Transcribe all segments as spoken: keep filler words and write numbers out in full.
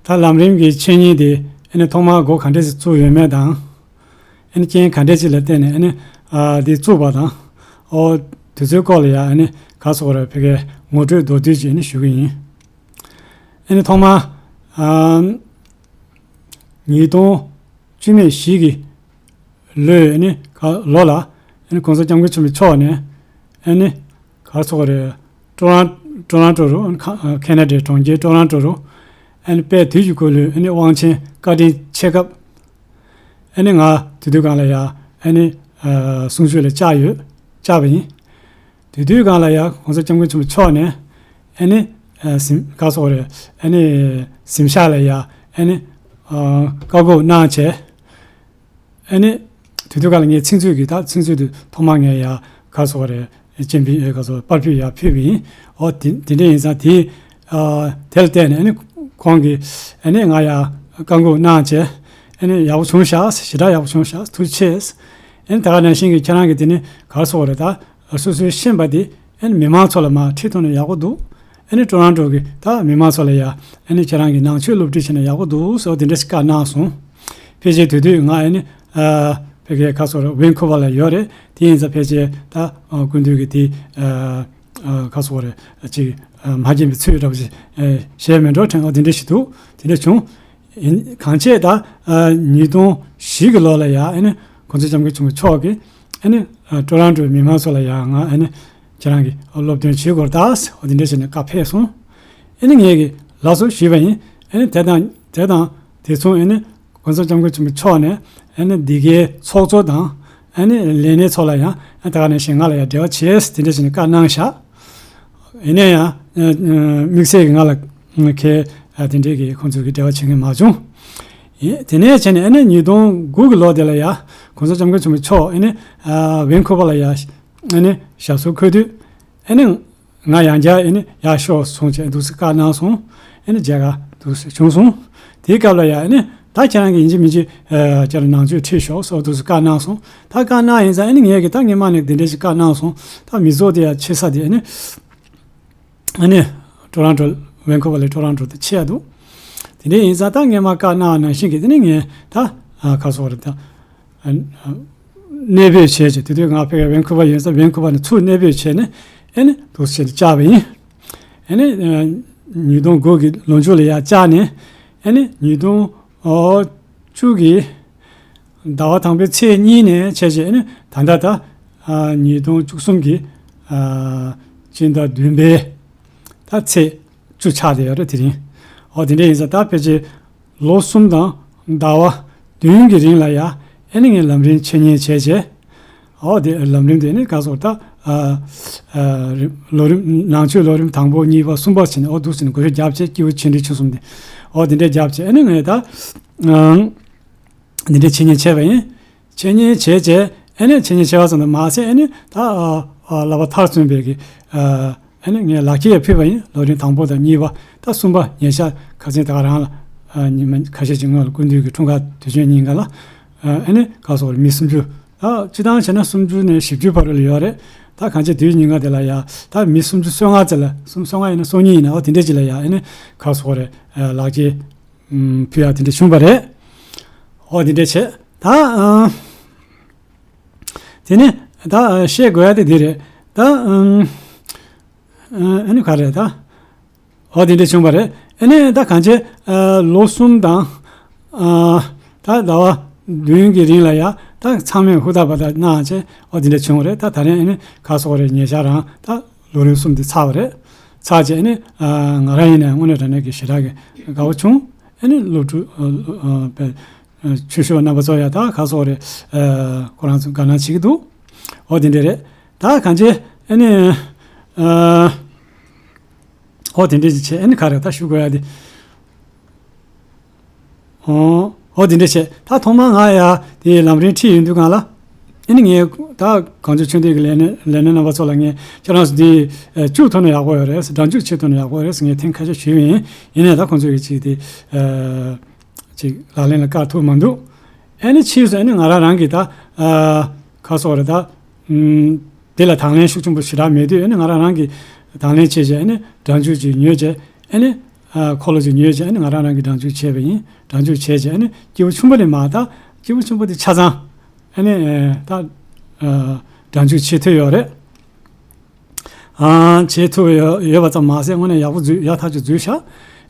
ད་ལམ་རིམ་གྱི་འཆད་ཉན་དེ་ཨ་ནི་ཐོག་མར་འགོ་ག་འདྲས་ཞིག་བཙུགས་ཡོད་མེད་དང་། ཨ་ནི་རྐྱེན་ག་འདྲས་ཅིག་ལ་བརྟེན་ནས་ཨ་ནི་ཨ་དེ་བཙུགས་པ་དང་། ཨོ་དེ་ཚོའི་སྐོར་ལ་ཡང་ཨ་ནི་ག་རེ་ཟེར་དགོས་རེད། ཕ་གིའི་ངོ་སྤྲོད་མདོར་བསྡུས་ཅིག་ཨ་ནི་ཞུ་གི་ཡིན། ཨ་ནི་ཐོག་མར་ཨ་ཉིས་སྟོང་བཅུ་མེད་བཞི་གི་ལོའི་ཨ་ནི་ག་ལོ་ལ་ཨ་ནི་གོང་ས་སྐྱབས་མགོན་ཆེན་པོ་མཆོག་ནས་ཨ་ནི་ག་རེ་ཟེར་དགོས་རེད། ཊོ་རོན་ཊོ་རོན་ཊོ་རུ་ཨ་ནི་ཁ་ཁེ་ན་ཌའི་གྲོང་ཁྱེར་ཊོ་རོན་ཊོ་རུ་ཨ་ནི་དཔལ་དུས་ཀྱི་འཁོར་ལོའི་ཨ་ནི་དབང་ཆེན་བཀའ་དྲིན་ཆེ་སྐབས། ཨ་ནི་ང་དེ་དུས་སྒང་ལ་ཡ་ཨ་ནི་ཨ་གསུང་ཆོས་ལ་བཅར་ཡོད། བཅར་བ་ཡིན། དེ་དུས་སྒང་ལ་ཡ་གོང་ས་སྐྱབས་མགོན་ཆེན་པོ་མཆོག་ནས་ཨ་ནི་ཨ་གཟིམ་ག་རེ་ཟེར་དགོས་རེད། ཨ་ནི་གཟིམ་ཤག་ལ་ཡ་ཨ་ནི་ཨ་བཀའ་བསྒོ་གནང་བྱས། ཨ་ནི་དེ་དུས་སྒང་ལ་ངས་ཚིག་མཛོད་ཀྱི་ད་ཚིག་མཛོད་དུ་ཐོག་མར་ངས་ཡ་ག་རེ་ཟེར་དགོས་རེད། སྤྱན་འབུལ་ག་རེ་ཟེར་དགོས་པར་ཕུད་ཡ་ཕུལ་བ་ཡིན། ཨོ་དེ་དེ་འདྲ་ཡིན་ཙང་དེ་ཨ་དེ་ལ་བརྟེན་ནས་ཨ་ནི་ཁོང་གིས་ཨ་ནི་ང་ཡ་བཀའ་བསྒོ་གནང་བྱས། ཨ་ནི་ཡག་པོ་བྱུང་ཤག་ཞེ་དྲག་ཡག་པོ་བྱུང་ཤག་ཐུགས་རྗེ་ཆེ། ཨ་ནི་ད་ག་ནང་བཞིན་གྱི་ཁྱེད་རང་གིས་དེ་ནི་ག་རེ་ཟེར་དགོས་རེད། ད་སོ་སོའི་ཤེས་པ་དེ་ཨ་ནི་མི་མང་ཚོ་ལ་མར་ཁྲིད་ཐུབ་ན་ཡག་པོ་འདུག་ཨ་ནི་ཊོ་རོན་ཊོ་གི་ད་མི་མང་ཚོ་ལ་ཡ་ཨ་ནི་ཁྱེད་རང་གིས་ནང་ཆོས་སློབ་ཁྲིད་བྱས་ན་ཡག་པོ་འདུག་ཟེར་དེ་འདྲ་ཞིག་བཀའ་གནང་སོང་། ཕལ་ཆེར་དེ་དུས་ང་ཨ་ནི་ཨ་ཕ་གིའི་ག་རེ་ཟེར་དགོས་རེད། ཝེན་ཁུ་ཝར་ལ་ཡོད་རེད། དེ་ཡིན་ཙང་ཕལ་ཆེར་ད་ཨ་སྐུ་མདུན་གྱི་དེ་ཨ་ཨ་ག་རེ་ཟེར་དགོས་རེད། ཅིག་ཨ་མ་མཁྱེན་པའི་ཚུལ་འདྲ་པོ་ཞིག་ཨ་བྱས་མེད་འགྲོ་དྲན། ཨ་དེ་འདྲ་ཞིག་འདུག་དེ་འདྲ་བྱུང་། ཡིན་གང་བྱས་ད་ཨ་ཉིས་སྟོང་བཞི་གི་ལོ་ལ་ཡ་ཨ་ནི་གོང་ས་སྐྱབས་མགོན་ཆེན་པོ་མཆོག་གིས་ཨ་ནི་ཨ་ཊོ་རོན་ཊོའི་མི་མང་ཚོ་ལ་ཡ་ང་ཨ་ནི་ཁྱེད་རང་གི་སློབ་སྟོན་བྱེད་དགོས་རེད་ད་ཟེར་འོ་དེ་འདྲ་བྱས་ནས་བཀའ་ཕེབས་སོང་། ཨ་ནི་ངས་ཀྱིས་ལགས་སོ་ཞུས་པ་ཡིན། ཨ་ནི་དེ་དང་དེ་དང་དེ་མཚུངས་ཨ་ནི་གོང་ས་སྐྱབས་མགོན་ཆེན་པོ་མཆོག་ནས་ཨ་ནི་འདི་གའི་ཚོགས་གཙོ་དང་ཨ་ནི་ལས་སྣེ་ཚོ་ལ་ཡང་ཨ་ད་ག་ནང་བཞིན་ང་ལ་ཡང་འབྲེལ་བ་བྱས་དེ་འདྲ་བྱས་ནས་བཀའ་གནང་བཞག་ཡིན་ན་ཡང་དམིགས་བསལ་གྱི་ང་ལ་ཁེ་དེ་འདྲས་ཀྱི་ཁོང་ཚོ་གི་འབྲེལ་བ་བྱེད་མཁན་མ་བྱུང་། ཡིན་དེ་ནས་བྱས་ནས་ཨ་ནི་ཉིས་སྟོང་དགུ་གི་ལོ་དེ་ལ་ཡ་གོང་ས་སྐྱབས་མགོན་ཆེན་པོ་མཆོག་ཨ་ནི་ཝེན་ཁུ་ཝར་ལ་ཡ་ཨ་ནི་ཞབས་སོར་འཁོད་དུས་ཨ་ནི་ང་ཡང་བསྐྱར་ཨ་ནི་ཡར་ཤོག་སོང་བྱས་འདུག་སེ་བཀའ་གནང་སོང་། ཨ་ནི་མཇལ་ཁ་འདུག་སེ་བྱུང་སོང་། དེའི་སྐབས་ལ་ཡ་ཨ་ནི་ད་ཁྱེད་རང་གིས་ཡིན་གཅིག་མིན་གཅིག་ཨ་ཁྱེད་རང་ནང་ཆོས་ཁྲིད་ཤོག་སོགས་འདུག་སེ་བཀའ་གནང་སོང་། ད་བཀའ་གནང་ཡིན་ཙང་ཨ་ནི་ངས་ཀྱི་ད་སྔོན་མ་ནས་འདི་འདྲ་ཞིག་བཀའ་གནང་སོང་། ད་མི་ཚོགས་དེ་ཡ་ཆེ་ས་དེ་ཨ་ནི་ཨ་ནི་ཊོ་རོན་ཊོ་ཝེན་ཁུ་ཝར་ལས་ཊོ་རོན་ཊོ་དེ་ཆེ་ཡ་འདུག་དེ་འདྲ་ཡིན་ཙང་ད་སྔོན་མ་བཀའ་གནང་ནང་བཞིན་གྱི་དེ་ནི་ངས་ད་ཨ་ག་རེ་ཟེར་དགོས་རེད། ད་ཨ་ཨ་གནས་སྤོས་བྱས་བྱས་དེ་དུས་ང་ཕ་གིའི་ཝེན་ཁུ་ཝར་ཡིན་ཙང་ཝེན་ཁུ་ཝར་ནས་ཚུར་གནས་སྤོས་བྱས་ནས་ཨ་ནི་འདུག་སེ་བྱས་ནས་བཅར་བ་ཡིན། ཨ་ནི་ཨ་ཉིས་སྟོང་དགུ་གི་ལོ་མཇུག་ལ་ཡར་བཅར་ནས་ཨ་ནི་ཉིས་སྟོང་ཨོ་བཅུ་གི་ཟླ་བ་དང་པོའི་ཚེས་གཉིས་ནས་བྱས་བྱས་ཨ་ནི་ད་ལྟ་ད་ཨ་ཉིས་སྟོང་བཅུ་གསུམ་གི་ཨ་སྤྱི་ཟླ་བདུན་པའི་ད་ཚེས་བཅུ་ཆགས་བསྡད་ཡོད་རེད། དེ་རིང་ཨོ་དེ་འདྲ་ཡིན་ཙང་ད་ཕལ་ཆེར་ལོ་གསུམ་དང་ཟླ་བ་བདུན་གྱི་རིང་ལ་ཡ་ཨ་ནི་ངས་ལམ་རིམ་འཆད་ཉན་བྱས་བྱས། ཨོ་དེ་ལམ་རིམ་དེ་ནི་ག་རེ་ཟེར་ད་ཨ་ཨ་ལོ་རིམ་ནང་ཆོས་ལོ་རིམ་དང་པོ་གཉིས་པ་གསུམ་པ་བྱས་ནས་ཨོ་འདུག་སེ་ནས་འགོ་ཤོག་བརྒྱབ་བྱས་སྐྱེས་བུ་ཆེ་འབྲིང་ཆུང་གསུམ་དེ་ཨོ་དེ་འདྲ་བརྒྱབ་བྱས་ཨ་ནི་ངས་ད་ཨ་འདི་འདྲ་འཆད་ཉན་བྱས་པ་ཡིན། འཆད་ཉན་བྱས་བྱས་ཨ་ནི་འཆད་ཉན་བྱས་པ་ཙམ་དུ་མ་ཟད་ཨ་ནི་ད་ཨ་ཨ་བསླབ་པ་མཐར་སོན་པའི་གི་ཨ་ཨ་ནི་ངས་ལག་འཁྱེར་ཡང་ཕུལ་བ་ཡིན། ལོ་རིམ་དང་པོ་དང་གཉིས་པ་ད་གསུམ་པ་ཉེ་ཆར་ཁ་སང་ད་ག་རང་ལ་ཨ་ཉི་མ་ཁ་ཤས་ཀྱི་སྔོན་ལ་སྐུ་མདུན་གྱི་འཁྲུངས་སྐར་དུས་ཆེན་ཉིན་ཀ་ལ་ཨ་ཨ་ནི་ག་རེ་ཟེར་དགོས་རེད། མི་སུམ་ཅུ་ད་སྤྱི་བཏང་བྱས་ན་སུམ་ཅུ་ནས་བཞི་བཅུ་བར་ལ་ཡོད་རེད། ད་གང་ཅི་དུས་ཉིན་ཀ་དེ་ལ་ཡ་ད་མི་སུམ་ཅུ་སོ་ལྔ་ཙམ་ལ་སུམ་སོ་ལྔ་ཡིན་ན་སོ་གཉིས་ཡིན་ན་ཨོ་དེ་འདྲ་ཅིག་ལ་ཡ་ཨ་ནི་ག་རེ་ཟེར་དགོས་རེད། ཨ་ལག་འཁྱེར་ཨམ་ཕུལ་ཡག་དེ་འདྲ་བྱུང་བ་རེད། ཨོ་དེ་འདྲ་བྱས་ད་ཨ་དེ་ནས་ད་བཤད་དགོས་ཡག་དེ་འདི་རེད། ད་ཨམ་ཨ་ནི་ག་རེད་ད། ཨོ་དེ་འདྲ་བྱུང་བ་རེད། ཨ་ནི་ད་གང་ཅི་ཨ་ལོ་གསུམ་དང་ཨ་ད་ཟླ་བ་བདུན་གྱི་རིང་ལ་ཡ་ད་ཚང་མས་ཧུར་ཐག་པ་ད་གནང་བྱས་ཨོ་དེ་འདྲ་བྱུང་བ་རེད། ད་ད་རིང་ཨ་ནི་ག་རེ་ཟེར་དགོས་རེད། ཉེ་ཆར་རང་ད་ལོ་རིམ་གསུམ་དེ་ཚར་བ་རེད། ཚར་བྱས་ཨ་ནི་ཨ་ང་རང་ཡིན་ནའི་དངོས་གནས་དྲང་གནས་ཀྱི་ཞེ་དྲག་གི་དགའ་བོ་བྱུང་། ཨ་ནི་སློབ་ཕྲུག་ཨ་ཨ་པའི་ཨ་ཆོས་ཞུ་བ་རྣམ་པ་ཚོ་ཡ་ད་ག་རེ་ཟེར་དགོས་རེད། ཨ་ཁོ་རང་ཚོ་དགའ་སྣང་བྱེད་ཀྱི་འདུག་ཨོ་དེ་འདྲ་རེད། ད་གང་ཅི་ཨ་ནི་ཨ་ཨོ་དེ་འདྲ་ཅིག་བྱས་ཨ་ནི་ག་རེ་ད་ཞུ་དགོས་ཡག་དེ། ཨོ་ཨོ་དེ་འདྲ་བྱས་ད་ཐོག་མར་ང་ཡ་དེ་ལམ་རིམ་ཁྲིད་ཡོང་དུས་སྒང་ལ་ཨ་ནི་ངས་ད་གངས་ལྗོངས་ཆོས་ལྡན་གྱི་ལས་སྣེ་ལས་སྣེ་རྣམ་པ་ཚོ་ལ་ངས་ཁྱེད་རང་ཚོ་དེ་ཨ་བཅུག་ཐུབ་ན་ཡག་པོ་ཡོད་རེད། སྒྲ་འཇུག་བྱེད་ཐུབ་ན་ཡག་པོ་ཡོད་རེད་ཟེར་ངས་ཐེངས་ཁ་ཤས་ཞུས་པ་ཡིན། ཡིན་ནའི་ད་ཁོང་ཚོས་ཀྱི་ཅིག་དེ་ཨ་ཅིག་ལག་ལེན་ལ་བཀར་ཐུབ་མ་འདུག་ཨ་ནི་ཕྱིས་སུ་ཨ་ནི་ང་རང་རང་གིས་ད་ཨ་ག་རེ་ཟེར་དགོས་རེད་ད། ཨུམ་དེ་ལ་དང་ལེན་ཤུགས་ཆེན་པོ་ཞེ་དྲག་མེད་དུས་ཨ་ནི་ང་རང་རང་གིས་དང་ལེན་བྱས་བྱས་ཨ་ནི་སྒྲ་འཇུག་ཅིག་ཉོས་བྱས་ཨ་ནི་ འཁོར་ལོ་ཅིག་ཉོས་བྱས། ཨ་ནི་ང་རང་རང་གིས་སྦྲང་ཆུ་བྱས་པ་ཡིན། སྦྲང་ཆུ་བྱས་བྱས། ཨ་ནི་སྐྱེས་བུ་ཆུང་པ་ནས་མར། ད་སྐྱེས་བུ་ཆུང་པ་དེ་ཆ་ཚང་ཨ་ནི་ད་སྦྲང་ཆུ་བྱེད་ཐུབ་ཡོད་རེད། ཨ། བྱེད་ཐུབ་ཡོད་ཡོད་པ་ཙམ་མ་ཟད། དངོས་གནས་ཡག་པོ་འཛུལ། ཡག་ཐག་ཆོད་འཛུལ་ཤག་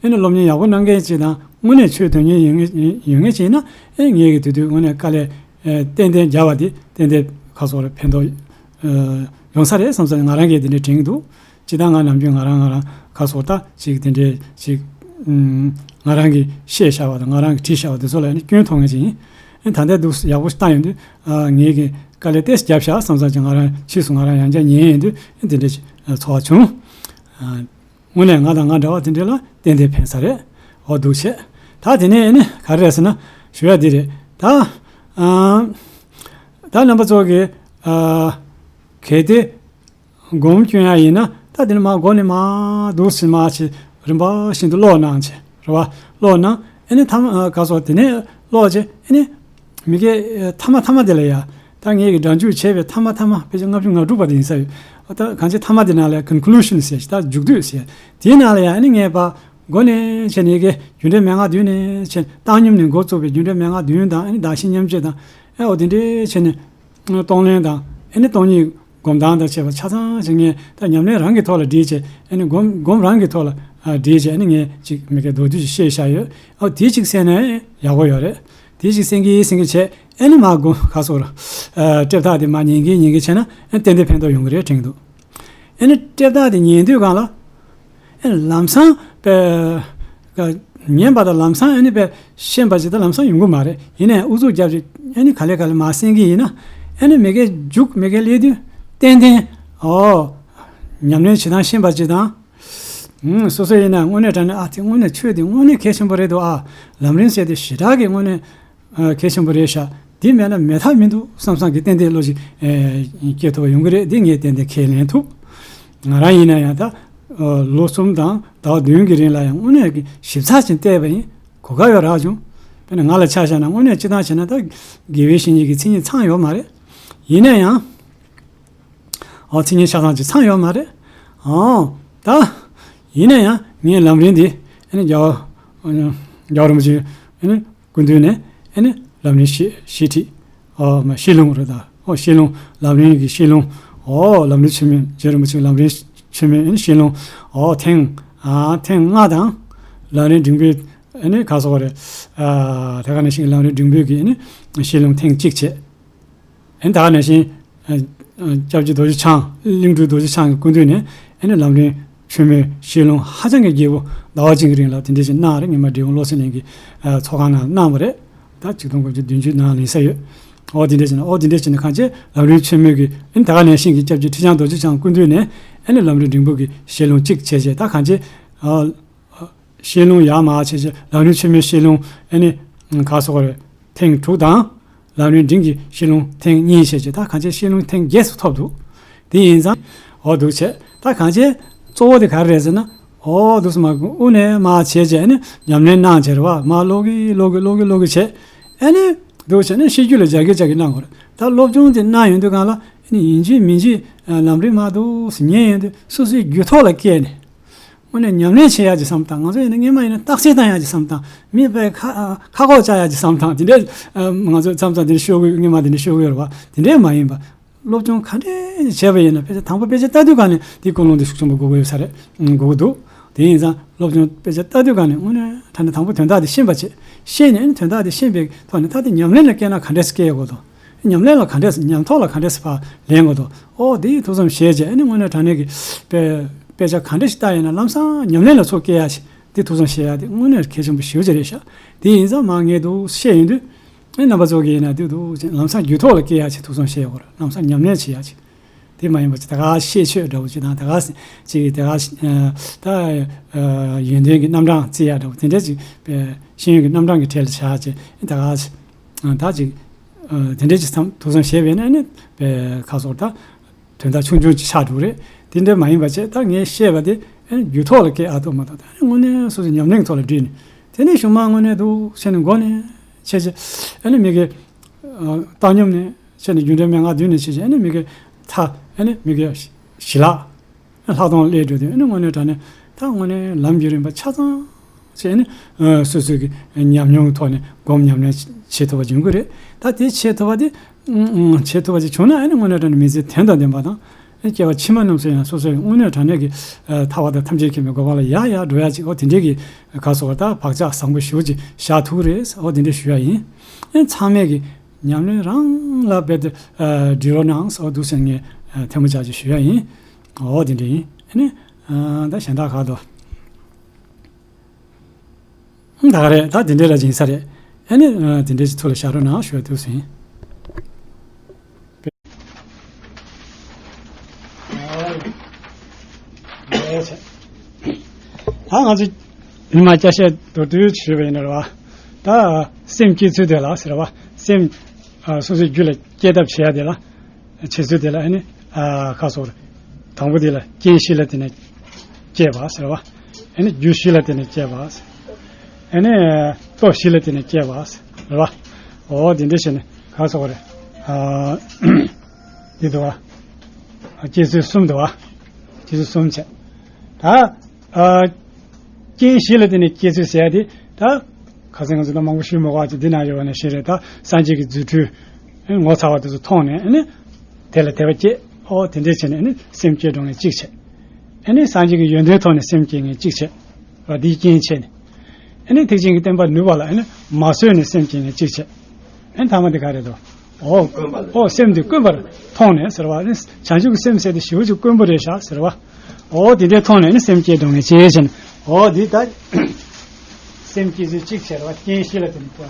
ཨ་ནི་སློབ་གཉེར་ཡག་པོ་གནང་མཁན་ཅིག་དང་། དངོས་གནས་ཆོས་དོན་གཉེར་ཡོད་མཁན་ཡོད་མཁན་ཅིག་ཡིན་ན། ཨ། ངེད་ཀྱིས་དེ་དུས་དངོས་གནས་དཀའ་ལས་ཨ་ཏན་ཏན་བརྒྱབ་པ་དེ་ཏན་ཏན་ཁ་སོ་རེ་ཕན་ཐོགས་ཨ་ཡོང་ས་རེད་བསམ་ས་ནས་ང་རང་གིས་དེ་འདྲའི་དྲན་གྱི་འདུག་སྤྱིར་བཏང་ང་ནམ་རྒྱུན་ང་རང་ང་རང་ཁ་སོ་ད་ཅིག་དེ་འདྲའི་ཅིག་ཨ། ང་རང་གིས་བཤད་བཞག་པ་དང་། ང་རང་གིས་བྲིས་བཞག་པ་དེ་ཚོ་ལ་ཨ་ནི་སྐྱོན་མཐོང་མཁན་ཅིག་ཡིན། ཨ། ད་ལྟ་འདུག་ཡག་པོ་ཞིག་བཏང་ཡོང་དུས། ཨ། ངེད་ཀྱིས་དཀའ་ལས་ཏོག་ཙམ་བརྒྱབ་ཤག་བསམ་ས་ཅིག་ང་རང་ཕྱིས་སུ་ང་རང་ཡང་བསྐྱར་ཉན་ཡོང་དུས། ཨ། དེ་འདྲ་ཅིག་ཨ་ཚོར་བ་བྱུང་། ཨ། དངོས་གནས་ང་དང་ང་འདྲ་བ་དེ་འདྲ་ལ་ཏན་ཏན་ཕན་ས་རེད། འོ། འདུག་བྱས། ད་དེ་ནས་ཨ་ནི་ག་རེ་རེད་ཟེར་ན། ཞུ་ཡ་འདི་རེད། ད་ཨ། ད་རྣམ་པ་ཚོ་གིས་ཨ་གལ་ཏེ་སྒོམ་སྐྱོན་ཡ་ཡིན་ན། ད་དེ་ནས་མར་སྒོ་ནས་མར་འདུག་སེ་མར་ཅིག་རིམ་པ་བཞིན་དུ་ཀློག་གནང་བྱས། རེད་བ། ཀློག་གནང་། ཨ་ནི་ཐ་མ་ཨ་ག་སོགས་དེ་ནས་ཀློག་བྱས། ཨ་ནི་མི་སྐད་ཐ་མ་ཐ་མ་དེ་ལ་ཡ། ད་ངེད་ཀྱིས་སྦྲང་ཆུ་བྱས་པའི་ཐ་མ་ཐ་མ་ཕལ་ཆེར་ལྔ་བཅུ་ང་དྲུག་པ་དེ་ཡིན་ས་ཡོད། ད་གང་ཅི་ཐ་མ་དེ་ནང་ལ་ཡ་conclusion ཟེར། ད་མཇུག་བསྡུས་ཟེར། དེའི་ནང་ལ་ཡ་ཨ་ནི་ངས་ཕར་སྒོ་ནས་བྱས་ནས་ཀྱི་རྒྱུ་འབྲས་མན་ངག་བདུན་ནས་བྱས། བཏང་སྙོམས་ནས་འགོ་བཙུགས་པའི་རྒྱུ་འབྲས་མན་ངག་བདུན་དང་། ཨ་ནི་གདགས་གཞི་མཉམ་བརྗེ་དང་། ཨ། འོ། དེ་འདྲའི་བྱས་ནས་གཏོང་ལེན་དང་། ཨ་ནི་སྟོང་ཉིད་སྒོམ་སྟངས་དང་བཅས་པ་ཆ་ཚང་ཞིག་ངས་ད་ཉམས་ལེན་རང་གི་ཐོག་ལ་བསྒྲིལ་བྱས། ཨ་ནི་སྒོམ་སྒོམ་རང་གི་ཐོག་ལ་ཨ་བསྒྲིལ་བྱས། ཨ་ནི་ངས་ཅིག་མི་སྐད་མདོར་བསྡུས་ཅིག་བཤད་བཞག་ཡོད། ཨ། དེ་ཅིག་གསན་ན་ཡག་པོ་ཡོད་རེད། དེ་ཅིག་གསན་གྱིན་གསན་གྱིན་བྱས། ཨ་ནི་མར་སྒོམ་ག་སོགས་ར་ཨ་སྤྲད་ཐག་དེ་མར་ཉན་གྱིན་ཉན་གྱིན་བྱས་ན། ཨ། ཏན་ཏན་ཕན་ཐོགས་ཡོང་གི་རེད་དྲན་གྱི་འདུག་ཨ་ནི་སྤྲད་ཐག་དེ་ཉན་དུས་སྒང་ལ། ཨ། ལམ་སང་པའི་ཉན་པ་དང་ལམ་སང་ཨ་ནི་པའི་ཤེས་པ་ཅིག་ད་ལམ་སང་ཡོང་གི་མ་རེད། ཡིན་ནའི་ཨུ་ཚུགས་རྒྱབ་བྱས། ཨ་ནི་ག་ལེ་ག་ལེ་མར་གསན་གྱི་ཡིན་ན། ཨ་ནི་མི་སྐད་མཇུག་མི་སྐད་སླེབས་དུས་ཏན་ཏན། ཨོ། ཉམས་ལེན་བྱེད་སྟངས་ཤེས་པ་ཅིག་དང་། ཨུམ། སོ་སོ་ཡིན་ན་དངོས་གནས་དྲང་གནས། ཨ། དེ་དངོས་གནས་ཆོས་དེ་དངོས་གནས་གལ་ཆེན་པོ་རེད་འདུག་ཨ། ལམ་རིམ་ཟེར་དེ་ཞེ་དྲག་གི་དངོས་གནས་ཨ་གལ་ཆེན་པོ་རེད་ཤག་འདི་མེད་ན་མེད་ཐབས་མི་འདུག་བསམ་བསམ་གྱི་ཏན་ཏན་བློ་ཞིག་ཨ་སྐྱེ་ཐུབ་པ་ཡོང་གི་རེད། འདི་ངས་ཏན་ཏན་ཁས་ལེན་ཐུབ། ང་རང་ཡིན་ན་ཡང་ད་ཨ་ལོ་གསུམ་དང་ཟླ་བ་བདུན་གྱི་རིང་ལ་ཡང་དངོས་གནས་ཀྱི་ཞིབ་ཚགས་ཅིག་བལྟས་པ་ཡིན། གོ་སྐབས་ཡོད་རག་བྱུང་། དཔེར་ན་ང་ལ་ཆ་བཞག་ན། དངོས་གནས་སྤྱིར་བཏང་བྱས་ན་ད་དགེ་བའི་བཤེས་གཉེན་གྱི་མཚན་ཉིད་ཚང་ཡོད་མ་རེད། ཡིན་ན་ཡང་། ཨོ། མཚན་ཉིད་ཆ་ཚང་ཅིག་ཚང་ཡོད་མ་རེད། ཨོ། ད་ཡིན་ན་ཡང་ངས་ལམ་རིམ་འདི་ཨ་ནི་རྒྱལ་བ་རྒྱལ་བ་རིན་པོ་ཆེ་ཨ་ནི་སྐུ་མདུན་ནས་ཨ་ནི་ལམ་རིམ་བཤད་བཤད་ཁྲིད། ཨོ། མ་བཤད་ལུང་རེད་ད། ཨོ། བཤད་ལུང་། ལམ་རིམ་གྱི་བཤད་ལུང་། ཨོ། ལམ་རིམ་ཆེན་མོའི་རྗེ་རིན་པོ་ཆེའི་ལམ་རིམ་ཆེན་མོའི་ཨ་ནི་བཤད་ལུང་། ཨོ། ཐེངས་ཨ་ཐེངས་ལྔ་དང་། ལམ་རིམ་འབྲིང་པོའི་ཨ་ནི་ག་སོགས་རེད། ཨ། དེ་ག་ནང་བཞིན་ལམ་རིམ་འབྲིང་པོའི་གི་ཨ་ནི་བཤད་ལུང་ཐེངས་གཅིག་བྱས། ཨ་ནི་ད་ག་ནང་བཞིན་ཨ་ཨ་སྐྱབས་རྗེ་རྡོ་རྗེ་འཆང་། གླིང་སྤྲུལ་རྡོ་རྗེ་འཆང་གི་སྐུ་མདུན་ནས་ཨ་ནི་ལམ་རིམ་ཆེན་མོའི་བཤད་ལུང་ཧ་ཅང་གི་རྒྱས་པོ་ཟླ་བ་གཅིག་གི་རིང་ལ་དེ་འདྲ་ཞིག་གནང་རེད། ཉི་མ་འབྲས་སྤུངས་བློ་གསལ་གླིང་གི་ཨ་ཚོགས་ཁང་ནང་གནང་བ་རེད། ད་ཆིག་སྟོང་དགུ་བརྒྱ་བདུན་ཅུ་ནང་ལེན་ས་ཡོད། ཨོ། དེ་འདྲ་བྱས་ན། ཨོ། དེ་འདྲ་བྱས་ན་གང་བྱས་ལམ་རིམ་ཆེན་མོའི་གི་ཨ་ནི་ད་ག་ནང་བཞིན་གྱི་སྐྱབས་རྗེ་ཁྲི་བྱང་རྡོ་རྗེ་འཆང་སྐུ་མདུན་ནས་ཨ་ནི་ལམ་རིམ་འབྲིང་པོ་གི་བཤད་ལུང་གཅིག་བྱས་བྱས། ད་གང་བྱས་ཨ་བཤད་ལུང་ཡར་མར་བྱས་བྱས། ལམ་རིམ་ཆེན་མོའི་བཤད་ལུང་ཨ་ནི་ག་སོགས་རེད། ཐེངས་དྲུག་དང་། ལམ་རིམ་འབྲིང་གི་བཤད་ལུང་ཐེངས་གཉིས་བྱས་བྱས། ད་གང་བྱས་བཤད་ལུང་ཐེངས་བརྒྱད་ཙམ་ཐོབ་འདུག་དེ་ཡིན་ཙང་། ཨོ། འདུག་བྱས། ད་གང་བྱས་གཙོ་བོ་དེ་ག་རེ་རེད་ཟེར་ན། ཨོ། འདུག་སེ་མར་དབུ་ནས་མར་བྱས་བྱས་ཨ་ནི་ཉམས་ལེན་གནང་བྱས་རེད་བ། མར་ཀློག་གི་ཀློག་གི་ཀློག་གི་ཀློག་གི་བྱས། ཨ་ནི་འདུག་བྱས་ནས་ཤེས་རྒྱུད་ལ་སྦྱར་གི་སྦྱར་གི་གནང་དགོས་རེད། ད་སློབ་སྦྱོང་དེ་གནང་ཡོང་དུས་སྒང་ལ་ཨ་ནི་ཡིན་གཅིག་མིན་གཅིག་ལམ་རིམ་མར་འདུག་སེ་ཉན་ཡོང་དུས་སོ་སོའི་རྒྱུད་ཐོག་ལ་སྐྱེས་ནས། དངོས་གནས་ཉམས་ལེན་བྱེད་ཡག་གི་བསམ་སྟངས། ང་ཚོ་ཡིན་ན་སྔོན་མ་ཡིན་ན་རྟགས་གསལ་བཏང་ཡག་གི་བསམ་སྟངས། མིས་དཔེ་ཁ་ཁ་ཁོག་བཅག་ཡག་གི་བསམ་སྟངས་དེ་འདྲའི་ཨ་ང་ཚོ་མཚམས་མཚམས་དེ་འདྲ་ཤོད་དགོས། སྔོན་མ་དེ་འདྲ་ཤོད་དགོས་རེད་བ། དེ་འདྲའི་མ་ཡིན་པ། སློབ་སྦྱོང་ག་འདྲས་བྱས་པ་ཡིན་ན། དཔེ་ཆ་དང་པོ་དཔེ་ཆ་ལྟ་དུས་ག་ནས་དེའི་ཀུན་སློང་དེ་ཤུགས་ཆེན་པོ་དགོས་ཀྱི་ཡོད་ས་རེད། ཨང་། དགོས་ཀྱི་འདུག་དེ་ཡིན་ཙང་སློབ་སྦྱོང་དཔེ་ཆ་ལྟ་དུས་ག་ནས་དངོས་གནས་དྲང་གནས་དང་པོ་དོན་དག་དེ་ཤེས་པ་བྱེད། ཤེས་ནས་དོན་དག་དེ་ཤེས་པའི་ཐོག་ནས་ད་དེ་ཉམས་ལེན་ལ་བསྐྱལ་ན་ག་འདྲས་སེ་བསྐྱལ་དགོས་འདུག་ཉམས་ལེན་ལ་ག་འདྲས་སེ། ཉམས་རྟོགས་ལ་ག་འདྲས་སེ་ཕར་ལེན་དགོས་འདུག་ཨོ། དེ་ཡི་ཐུགས་བསམ་བཞེས་བྱས། ཨ་ནི་དངོས་གནས་དྲང་གནས་ཀྱི་དཔེ་དཔེ་ཆ་ག་འདྲ་ཞིག་ལྟ་ཡིན་ན་ལམ་སང་ཉམས་ལེན་ལ་ཚུར་བསྐྱལ་ཡག་ཞིག་དེ་ཐུགས་བསམ་བཞེས་ཡག་དེ་དངོས་གནས་གལ་ཆེན་པོ་ཞེ་པོ་ཅིག་རེད་ཤག་དེ་ཡིན་ཙང་མར་ངས་འདུག་བཤད་ཡོང་དུས། ཨ་ནི་རྣམ་པ་ཚོ་གིས་ཡིན་ན་འདུག་འདུག་ཅིག་ལམ་སང་རྒྱུད་ཐོག་ལ་སྐྱེ་ཡག་ཅིག་ཐུགས་བསམ་བཞེས་དགོས་རེད། ལམ་སང་ཉམས་ལེན་བྱེད་ཡག་ཅིག་དེ་མ་ཡིན་པ་ཅིག་ད་ག་ཤེས་ཆོས་འདྲ་བོ་ཅིག་དང་། ད་ག་ཅིག་ད་ག་ད་ཡོན་ཏན་གྱི་རྣམ་གྲངས་བརྩི་ཡག་འདྲ་བོ་དེ་འདྲ་ཅིག་དཔེ་ཤེས་ཡོན་གྱི་རྣམ་གྲངས་ཀྱི་གྲས་ལ་བཞག་བྱས། ད་ག་ད་ཅིག་ཨ། དེ་འདྲའི་ཅིག་བསམ་ཐུགས་བསམ་བཞེས་པས་ན་ནི་པའི་ཁ་སོགས་ད་དོན་དག་ཆུང་ཆུང་ཅིག་ཆགས་འགྲོ་གི་རེད། དེ་འདྲ་མ་ཡིན་པ་བྱས། ད་ངས་བཤད་པ་དེ་ཨ་ནི་རྒྱུད་ཐོག་ལ་སྐྱེལ་ཨ་ཐུབ་མ་ཐུབ། ད་ཨ་ནི་དངོས་གནས་སོ་སོའི་ཉམས་ལེན་ཐོག་ལ་བསྒྲིལ་ནས། དེ་ནས་གཞུག་མ་དངོས་གནས་འདུག་བྱས་ནས་མགོ་ནས་བྱས་བྱས་ཨ་ནི་མི་གི་ཨ་བཏང་སྙོམས་ནས་བྱས་ནས། རྒྱུ་འབྲས་མན་ངག་བདུན་ནས་བྱས་བྱས་ཨ་ནི་མི་གི་མཐའ་ཨ་ནི་མི་གི་ཞི་ལྷག་ལྷག་མཐོང་སླེབས་འགྲོ་དུས། ཨ་ནི་དངོས་གནས་དྲང་གནས་ད་དངོས་གནས་ལམ་གྱི་རིམ་པ་ཆ་ཚང་ བྱས་ནས་ཨ་སོ་སོའི་གི་ཉམས་མྱོང་གི་ཐོག་ནས་སྒོམ་ཉམས་ལེན་བྱེད་ཐུབ་པ་འབྱུང་གི་རེད། ད་དེ་བྱེད་ཐུབ་པ་དེ་ཨ་ཨ་བྱེད་ཐུབ་པ་ཅིག་བྱུང་ན་ཨ་ནི་དངོས་གནས་དྲང་གནས་མི་ཚེ་དོན་དང་ལྡན་པ་དང་། ཨ་སྐྱེ་བ་ཕྱི་མ་རྣམས་སུ་ཡང་སོ་སོའི་དངོས་གནས་དྲང་གནས་ཀྱི་ཨ་ཐར་པ་དང་ཐམས་ཅད་མཁྱེན་པའི་གོ་འཕང་ལ་ཡར་ཡར་འགྲོ་ཡ་ཅིག་འོ་དེ་འདྲའི་གི་ག་སོགས་ད་བག་ཆགས་བཟང་པོ་ཞེ་པོ་ཅིག་བཞག་ཐུབ་ཀྱི་རེད། འོ་དེ་འདྲ་ཞུ་ཡ་ཡིན། ཨ་ཚང་མས་གི་ཉམས་ལེན་རང་ལ་རྦད་དེ་ཨ་སྒྲིལ་རོགས་གནང་ཟེར་བ་འདུག་ཟེར་ངས་ཨ་ཐལ་མོ་སྦྱར་ཅིག་ཞུ་ཡ་ཡིན། འོ་དེ་འདྲ་ཡིན། ཨ་ནི་ཨ་ད་གཞན་དག་ག་དོ། ཨ་ད་ག་རེད། ད་དེ་འདྲ་ར་ཡིན་ས་རེད། ཨ་ནི་ཨ་དེ་འདྲ་ཞིག་ཐུགས་ལ་བཞག་རོགས་གནང་ཞུ་ཡ་འདུག་ཟེར། ད་ང་ཚོ་ཉི་མ་སྐྱ་ཤད་མདོར་བསྡུས་ཞུས་པ་ཡིན་ན་རེད་བ། ད་སེམས་བསྐྱེད་ཚུལ་དེ་ལ་ཟེར་བ། སེམས་ཨ་སོ་སོའི་རྒྱུད་ལ་སྐྱེ་ཐབས་བྱེད་ཡ་དེ་ལ། བྱེད་ཚུལ་དེ་ལ་ཨ་ནི་ཨ་ཁ་སོར། དང་པོ་དེ་ལ་རྐྱེན་བཞི་ལ་བརྟེན་ནས་སྐྱེས་པ་ཟེར་བ། ཨ་ནི་རྒྱུ་བཞི་ལ་བརྟེན་ནས་སྐྱེས་པ་ཟེར། ཨ་ནི་སྟོབས་བཞི་ལ་བརྟེན་ནས་སྐྱེས་པ་ཟེར་བ། འོ་དེ་འདྲ་བྱས་ནས་ཁ་སོར། ཨ་འདི་འདུག་བ། སྐྱེ་ཚུལ་གསུམ་འདུག་བ། སྐྱེ་ཚུལ་གསུམ་བྱས། ད་ཨ་རྐྱེན་བཞི་ལ་བརྟེན་ནས་སྐྱེ་ཚུལ་ཟེར་ཡ་དེ་ད་ཁ་སང་ང་ཚོ་ད་མང་པོ་ཞུས་མ་དགོས་པ་ཅིག་འདི་ན་ཡོད་པ་ནང་བཞིན་རེད། ད་སངས་རྒྱས་ཀྱི་རྫུ་འཕྲུལ་ངོ་མཚར་བ་དེ་ཚོ་མཐོང་ནས་ཨ་ནི་དེ་ལ་དད་པ་སྐྱེས། ཨོ་དེ་འདྲས་བྱས་ནས་ཨ་ནི་སེམས་བསྐྱེད་འགྲོ་མཁན་གཅིག་བྱས། ཨ་ནི་སངས་རྒྱས་ཀྱི་ཡོན་ཏན་ཐོག་ནས་སེམས་བསྐྱེད་མཁན་གཅིག་བྱས། ར་འདིའི་རྐྱེན་བྱས་ནས། ཨ་ནི་ཐེག་ཆེན་གྱི་བསྟན་པ་ནུས་པ་ལ་ཨ་ནི་མ་བཟོད་ནས་སེམས་བསྐྱེད་མཁན་གཅིག་བྱས། ཨ་ནི་ཐ་མ་དེ་ག་རེད་དོ། ཨོ། དཀོན་པ་ལ། ཨོ་སེམས་དེ་དཀོན་པར་མཐོང་ནས་ཟེར་བ་ནི་བྱང་ཆུབ་ཀྱི་སེམས་ཟེར་དེ་ཞེ་པོ་ཅིག་དཀོན་པོ་རེད་ཤག་ཟེར་བ། ཨོ་དེ་འདྲའི་མཐོང་ནས་ནི་སེམས་བསྐྱེད་འགྲོ་མཁན་གཅིག་བྱས་ནས། ཨོ་འདི་ད་སེམས་བསྐྱེད་ཚུལ་གཅིག་བྱས་རེད་བ། རྐྱེན་བཞི་ལ་བརྟེན་ནས་སྐྱེ་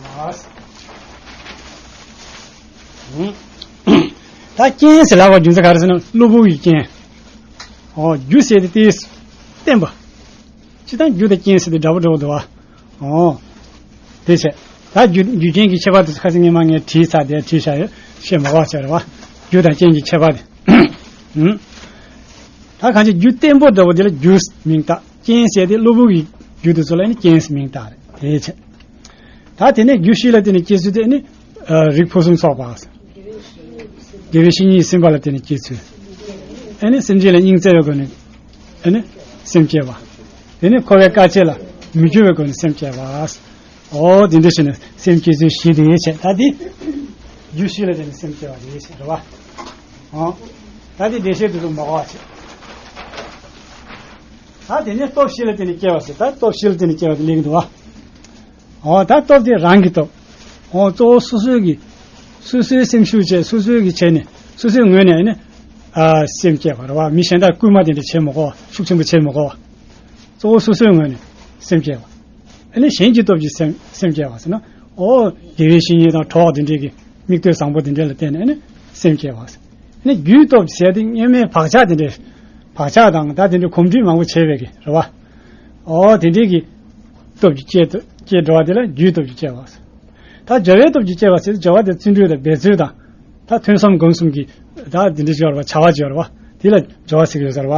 བ། ད་རྐྱེན་ཟེར་ལབ་པ་རྒྱུ་མཚན་ག་རེ་ཟེར་ན་གློ་བུར་གྱི་རྐྱེན། ཨོ་རྒྱུ་ཟེར་དེ་དེས་བརྟེན་པ། སྤྱིར་བཏང་རྒྱུ་དང་རྐྱེན་ཟེར་དེ་འདྲ་པོ་འདྲ་པོ་འདུག་བ། ཨོ། དེ་བྱས། ད་རྒྱུ་རྒྱུ་རྐྱེན་གྱི་ཁྱད་པར་དེ་ཁ་སང་ཉི་མ་ངས་བྲིས་ཚར་དེ་བྲིས་བཞག་ཡོད། བཤད་མ་དགོས་བྱས་རེད་བ། རྒྱུ་དང་རྐྱེན་གྱི་ཁྱད་པར་དེ། ཨུམ། ད་གང་ཅི་རྒྱུ་བརྟན་པོ་འདྲ་པོ་དེ་ལ་རྒྱུ་མིང་བཏགས། རྐྱེན་ཟེར་དེ་གློ་བུར་གྱི་རྒྱུ་དེ་ཚོ་ལ་ནི་རྐྱེན་ཟེར་མིང་བཏགས་རེད། དེ་བྱས། ད་དེ་ནས་རྒྱུ་བཞི་ལ་བརྟེན་ནས་སྐྱེ་ཚུལ་དེ་ནི་རིགས་ཕུན་སུམ་ཚོགས་པ། དགེ་བའི་བཤེས་གཉེན་སེམས་པ་ལ་བརྟེན་ནས་སྐྱེ་ཚུལ། ཨ་ནི་སེམས་ཅན་ལ་སྙིང་བརྩེ་བའི་སྒོ་ནས་ཨ་ནི་སེམས་བསྐྱེད་པ། དེ་ནི་འཁོར་བའི་དཀའ་སྤྱད་ལ་མི་སྐྱོ་བའི་སྒོ་ནས་སེམས་བསྐྱེད་པ། ཨོ་དེ་འདྲ་བྱས་ནས་སེམས་བསྐྱེད་ཚུལ་བཞི་དེ་བྱས། ད་དེ་རྒྱུ་བཞི་ལ་བརྟེན་ནས་སེམས་བསྐྱེད་པ་དེ་བྱས་རེད་བ། ཨོ། ད་དེ་འགྲེལ་བཤད་དེ་ཚོ་མ་དགོས་པ་བྱས། ད་དེ་ནས་སྟོབས་བཞི་ལ་བརྟེན་ནས་སྐྱེ་བ་ཟེར། ད་སྟོབས་བཞི་ལ་བརྟེན་ནས་སྐྱེ་བ་དེ་སླེབས་ཀྱི་འདུག་བ། ཨོ་ད་སྟོབས་དེ་རང་གི་སྟོབས། ཨོ་གཙོ་བོ་སོ་སོའི་གི། སོ་སོའི་སེམས་ཤུགས་བྱས་སོ་སོའི་གི་བྱས་ནས་སོ་སོའི་ངོས་ནས་ཨ་ནི། ཨ་སེམས་བསྐྱེད་པ་རེད་བ། མི་གཞན་དག་སྐུལ་མ་དེ་འདྲ་བྱེད་མི་དགོས་པ། ཤུགས་ཆེན་པོ་བྱེད་མི་དགོས་པ། གཙོ་བོ་སོ་སོའི་ངོས་ནས་སེམས་བསྐྱེད་པ། ཨ་ནི་གཞན་གྱི་སྟོབས་ཀྱིས་སེམས་སེམས་བསྐྱེད་པ་ཟེར་ན། ཨོ་དགེ་བའི་བཤེས་གཉེན་དང་གྲོགས་དེ་འདྲས་ཀྱི་མིག་ལྟོས་བཟང་པོ་དེ་འདྲས་ལ་བརྟེན་ནས་ཨ་ནི་སེམས་བསྐྱེད་པ་ཟེར། ཨ་ནི་རྒྱུའི་སྟོབས་ཟེར་དེ་སྔོན་མའི་བག་ཆགས་དེ་འདྲས། བག་ཆགས་དང་ད་དེ་འདྲས་གོམས་འདྲིས་མང་པོ་བྱས་པའི་གི་རེད་བ། ཨོ་དེ་འདྲས་ཀྱི་སྟོབས་ཀྱིས་སྐྱེ་སྐྱེ་འགྲོ་བ་དེ་ལ་རྒྱུའི་སྟོབས་ཀྱིས་སྐྱེ་བ་ཟེར། ད་སྦྱོར་བའི་སྟོབས་ཀྱིས་སྐྱེ་བ་ཟེར་དུས་སྦྱོར་བ་དེ་བརྩོན་འགྲུས་དང་འབད་རྩོལ་དང་། ད་ཐོས་བསམ་སྒོམ་གསུམ་གྱི་ད་འདི་འདྲ་སྦྱོར་བ་བྱ་བ་སྦྱོར་བ་དེ་ལ་སྦྱོར་བ་ཟེར་གྱི་ཡོད་ཟེར་བ།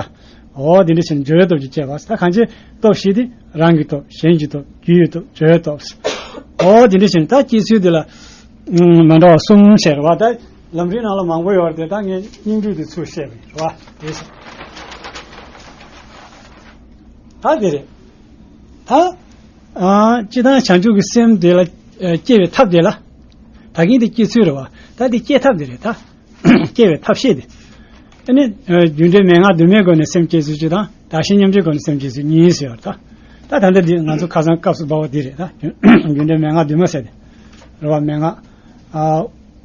ཨོ་འདི་འདྲ་བྱས་ནས་སྦྱོར་བའི་སྟོབས་ཀྱིས་སྐྱེ་བ། ད་གང་ཅི་སྟོབས་བཞི་དེ་རང་གི་སྟོབས་གཞན་གྱི་སྟོབས་རྒྱུ་ཡི་སྟོབས་སྦྱོར་བའི་སྟོབས། ཨོ་འདི་འདྲ་བྱས་ནས་ད་སྐྱེ་ཚུལ་དེ་ལ་མ་འདྲ་བ་གསུམ་བཤད་རེད་བ། ད་ལམ་རིམ་ནང་ལ་མང་པོ་ཡོད་རེད་དེ་ད་ངས་སྙིང་བསྡུས་དེ་ཚུར་བཤད་པ་རེད་བ། དེ་ད་དེ་རེད། ད། ཨ། སྤྱིར་བཏང་བྱང་ཆུབ་ཀྱི་སེམས་དེ་ལ་ཨ་སྐྱེ་བའི་ཐབས་དེ་ལ། ད་གིན་དེ་སྐྱེ་ཚུལ་རེད་བ། ད་དེ་སྐྱེ་ཐབས་དེ་རེད་ད། སྐྱེ་བའི་ཐབས་ཤེས་དེ། ཨ་ནི་ཨ་རྒྱུ་འབྲས་མན་ངག་བདུན་མའི་སྒོ་ནས་སེམས་བསྐྱེད་ཚུལ་གཅིག་དང་བདག་གཞན་མཉམ་བརྗེའི་སྒོ་ནས་སེམས་བསྐྱེད་ཚུལ་གཉིས་ཟེར་བ་རེད་ད། ད་ད་ལྟ་འདི་ང་ཚོ་ཁ་སང་སྐབས་སུ་བབས་པ་འདི་རེད་ད། རྒྱུ་འབྲས་མན་ངག་བདུན་མ་ཟེར་དེ་རེད་བ། མན་ངག་ཨ།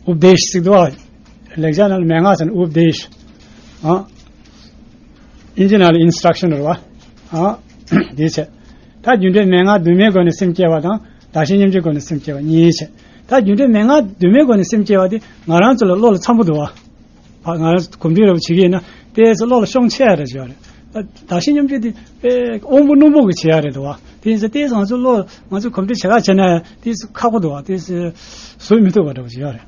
ཨུབ་དེཤ་ཟེར་གྱི་འདུག་བ། ལེགས་སྦྱར་ནང་ལ་མན་ངག་ཟེར་ན་ཨུབ་དེཤ། ཨ། ཨིན་ཇི་ནང་ལ་ཨིན་སི་ཊྲག་ཤན་རེད་བ། ཨ། དེ་བྱས། ད་རྒྱུ་འབྲས་མན་ངག་བདུན་མའི་སྒོ་ནས་སེམས་བསྐྱེད་པ་དང་བདག་གཞན་མཉམ་བརྗེའི་སྒོ་ནས་སེམས་བསྐྱེད་པ་གཉིས་བྱས། ད་རྒྱུ་འབྲས་མན་ངག་བདུན་མའི་སྒོ་ནས་སེམས་བསྐྱེད་པ་དེ་ང་རང་ཚོ་ལ་བློ་ལ་འཚམ་པོ་འདུག་བ། ང་རང་ཚོ་གོམས་འདྲིས་རེ་བ་བྱེད་ཀྱི་ཡིན་ན་ཏོག་ཙམ་བློ་ལ་ཤོང་ཆེ་ཡ་རེ་བྱེད་ཡ་རེད། ད་བདག་གཞན་མཉམ་བརྗེ་དེ་དཔེ་དབང་པོ་རྣོན་པོ་གི་བྱེད་ཡ་རེད་འདུག་བ། དེ་ཡིན་ཙང་ཏོག་ཙམ་ང་ཚོ་བློ་ང་ཚོ་གོམས་འདྲིས་བྱེད་ག་བྱེད་ན་ཏོག་ཙམ་ཁག་པོ་འདུག་བ། ཏོག་ཙམ་བཟོད་མི་ཐུབ་པ་འདྲ་བོ་བྱེད་ཡ་རེད།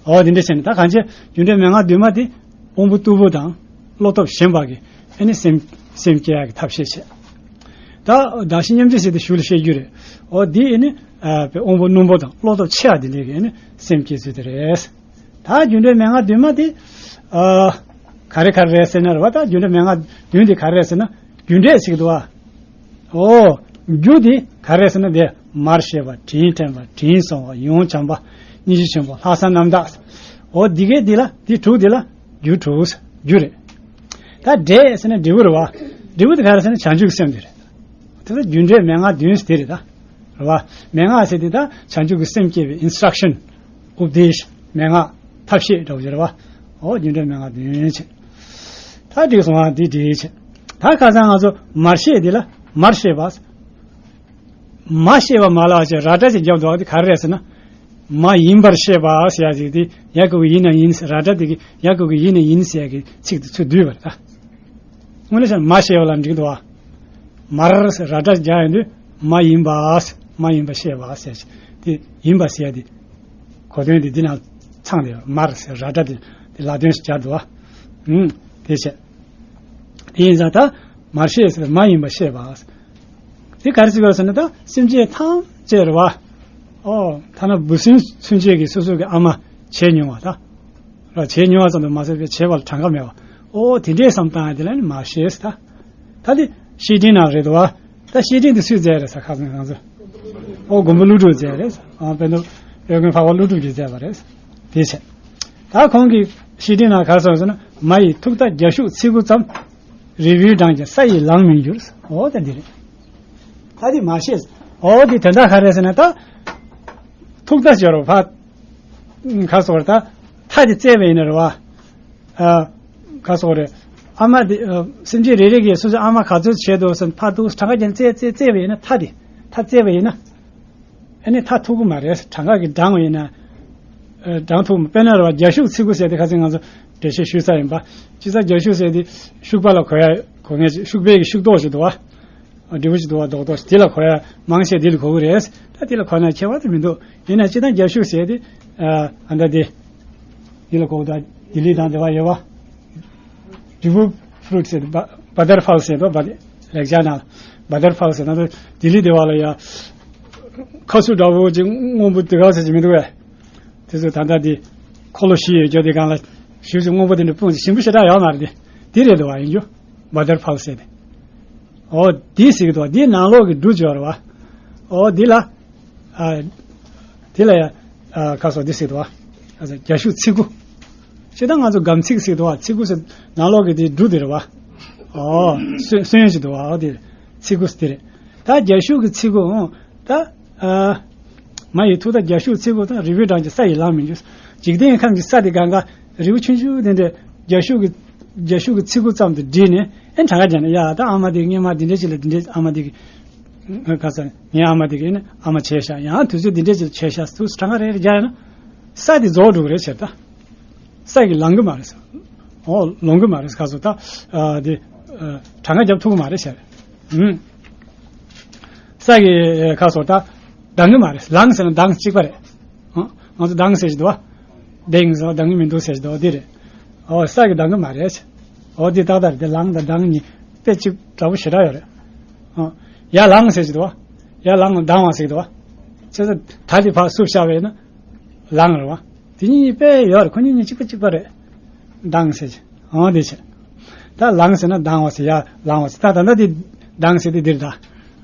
འོ་དེ་འདྲ་བྱས་ནས་ད་གང་ཅི་རྒྱུ་འབྲས་མན་ངག་བདུན་མ་དེ་དབང་པོ་རྟུལ་པོ་དང་བློ་སྟོབས་ཞན་པ་གི་ཨ་ནི་སེམས་སེམས་བསྐྱེད་ཡ་གི་ཐབས་ཤེས་བྱས། ད་བདག་གཞན་མཉམ་བརྗེ་ཟེར་དེ་ཞུགས་ལ་བཤད་རྒྱུ་རེད། འོ་དེ་ཨ་ནི་ཨ་དཔེ་དབང་པོ་རྣོན་པོ་དང་བློ་སྟོབས་ཆེ་བ་དེ་འདྲ་གི་ཨ་ནི་སེམས་བསྐྱེད་ཚུལ་དེ་རེད། ད་རྒྱུ་འབྲས་མན་ངག་བདུན་མ་དེ། ཨ། ག་རེ་ག་རེ་རེད་ཟེར་ན་རེད་བ། ད་རྒྱུ་འབྲས་མན་ངག་བདུན་དེ་ག་རེ་རེད་ཟེར་ན། རྒྱུ་འབྲས་ཟེར་གྱི་འདུག་བ། ཨོ། རྒྱུ་དེ་ག་རེ་ཟེར་ན། དེ་མར་ཤེས་པ། དྲིན་དྲན་པ། དྲིན་གཟོ་བ། ཡོངས་བྱམས་པ། སྙིང་རྗེ་ཆེན་པོ། ལྷག་བསམ་རྣམ་དག། འོ་འདི་གའི་འདི་ལ། འདི་དྲུག་འདི་ལ་རྒྱུ་དྲུག་རྒྱུ་རེད། ད་འབྲས་ཟེར་ན་འབྲས་བུ་རེད་བ། འབྲས་བུ་དེ་ག་རེ་ཟེར་ན་བྱང་ཆུབ་ཀྱི་སེམས་དེ་རེད། དེ་ལ་རྒྱུ་འབྲས་མན་ངག་བདུན་ཟེར་དེ་རེད་ད། རེད་བ། མན་ངག་ཟེར་དེ་ད་བྱང་ཆུབ་ཀྱི་སེམས་བསྐྱེད་པའི་ཨིན་སི་ཊྲག་ཤན། ཨུབ་དེཤ། མན་ངག་ཐབས་ཤེས་འདྲ་བོ་ཅིག་རེད་བ། འོ་རྒྱུ་འབྲས་མན་ངག་བདུན་བྱས། ད་འགྲིག་སོང་བ། འདི་འགྲིག་བྱས། ད་ཁ་སང་ང་ཚོ་མར་ཤེས་འདི་ལ་མར་ཤེས་པ། མ་ཤེས་པ་མ་ལབ་བྱས་ར་སྒྲ་ཅིག་བརྒྱབ་འདུག་བ། འདི་ག་རེ་རེད་ཟེར་ན། མ་ཡིན་པར་ཤེས་པ་ཟེར་ཡ་ཅིག་དེ་ཡ་གི་གུ་ཡིན་ན་ཡིན། ར་སྒྲ་དེ་གི་ཡ་གི་གུ་ཡིན་ན་ཡིན་ཟེར་ཡ་གི་ཚིག་དེ་ཚུར་བསྡུས་པ་རེད་ད། དངོས་གནས་བྱས་ན་མ་ཤེས་པ་ལ་འགྲིག་འདུག་བ། མར་ཟེར་ར་སྒྲ་སྦྱར་ཡོང་དུས་མ་ཡིན་པ། མ་ཡིན་པ་ཤེས་པ་ཟེར་ཅིག་དེ་ཡིན་པ་ཟེར་ཡ་དེ་གོ་དོན་དེ་འདི་ན་ཚང་སྟེ། མར་ཟེར་ར་སྒྲ་དེ་དེ་ལ་དོན་ཞིག་སྦྱར་འདུག་བ། ཨུམ། དེ་བྱས། དེ་ཡིན་ཙང་ད་མར་ཤེས་ཟེར་མ་ཡིན་པ་ཤེས་པ། དེ་ག་རེ་ཟེར་དགོས་ཟེར་ན། ད་སེམས་ཅན་ཐམས་ཅད་རེད་བ། ཨོ་ཐ་ན་འབུ་སྲིན་ཚུན་ཆད་ཀྱིས་སོ་སོ་གི་ཨ་མ་བྱས་མྱོང་བ་ད། ར་བྱས་མྱོང་བ་ཙམ་དུ་མ་ཟད་པའི་བྱས་པ་ལ་གྲངས་ཀ་མེད་པ། ཨོ་དེ་འདྲའི་བསམ་སྟངས་དེ་ལ་ནི་མར་ཤེས་ཟེར་ད། ད་དེ་བཤེས་སྤྲིང་ནང་རེད་འདུག་བ། ད་བཤེས་སྤྲིང་དེ་སུས་མཛད་རེད་ཟེར། ཁ་སང་ང་ཚོ། ཨོ་མགོན་པོ་ཀླུ་སྒྲུབ་མཛད་རེད། ཨ་དཔེར་ན་དབལ་མགོན་འཕགས་པ་ཀླུ་སྒྲུབ་ཀྱིས་མཛད་པ་རེད། དེ་བྱས། ད་ཁོང་གིས་བཤེས་སྤྲིང་ནང་ག་རེ་གསུངས་ཟེར་ན། མ་ཡི་ཐུག་མཐའ་རྒྱ་ཤུག་ཚིག་གུ་ཙམ། རི་བོའི་འགྲམ་གྱི་ས་ཡིས་ལང་མི་འགྱུར། འོ་ད་འདི་རེད། ད་འདི་མར་ཤེས། འོ་འདི་དོན་དག་ག་རེ་ཟེར་ན། ད་ཐུག་མཐའ་ཟེར་བ་ཕ་ག་སོགས་རེད། ད་མཐའ་འདི་བཙལ་བ་ཡིན་ན་རེད་བ། ཨ་ག་སོགས་རེད། ཨ་མ་འདི་ཨ་སེམས་ཅན་རེ་རེ་གིས་སོ་སོའི་ཨ་མ་ག་ཚོད་བྱས་འདུག་ཟེར་ཕར་འདུག་གྲངས་ཀ་རྒྱབ་བཙལ་བཙལ་བཙལ་བ་ཡིན་ན། མཐའ་འདི་མཐའ་བཙལ་བ་ཡིན་ན། ཨ་ནི་མཐའ་ཐུག་གི་མ་རེད། གྲངས་ཀ་གིས་བགྲངས་པ་ཡིན་ན། ཨ་བགྲངས་ཐུབ་མ། དཔེར་ན་རེད་བ། རྒྱ་ཤུག་ཚིག་གུ་ཟེར་དེ་ཁ་སང་ང་ཚོ་འགྲེལ་བཤད་ཞུས་ཚར་ཡིན་པ། སྤྱིར་བཏང་རྒྱ་ཤུག་ཟེར་དེ་ཤུག་པ་ལ་གོ་ཡ་གོ་ངེས་ཅིག་ཤུག་པའི་གི་ཤུག་རྡོག་ཅིག་འདུག་བ། འབྲས་བུ་ཅིག་འདུག་བ། རྡོག་རྡོག་དེ་ལ་གོ་ཡ་མང་ཆེ་དེ་ལ་གོ་གི་རེད། ད་དེ་ལ་གོ་ན་ཁྱད་པར་དེ་མི་འདུག་ཡིན་ན་སྤྱིར་བཏང་རྒྱ་ཤུག་ཟེར་དེ་ཨ་ཨ་ད་དེ་དེ་ལ་གོ་གི་འདུག་ལྡི་ལི་དང་དེ་བ་ཡོད་བ། ཌི་བུ་ཕུ་རུཊ་ཟེར། བ་བ་ཏར་ཕལ་ཟེར་དོ། བ་ལེགས་སྦྱར་ནང་བ་ཏར་ཕལ་ཟེར་ན། ལྡི་ལི་དེ་བ་ལ་ཡ་ཁ་སུ་འདྲ་བོ་ཅིག་སྔོན་པོ་དེ་ག་ཟེར་གྱི་མི་འདུག་བས། དེ་ཚོ་ད་ལྟ་དེ་འཁོར་ལོ་བཞི་ཡོད་རྒྱུ་དེ་སྒང་ལ་ཞུ་ཞུ་སྔོན་པོ་དེ་འདྲ་སྤུངས་ཞིམ་པོ་ཞེ་དྲག་ཡོད་མ་རེད་དེ། དེ་རེད་འདུག་བ། ཡིན་རྒྱུ་བ་ཏར་ཕལ་ཟེར་དེ། ཨོ་དེ་ཟེར་གི་འདུག་དེའི་ནང་ལོགས་ཀྱི་འབྲུ་སྦྱོར་བ། ཨོ་དེ་ལ་ཨ་དེ་ལ་ཡ་ཨ་ཁ་སོགས་དེ་ཟེར་འདུག་བ། ཁ་སོགས་རྒྱ་ཤུག་ཚིག་གུ། ཅི་ད་ང་ཚོ་སྒམ་ཚིག་ཟེར་འདུག་བ། ཚིག་གུ་ཟེར་ནང་ལོགས་ཀྱི་དེ་འབྲུ་དེ་རེད་བ། ཨོ་སོན་སོན་ཞིག་འདུག་བ། ཨོ་དེ་ཚིག་གུ་ཟེར་དེ་རེད། ད་རྒྱ་ཤུག་གི་ཚིག་གུ། ཨོ་ད་ཨ་མ་ཡི་ཐུག་མཐའ་རྒྱ་ཤུག་ཚིག་གུ་དང་། རི་བོའི་འགྲམ་གྱི་ས་ཡིས་ལང་མི་འགྱུར། འཇིག་རྟེན་ཁམས་ཀྱི་ས་དེ་སྒང་ག་རི་བོ་ཆུང་ཆུང་དེ་འདྲ་རྒྱ་ཤུག་གི་རྒྱ་ཤུག་གི་ཚིག་གུ་ཙམ་དུ་བསྒྲིལ་ནས། ཨེ་གྲངས་ཀ་རྒྱག་ན། ཡ་ད་ཨ་མ་དེ་སྔོན་མ་འདི་འདྲ་ཅིག་ལ་འདི་འདྲ། ཨ་མ་དེ་གི་ཁ་སང་ངའི་ཨ་མ་དེ་གི་ཨ་མ་བྱས་ཤག་ཡང་དུས་ཚོད་འདི་འདྲ་ཅིག་བྱས་ཤག་ཟེར་དུས་གྲངས་ཀ་རེ་རེ་རྒྱག་ཡ་ན་ས་དེ་རྫོགས་འགྲོ་གི་རེད་ཟེར། ད་ས་གིས་ལང་གི་མ་རེད་ཟེར། ཨོ་ལོང་གི་མ་རེད། ཁ་སོགས་ད་ཨ་དེ་ཨ་གྲངས་ཀ་རྒྱབ་ཐུབ་གི་མ་རེད་ཟེར། ཨུམ། ས་གིས་ཁ་སོགས་ད་ལྡང་གི་མ་རེད། ལང་ཟེར་ན་ལྡང་གཅིག་པ་རེད། ཨ་ང་ཚོ་ལྡང་ཟེར་གྱི་འདུག་བ། ལྡང་ཟེར་བ་ལྡང་གི་མི་འདུག་ཟེར་གྱི་འདུག་བ། འདི་རེད། ཨོ་ས་གིས་ལྡང་གི་མ་རེད། ཨོ་འདི་ཏག་ཏག་རེད། དེ་ལང་དང་ལྡང་གཉིས་དཔེ་གཅིག་འདྲ་པོ་ཞེ་དྲག་ཡོད་རེད། ཨ་ཡར་ལངས་ཟེར་གྱི་འདུག་བ། ཡར་ལངས་ལྡང་བ་ཟེར་གྱི་འདུག་བ། བྱས་ཙང་ད་དེ་ཕར་བསུབས་བཞག་པ་ཡིན་ན་ལང་རེད་བ། དེ་གཉིས་དཔེ་ཡོད་རེད། ཁོ་གཉིས་གཉིས་གཅིག་པ་གཅིག་པ་རེད། ལྡང་ཟེར་གྱི། ཨོ་འདི་བྱས། ད་ལངས་ཟེར་ན་ལྡང་བ་ཟེར། ཡར་ལངས་བ་ཟེར། ད་ད་ལྟ་དེ་ལྡང་ཟེར་དེ་འདིར་ད་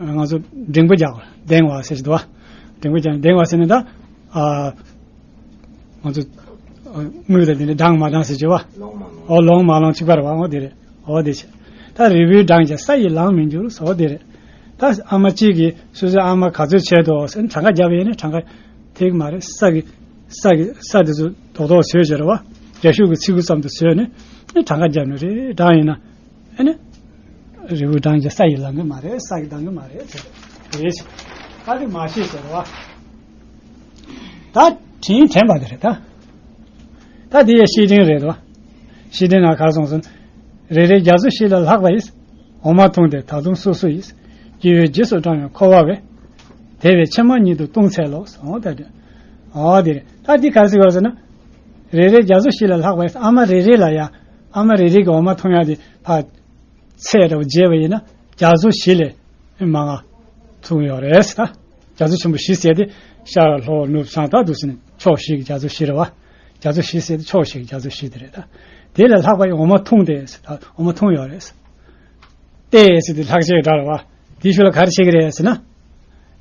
ང་ཚོ་འགྲེང་བུ་རྒྱག་པ། ལྡང་བ་ཟེར་གྱི་འདུག་བ། འགྲེང་བུ་རྒྱག། ལྡང་བ་ཟེར་ན་ད་ཨ་ང་ཚོ་ཨ་དངུལ་དང་དེ་འདྲ་འདང་མ་འདང་ཟེར་གྱི་བ། ལོང་མ་ལོང་། ཨོ་ལོང་མ་ལོང་གཅིག་པ་རེད་བ། ཨོ་དེ་རེད། ཨོ་དེ་བྱས། ད་རི་བོའི་འགྲམ་གྱི་ས་ཡིས་ལང་མི་འགྱུར་ཟེར། ཨོ་དེ་རེད། ད་ཨ་མ་གཅིག་གིས་སོ་སོའི་ཨ་མ་ག་ཚོད་བྱས་འདུག་ཟེར་ན་གྲངས་ཀ་བརྒྱབ་པ་ཡིན་ན་གྲངས་ཀ་ཐེག་མ་རེད། ས་གི་ས་གི་ས་དེ་ཚོ་རྡོག་རྡོག་བཟོས་བྱས་རེད་བ། རྒྱ་ཤུག་གི་ཚིག་གུ་ཙམ་དུ་བཟོས་ནས་ཨ་གྲངས་ཀ་བརྒྱབ་ནས་རེད་བགྲངས་ཡིན་ན། ཨ་ནི་རི་བོའི་འགྲམ་གྱི་ས་ཡིས་ལང་གི་མ་རེད། ས་གིས་ལྡང་གི་མ་རེད་ཟེར། རེད་ཟེར། ད་དེ་མར་ཤེས་ཟེར་བ། ད་དྲིན་དྲན་པ་དེ་རེད་ད། ད་དེ་ཡང་བཤེས་སྤྲིང་རེད་དོ། བཤེས་སྤྲིང་ནང་ག་རེ་གསུངས་སོང་། རེ་རེ་རྒྱ་མཚོ་བཞི་ལས་ལྷག་པ་ཡིས། འོ་མ་འཐུངས་ཏེ་ད་དུང་སོ་སོ་ཡི། སྐྱེ་བོའི་རྗེས་སུ་འབྲང་བའི་འཁོར་བ་བས། དེ་བས་ཕྱི་མ་ཉིད་དུ་ལྟུང་འཚལ་ལོ་ཟེར། འོ་ད་དེ་འོ་དེ་རེད། ད་འདི་ག་རེ་ཟེར་བ་ཟེར་ན། རེ་རེ་རྒྱ་མཚོ་བཞི་ལས་ལྷག་པ་ཡིས། ཨ་མ་རེ་རེ་ལ་ཡ། ཨ་མ་རེ་རེ་གི་འོ་མ་འཐུང་ཡ་དེ་ཕར་ཚད་འདྲ་བོ་བརྗེས་པ་ཡིན་ན་རྒྱ་མཚོ་བཞི་ལས་མང་ང་འཐུང་ཡོད་རེད་ཟེར། ད་རྒྱ་མཚོ་ཆེན་པོ་བཞི་ཟེར་དེ་ཤར་ལྷོ་ནུབ་བྱང་ད་འདུག་ཟེར་ནས་ཕྱོགས་བཞི་གི་རྒྱ་མཚོ་བཞི་རེད་བ། རྒྱ་མཚོ་བཞི་ཟེར་དེ་ཕྱོགས་བཞི་གི་རྒྱ་མཚོ་བཞི་དེ་རེད། ད་དེ་ལས་ལྷག་པ་ཡིས་འོ་མ་འཐུངས་ཏེ་ཟེར། ད་འོ་མ་འཐུང་ཡོད་རེད་ཟེར། ཏེ་ཟེར་དེ་ལྷག་བཅས་སྒྲ་རེད་བ། དེའི་ཤུལ་ལ་ག་རེ་བྱེད་ཀྱི་རེད་ཟེར་ན།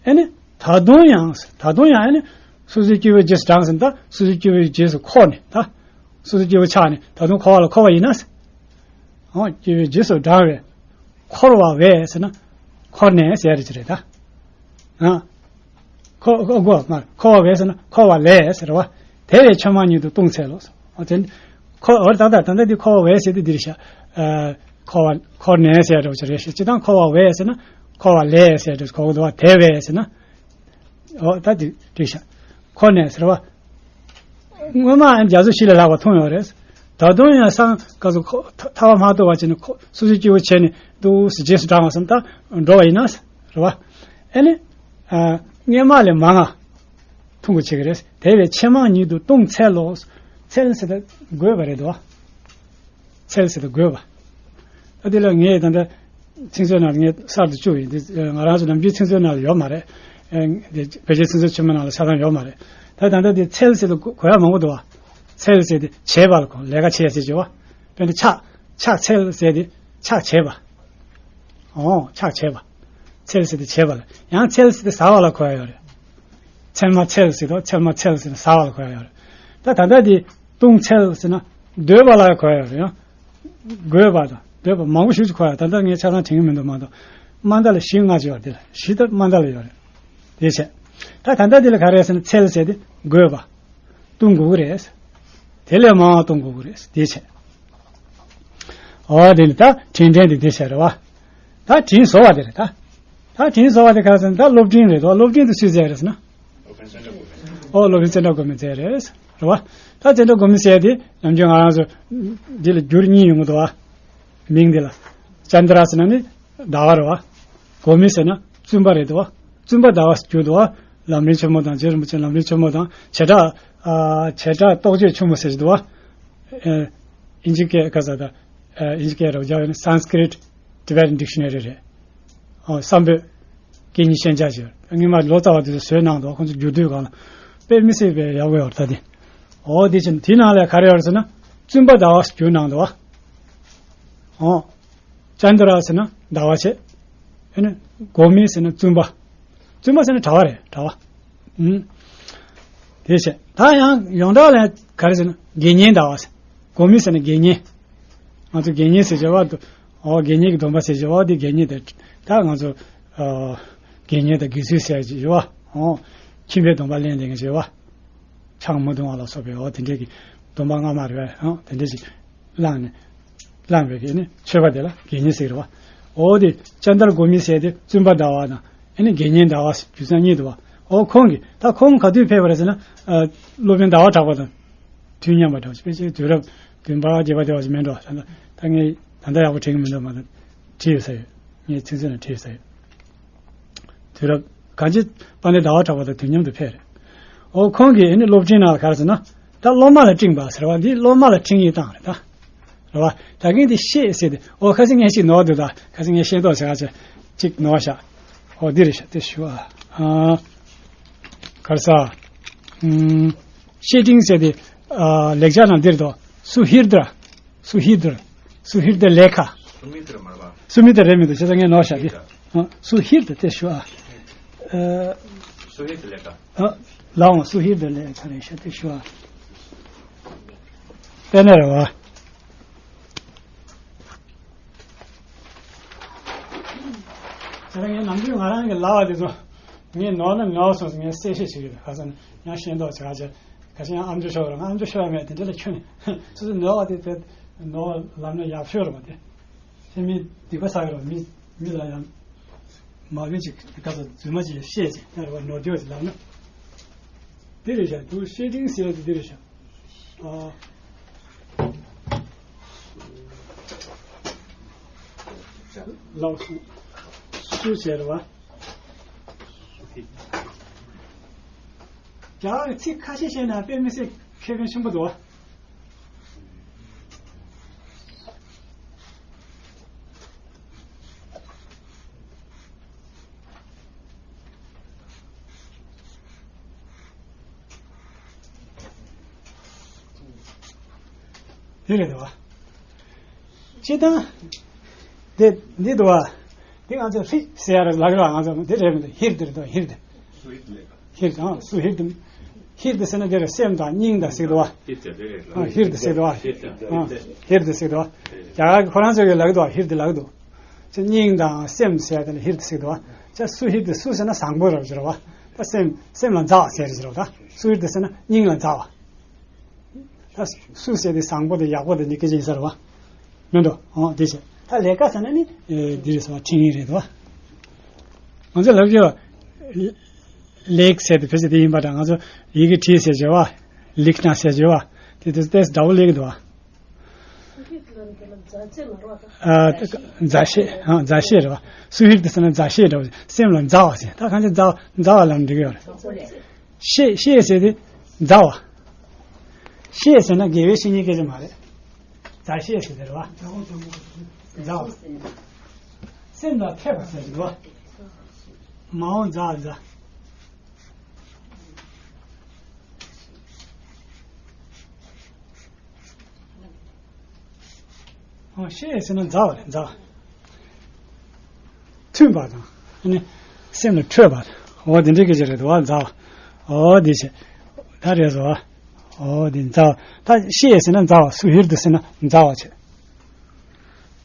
ཨེ་ནི། ད་དུང་ཡང་། ད་དུང་ཡང་ཨེ་ནི། སོ་སོའི་སྐྱེ་བོའི་རྗེས་སུ་འབྲངས་ཟེར་ན། ད་སོ་སོའི་སྐྱེ་བོའི་རྗེས་སུ་འཁོར་ནས། ད་སོ་སོའི་སྐྱེ་བོ་ཆགས་ནས་ད་དུང་འཁོར་བ་ལ་འཁོར་བ་ཡིན་ན། ཨོ། སྐྱེ་བོའི་རྗེས་སུ་འབྲང་བས། འཁོར་བ་བས་ཟེར་ན། འཁོར་ནས་ཟེར་རེད་ཅི་རེད་ད། ཨ། འཁོར། འཁོར་བ་མ། འཁོར་བ་བས་ཟེར་ན་འཁོར་བ་ལས་ཟེར་བ། དེ་བས་ཕྱི་མ་ཉིད་དུ་ལྟུང་འཚལ་ལོ། ཨོ་དེ། འཁོར་བར་ད་ལྟ་ད་ལྟ་འདི་འཁོར་བ་བས་ཟེར་དུས་འདིར་བཞག་ཨ། འཁོར་བ་འཁོར་ནས་ཟེར་འགྲོ་ཅི་རེད་ཤག་སྤྱིར་བཏང་འཁོར་བ་བས་ཟེར་ན་འཁོར་བ་ལས་ཟེར་འགྲོ་གོ་གི་འདུག་བ། དེ་བས་ཟེར་ན། ཨོ་ད་འདི་འགྲིག་ཤག་འཁོར་ནས་ཟེར་བ། སྔོན་མ་རྒྱ་མཚོ་བཞི་ལས་ལྷག་པ་འཐུང་ཡོད་རེད། ད་དུང་ཡང་སང་ག་ཚོད་ཁོ་ཐ་ཐ་བ་མ་ཐུབ་པ་བྱས་ནས་ཁོ་སོ་སོའི་སྐྱེ་བོ་བྱས་ནས་འདུག་སེ་རྗེས་སུ་འབྲང་བ་སམ་ད་འགྲོ་བ་ཡིན་ན་རེད་བ། ཨེ་ནི། ཨ། སྔོན་མ་ལས་མང་ང་འཐུང་དགོས་བྱེད་ཀྱི་རེད། དེ་བས་ཕྱི་མ་ཉིད་དུ་ལྟུང་འཚལ་ལོ། འཚལ་ཟེར་ད་དགོས་པ་རེད་དོ། འཚལ་ཟེར་ད་དགོས་པ། ད་དེ་ལ་ངས་ད་ལྟ་ཚིག་མཛོད་ནང་ངས་གསར་དུ་བཅུག་ཡིན། འདི་ང་རང་ཚོ་ནམ་རྒྱུན་ཚིག་མཛོད་ནང་ལ་ཡོད་མ་རེད། ཨེ། འདི་བོད་ཆས་ཚིག་མཛོད་ཆེན་མོ་ནང་ལ་ཆ་ཚང་ཡོད་མ་རེད། ད་ད་ལྟ་འདི་འཚལ་ཟེར་ད་གོ་ཡ་མང་པོ་འདུག་བ། འཚལ་ཟེར་དེ་བྱེད་པ་ལ་གོ། ལས་ཀ་བྱེད་ཟེར་བྱེད་བ། དཔེར་ན་ཕྱག་ཕྱག་འཚལ་ཟེར་དེ་ཕྱག་བྱེད་པ། ཨོ་ཕྱག་བྱེད་པ། འཚལ་ཟེར་དེ་བྱེད་པ་ལ། ཡང་འཚལ་ཟེར་དེ་ཟ་བ་ལ་གོ་ཡ་ཡོད་རེད། ཚལ་མ་འཚལ་ཟེར་དོ། ཚལ་མ་འཚལ་ཟེར་ན་ཟ་བ་ལ་གོ་ཡ་ཡོད་རེད། ད་ད་ལྟ་དེ་ལྟུང་འཚལ་ཟེར་ན་འདོད་པ་ལ་གོ་ཡ་ཡོད་རེད། ཡང་དགོས་པ་དང་འདོད་པ་མང་པོ་ཞིག་གོ་ཡ། ད་ལྟ་ངས་ཆ་ཚང་དྲན་གྱི་མི་འདུག་མ་གཏོགས། མ་མཐའ་ལ་བཞི་ལྔ་ཅིག་ཡོད་རེད། དེ་ལ་བཞི་ད་མ་མཐའ་ལ་ཡོད་རེད། དེ་བྱས། ད་ད་ལྟ་དེ་ལ་ག་རེ་ཟེར་ན་འཚལ་ཟེར་དེ་དགོས་པ། ལྟུང་དགོས་ཀྱི་རེད། དེ་ལས་མང་བ་ལྟུང་དགོས་ཀྱི་རེད། དེ་བྱས། ཨོ་དེ་ནི་ད་དྲིན་དྲན་དེ་དེ་བྱས་རེད་བ། ད་དྲིན་གཟོ་བ་དེ་རེད་ད། ད་དྲིན་གཟོ་བ་དེ་ག་རེ་ཟེར་ན་ད་སློབ་འབྲིང་རེད་དོ། སློབ་འབྲིང་དེ་སུས་མཛད་རེད་ཟེར་ན། ཨོ་སློབ་དཔོན་ཙནྡྲ་གོ་མི་མཛད་རེད། རེད་བ། ད་ཙནྡྲ་གོ་མི་ཟེར་དེ་ནམ་རྒྱུན་ང་རང་ཚོ་འདི་ལ་འགྱུར་གཉིས་ཡོང་གི་འདུག་བ། མིང་འདི་ལ། ཙནྡྲ་ཟེར་ན་ནི་ཟླ་བ་རེད་བ། གོ་མི་ཟེར་ན་བཙུན་པ་རེད་འདུག་བ། བཙུན་པ་ཟླ་བ་ཟེར་གྱི་འདུག་བ། ལམ་རིམ་ཆེན་མོ་དང་རྗེ་རིན་པོ་ཆེ་ལམ་རིམ་ཆེན་མོ་དང་བྱེ་བྲག་ཨ། བྱེ་བྲག་རྟོགས་བརྗོད་ཆེན་མོ་ཟེར་གྱི་འདུག་བ། ཨ། ཨིན་ཇི་སྐད་ག་ས་ད། ཨ། ཨིན་ཇི་སྐད་རོགས་རྒྱག་ཡོད་ན་Sanskrit Tibetan Dictionary རེད། ཨོ་བསམ་པའི་སྐད་གཉིས་ཤན་སྦྱར་ཞིག་སྔོན་མ་ལོ་ཙཱ་བ་དེ་ཚོས་བཟོས་གནང་འདུག་ཁོང་ཚོ་བསྒྱུར་དུས་སྒང་ལ་དཔེ་མི་སྲིད་པའི་ཡག་པོ་ཡོད་རེད་ད་དེ། ཨོ་དེ་ཕྱིན་དེའི་ནང་ལ་ག་རེ་ཡོད་རེད་ཟེར་ན་བཙུན་པ་ཟླ་བ་བསྒྱུར་གནང་འདུག་བ། ཨོ། ཙནྡྲ་ཟེར་ན་ཟླ་བ་བྱས། ཨེ་ནི་གོ་མི་ཟེར་ན་བཙུན་པ། བཙུན་པ་ཟེར་ན་གྲྭ་བ་རེད་གྲྭ་བ། ཨུམ། དེ་བྱས་ད་ཡང་ཡོངས་གྲགས་ལ་ག་རེ་ཟེར་ན་དགེ་བསྙེན་ཟླ་བ་ཟེར། གོ་མི་ཟེར་ན་དགེ་བསྙེན། ང་ཚོ་དགེ་བསྙེན་ཟེར་བྱས་བ་འདུག་ཨོ་དགེ་བསྙེན་གྱི་སྡོམ་པ་ཟེར་བྱས་བ་འདི་དགེ་བསྙེན་དེ། ད་ང་ཚོ་ཨ། དགེ་བསྙེན་དང་དགེ་ཚུལ་ཟེར་བྱས་བ། ཨོ། ཁྱིམ་པའི་སྡོམ་པ་ལེན་དེ་ངས་བྱས་བ། ཆང་མི་འཐུང་བ་ལ་སོགས་པའི་འོ་དེ་འདྲས་ཀྱི་སྡོམ་པ་སྔ་མ་རེད་བས། ཨོ་དེ་འདྲས་ཀྱི་བླངས་ནས་བླངས་པའི་གི་ནི་མཆོད་པ་དེ་ལ་དགེ་བསྙེན་ཟེར་བ། འོ་དེ་ཙནྡྲ་གོ་མི་ཟེར་དེ་བཙུན་པ་ཟླ་བ་དང་ཨེ་ནི་དགེ་བསྙེན་ཟླ་བ་རྒྱུ་མཚན་གཉིས་འདུག་བ། འོ་ཁོང་གིས་ད་ཁོང་ག་དུས་ཕེབས་པ་རེད་ཟེར་ན། ཨ། སློབ་དཔོན་ཟླ་བ་གྲགས་པ་དང་དུས་མཉམ་པ་འདྲ་བ་ཞིག་ཕལ་ཆེར་དུས་རབས་བདུན་པ་བརྒྱད་པ་དེ་བ་ཞིག་མིན་འགྲོ། ད་ལྟ་ད་ངས་ད་ལྟ་ཡག་པོ་དྲན་གྱི་མི་འདུག་མ་གཏོགས་བྲིས་ཡོད་ས་ཡོད། ངས་ཚིག་མཛོད་ནང་བྲིས་ཡོད་ས་ཡོད། དུས་རབས་གང་ཅི་དཔལ་ལྡན་ཟླ་བ་གྲགས་པ་དང་དུས་མཉམ་དུ་ཕེབས་རེད། འོ་ཁོང་གིས་ཨ་ནི་སློབ་འབྲིང་ནང་ལ་ག་རེ་ཟེར་ན། ད་སློབ་མ་ལ་སྤྲིངས་པ་ཟེར་བ་འདི་སློབ་མ་ལ་འཕྲིན་ཡིག་བཏང་རེད་ད། རེད་བ། ད་གིན་འདི་ཤེས་ཟེར་ཏེ་འོ་ཁ་སང་ངས་ཅིག་ནོར་འདུག་ད་ཁ་སང་ངས་ཤེས་མདོག་བྱ་ག་ཅིག་ཅིག་ནོར་བཞག་འོ་འདི་རེད་ཤག་དེ་ཞུ་ཨ། ཨ། ག་རེ་ཟ། ཨུམ། བཤེས་སྤྲིང་ཟེར་ཏེ། ཨ། ལེགས་སྦྱར་ནང་འདིར་དོ། སུ་ཧིར་དྲ། སུ་ཧིར་དྲ། སུ་ཧིར་དྲ་ལེ་ཁ། སུ་མི་དྲ་མ་རེད་པ། སུ་མི་དྲ་རེད་མི་འདུག་བྱས་ཙང་ངས་ནོར་བཞག་གི། ཨ། སུ་ཧིར་དྲ་དེ་ཞུ་ཨ། ཨ། སུ་ཧིར་དྲ་ལེ་ཁ། ཨ། ལའང་སུ་ཧིར་དྲ་ལེ་ཁ་རེད་ཤག་དེ་ཞུ་ཨ། དེ་ནས་རེད་བ། དེ་ལ་ངས་ནམ་རྒྱུན་ང་རང་གི་ལབ་པ་དེ་ཚོ་ངས་ནོར་ན་ནོར་སོང་ངས་གསལ་བཤད་བྱེད་ཀྱི་རེད། ཁ་སང་ཡང་ཤེས་མདོག་བྱེད་ཁ་ཆེ་ཁ་ཆེ་ཡང་ཨམ་ཅོག་ཤོར་བ་རེད། ང་ཨམ་ཅོག་ཤོར་བ་མེད། དེ་འདྲ་ལ་ཁྱོན་ནས་སོ་སོའི་ནོར་བ་དེ་དེ་ནོར་བ་ལབ་ན་ཡག་ཤོས་རེད་པ། དེ་དེ་མི་སྡིག་པ་བསགས་ཀྱི་རེད། མི་མི་ལ་ཡང་མ་འོས་ཅིག་དེ་ག་ཚོད་རྫུན་མ་ཅིག་བཤད་ཅིག་ཡང་རེད་པ། ནོར་འཁྲུལ་ཅིག་ལབ་ན་དེ་རེད་ཤག་འདུག་བཤེས་སྤྲིང་ཟེར་ཡ་དེ་འདི་རེད་ཤག་ཨ། ལགས་སོ། སུ་ཟེར་བ། རྒྱ་གར་གྱི་ཚིག་ཁ་ཤས་བཤད་ན་དཔེ་མི་སྲིད་ཁེ་ཕན་ཆེན་པོ་འདུག་བ། དེ་རེད་དོ། སྤྱིར་བཏང་། དེ་འདི་འདུག་བ། དེ་ང་ཚོ་ཧྲི་ཟེར་ཡ་རེད་ལབ་ཀྱི་རེད་བ། ང་ཚོ་དེ་རེད་མི་འདུག་ཧིར་དེ་རེད་དོ། ཧིར་དེ། ཧིར་དེ། ཨ། སུ་ཧིར་དེ། ཧིར་དེ་ཟེར་ན་དེ་རེད། སེམས་དང་སྙིང་དང་ཟེར་གི་འདུག་བ། ཧིར་དེ་ཟེར་གི་འདུག་བ། ཨ། ཧིར་དེ་ཟེར་གི་འདུག་བ། རྒྱ་གར་གྱི་ཁོ་རང་ཚོ་གིས་ལབ་ཀྱི་འདུག་བ། ཧིར་དེ་ལབ་ཀྱི་འདུག་ཅེས་སྙིང་དང་སེམས་ཟེར་ཡ་དེ་ལ་ཧིར་དེ་ཟེར་གི་འདུག་བ། ཅེས་སུ་ཧིར་དེ། སུ་ཟེར་ན་བཟང་པོ་རེད་ཟེར་བ། ད་སེམས་སེམས་ལ་མཛའ་བ་ཟེར་ཟེར་བ། ད་སུ་ཧིར་དེ་ཟེར་ན་སྙིང་ལ་མཛའ་བ། ད་སུ་ཟེར་དེ་བཟང་པོ་དེ་ཡག་པོ་དེ་ནི་སྐད་ཆ་ཡིན་ས་རེད་བ། མིན་འགྲོ། འོ་དེ་བྱས། ད་ལེ་ཀ་ཟེར་ན་ནི་ཨེ་འདི་རེད་ཟེར་བ། འཕྲིན་ཡིག་རེད་བ། ང་ཚོ་ལབ་ཀྱི་ལེག་ཟེར་དེ་ཕལ་ཆེར་དེ་ཡིན་པ་འདྲ། ང་ཚོ་ཡི་གེ་བྲིས་ཟེར་བྱས་བ། ལིག་ན་ཟེར་བྱས་བ། དེ་དེ་ཏེས་འདྲ་བོ་ལེག་འདུག་བ། ཨ། མཛའ་བཤེས། ཨ། མཛའ་བཤེས་རེད་བ། སུ་ཧིར་དེ་ཟེར་ན་མཛའ་བཤེས་འདྲ་བོ། སེམས་ལ་མཛའ་བ་ཟེར། ད་གང་ཅི་མཛའ་མཛའ་བ་ལབ་འགྲིག་གི་ཡོད་རེད། ཤེས་ཤེས་ཟེར་དེ་མཛའ་བ། ཤེས་ཟེར་ན་དགེ་བའི་བཤེས་གཉེན་སྐད་ཆ་མ་རེད། མཛའ་བཤེས་ཟེར་དེ་རེད་བ། མཛའ་བ། སེམས་ལ་ཕེབས་པ་ཟེར་དེ་རེད་བ། མ་འོངས་མཛའ་མཛའ། ཨོ། ཤེས་ཟེར་ན་མཛའ་བ་རེད། མཛའ་བ། མཐུན་པ་དང་། ཨ་ནི་སེམས་ལ་འཕྲོད་པ། འོ་དེ་འདྲའི་སྐད་ཆ་རེད་འདུག་བ། མཛའ་བ། འོ་དེ་བྱས། ད་རེད་བཟོ་བ། འོ་དེ་མཛའ་བ། ད་ཤེས་ཟེར་ན་མཛའ་བ། སུ་ཧིར་དེ་ཟེར་ན་མཛའ་བ་བྱས།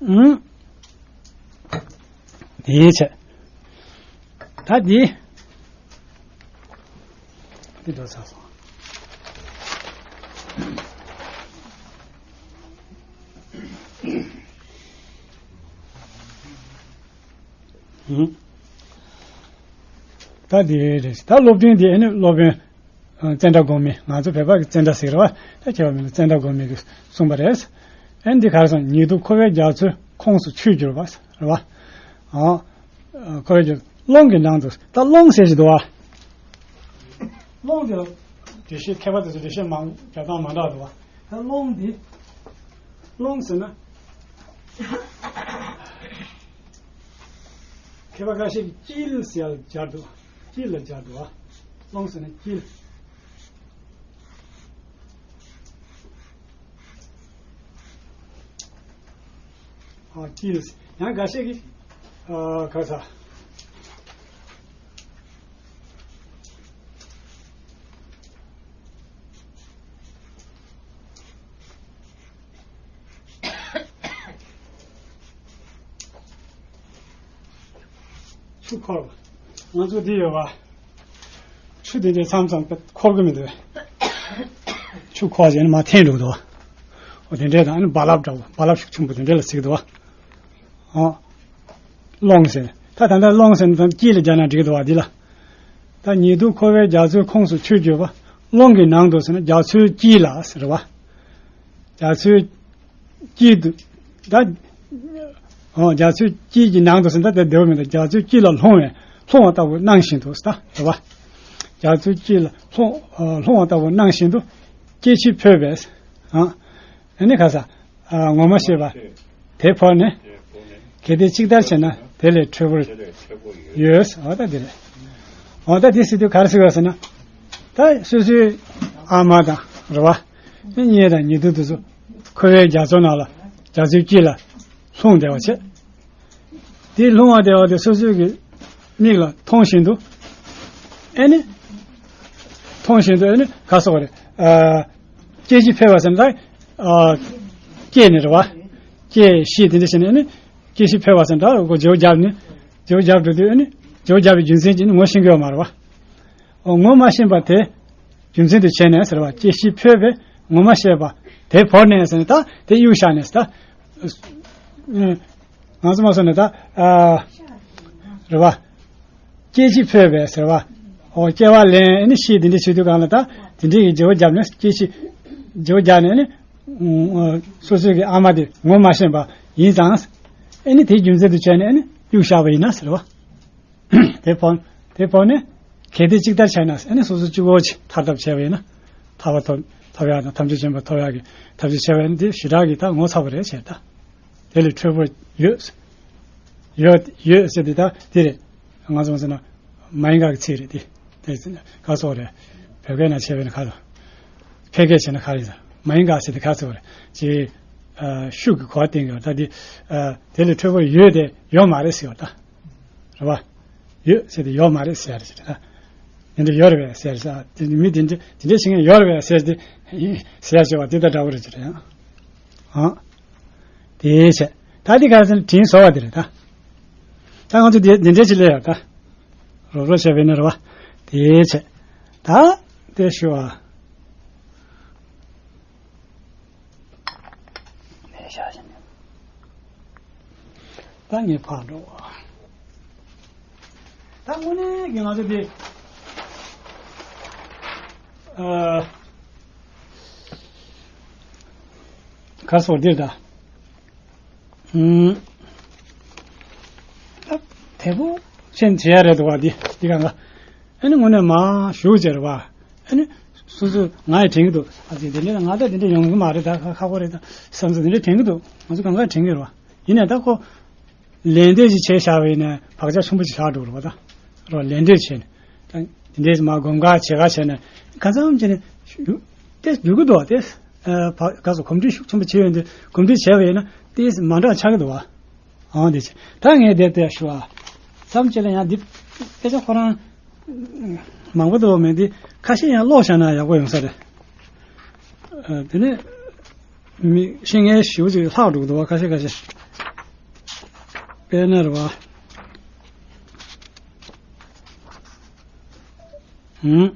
ཨུམ། དེ་བྱས། ད་འདི། འདི་འགྲོ་ཚར་སོང་། ཨུམ། ད་འདི་རེད། ད་སློབ་ཐུན་འདི་ཨ་ནི་སློབ་དཔོན། ཙནྡྲ་གོ་མི། ང་ཚོ་བོད་པ་གི་ཙནྡྲ་ཟེར་བ། ད་ཁྱད་པར་མེད་ལ་ཙནྡྲ་གོ་མི་གིས་གསུངས་པ་རེད། ཨ་ནི་འདི་ག་རེ་གསུངས། ཉིད་དུ་འཁོར་བའི་རྒྱ་མཚོའི་ཁོངས་སུ་ཆུད་གྱུར་པ་རེད་བ། ཨ། འཁོར་བའི་རྒྱ། རླུང་གི་ནང་དུ། ད་རླུང་ཟེར་གྱི་འདུག་བ། རླུང་དེ་ལ་འགྲེལ་བཤད་མཁས་པ་དེ་ཚོ་འགྲེལ་བཤད་མང་རྒྱག་སྟངས་མ་འདྲ་འདུག་བ། ད་རླུང་འདི། རླུང་ཟེར་ན། མཁས་པ་ཁ་ཤས་ཀྱིས་དཀྱིལ་ཟེར་ཡ་ལ་སྦྱར་འདུག་དཀྱིལ་ལ་སྦྱར་འདུག་བ། རླུང་ཟེར་ན་དཀྱིལ། ཨ། དཀྱིལ། ཡང་འགའ་ཤས་ཀྱིས། ཨ། ག་ས། ཆུ་འཁོར་བ། ང་ཚོ་འདི་ཡོད་པ། ཆུ་དེ་འདྲའི་མཚམས་མཚམས་འཁོར་གི་མི་འདུག་ཆུ་འཁོར་བྱས་ནས་མར་འཐེན་འགྲོ་གི་འདུག་འོ་དེ་འདྲའི་དང་། ཨ་ནི་རྦ་རླབས་འདྲ་བོ། རྦ་རླབས་ཤུགས་ཆེན་པོ་དེ་འདྲའི་ལ་ཟེར་གི་འདུག་ཨ། རླུང་ཟེར། ད་ད་ལྟ་རླུང་ཟེར་ན་ད་དཀྱིལ་ལ་སྦྱར་ན་འགྲིག་གི་འདུག་བ། འདི་ལ། ད་ཉིད་དུ་འཁོར་བའི་རྒྱ་མཚོའི་ཁོངས་སུ་ཆུད་གྱུར་པ། རླུང་གི་ནང་དུ་ཟེར་ན་རྒྱ་མཚོའི་དཀྱིལ་ལ་ཟེར་བ། རྒྱ་མཚོའི་དཀྱིལ་དུ། ད། ཨོ། རྒྱ་མཚོའི་དཀྱིལ་གྱི་ནང་དུ་ཟེར་ན་ད་དེ་བདེ་བོ་མི་འདུག་རྒྱ་མཚོའི་དཀྱིལ་ལ་ལྷུང་བའི། ལྷུང་བ་ལྟ་བུ་སྣང་བཞིན་དུ་ཟེར། ད་རེད་བ། རྒྱ་མཚོའི་དཀྱིལ་ལ་ལྷུང་། ཨ། ལྷུང་བ་ལྟ་བུ་སྣང་བཞིན་དུ། སྐྱེ་འཆི་འཕོས་པས། ཨ། ཨ་ནི་ག་ས། ཨ། ངོ་མ་ཤེས་པ། དེ་བོར་ནས། གལ་ཏེ་ཅིག་ལྟར་བྱས་ན་དེ་ལས་འཕྲོད་པོ་ཡོད། འོ་ད་འདི་རེད། འོ་ད་འདི་ཟེར་དུས་ག་རེ་ཟེར་བ་ཟེར་ན། ད་སོ་སོའི་ཨ་མ་དང་རེད་བ། མི་གཉེན་དང་ཉེ་དུ་དེ་ཚོ་འཁོར་བའི་རྒྱ་མཚོ་ནང་ལ། རྒྱ་མཚོའི་དཀྱིལ་ལ་ལྷུང་བསྡད་པ་བྱས། དེ་ལྷུང་བ་བསྡད་པ་དེ་སོ་སོའི་གི་མིག་ལ་མཐོང་བཞིན་དུ། ཨེ་ནི། མཐོང་བཞིན་དུ་ཨེ་ནི་ག་སོགས་རེད། ཨ། སྐྱེ་འཆི་འཕོས་པ་ཟེར་ན་ད། ཨ། སྐྱེས་ནས་རེད་བ། སྐྱེ་ཤི་དེ་འདྲ་བྱས་ནས་ཨེ་ནི། སྐྱེ་འཆི་འཕོས་པ་ཟེར་ན་ད་ཁོ་བརྗེ་པོ་བརྒྱབ་ནས། བརྗེ་པོ་བརྒྱབ་འགྲོ་དུས་ཨེ་ནི། བརྗེ་པོ་བརྒྱབ་པའི་རྒྱུ་མཚན་ཅིག་ནི་ངོ་ཤེས་ཀྱི་ཡོད་མ་རེད་བ། ཨོ། ངོ་མ་ཤེས་པ་དེ་རྒྱུ་མཚན་དུ་བྱས་ནས་ཟེར་བ། སྐྱེ་ཤི་འཕོས་པས་ངོ་མ་ཤེས་པ་དེ་བོར་ནས་ཟེར་ནས་ད་དེ་གཡུག་བཞག་ནས་ད། ང་ཚོ་མ་སོང་ནས་ད། ཨ། རེད་བ། སྐྱེ་འཆི་འཕོས་པས་ཟེར་བ། ཨོ། སྐྱེ་བ་ལེན་ཨེ་ནི་ཤི་དེ་འདྲ་བྱེད་དུས་གང་ལ་ད་དེ་འདྲའི་གི་བརྗེ་པོ་བརྒྱབ་ནས། སྐྱེ་འཆི་བརྗེ་པོ་བརྒྱབ་ནས་ཨེ་ནི། སོ་སོའི་གི་ཨ་མ་དེ་ངོ་མ་ཤེས་པ་ཡིན་ཙང་། ཨེ་ནི་དེ་རྒྱུ་མཚན་དུ་བྱས་ནས་ཨེ་ནི་གཡུག་བཞག་པ་ཡིན་ན་ཟེར་བ། དེ་བོར། དེ་བོར་ནས། གལ་ཏེ་ཅིག་ལྟར་བྱས་ན། ཨ་ནི་སོ་སོ་གཅིག་པོ་ཅིག་ཐར་ཐབས་བྱས་པ་ཡིན་ན། ཐར་པ་ཐོབ་ཐོབ་ཡག་དང་ཐམས་ཅད་མཁྱེན་པ་ཐོབ་ཡག་གི་ཐབས་ཤེས་བྱས་པ་ཡིན་ན། དེ་ཞེ་དྲག་གི་ད་ངོ་ཚ་པོ་རེད་བྱས་ད། དེ་ལས་འཕྲོད་པོ་ཡོད། ཡོད་ཡོད་ཟེར་དེ་ད་དེ་རེད། ང་ཚོ་ཟེར་ན་མ་ཡིན་ག་གི་ཚིག་རེད་དེ། དེ་ཟེར་ན་ག་སོགས་རེད། བོད་སྐད་ནང་བྱས་པ་ཡིན་ན་ག་སོགས། ཕལ་སྐད་བྱས་ན་ག་རེད་ཟེར། མ་ཡིན་ག་ཟེར་དེ་ག་སོགས་རེད། ཅེས། ཨ། ཤུགས་ཀྱི་གོ་བ་བསྟན་གི་ཡོད་ད་དེ། ཨ། དེ་ལས་འཕྲོད་པོ་ཡོད་དེ་ཡོད་མ་རེད་ཟེར་བ་ད། རེད་བ། ཡོད་ཟེར་ཏེ་ཡོད་མ་རེད་ཟེར་ཡ་རེད་ཟེར་ད། དེ་འདྲ་ཡོད་རེད་བས་ཟེར་ས་དེ་མི་དེ་འདྲ་དེ་འདྲ་བྱེད་མཁན་ཡོད་རེད་བས་ཟེར་ཏེ་ཟེར་ཡ་བྱེད་པ་དེ་ལྟར་འདྲ་བོ་རེད་ཟེར་ཡང་། ཨང་། དེའི་ཕྱིར། ད་འདི་ག་རེ་ཟེར་ན་དྲིན་གཟོ་བ་དེ་རེད་ད། ད་ང་ཚོ་འདི་འདི་འདྲས་ཅིག་ལས་ཡོད་ད། རོབ་རོབ་བྱས་པས་ན་རེད་བ། དེའི་ཕྱིར། ད་དེ་ཞུ་བ། ད་ངས་ཕར་འགྲོ་བ། ད་དངོས་གནས་ཀྱི་ང་ཚོ་འདི། ཨ། ག་སོགས་འདིར་ད། ཨུམ། ད་དེ་བོ་ཆེན་བྱེད་ཡ་རེད་འདུག་བ་འདི་འདི་གང་ག་ཨ་ནི་དངོས་གནས་མ་ཞུགས་ཟེར་བ། ཨ་ནི་སོ་སོ་ང་ཡི་དྲན་གྱི་འདུག་ཨ་ཙི་དེ་འདྲས་ང་ད་དེ་འདྲས་ཡོང་གི་མ་རེད་ད་ཁ་ཁ་ཁོ་རེད་ད་བསམ་ཚུལ་དེ་འདྲས་དྲན་གྱི་འདུག་ང་ཚོ་གང་ག་དྲན་གྱི་རེད་བ། ཡིན་ནའི་ད་ཁོ་ལན་འདེབས་ཅིག་བྱས་བཞག་པ་ཡིན་ན་བག་ཆགས་ཆེན་པོ་ཅིག་ཆགས་འགྲོ་རེད་བ་ད། རོ་ལན་འདེབས་བྱས་ནས་ད་དེ་འདྲས་མ་སྒོམ་ག་བྱེད་ག་བྱས་ནས་གང་འཚམ་བྱས་ནས་ཏེ་འགྱུར་གྱི་འདུག་བ་ཏེ། བ་ག་སོ་གོམས་འདྲིས་ཤུགས་ཆེན་པོ་བྱས་ཡོད་འདུག་གོམས་འདྲིས་བྱས་པ་ཡིན་ན་ཏེ་མ་འདྲ་ཆགས་ཀྱི་འདུག་བ། ཨང་དེ་ཆེ། ད་ངས་དེབ་དེ་ཞུ་བ། མཚམས་གཅིག་ལ་ཡང་འདི་སྐད་ཆ་ཁོ་རང་མང་པོ་འདུག་མེད་འདི་ཁ་ཤས་ཡང་ཀློག་བཞག་ན་ཡག་པོ་ཡོང་ས་རེད། ཨ། དེ་ནས་མི་ཤེས་མཁན་ཞེ་པོ་ཅིག་ལྷག་འགྲོ་གི་འདུག་བ། ཁ་ཤས་ཁ་ཤས། དཔེར་ན་རེད་བ། ཧུམ།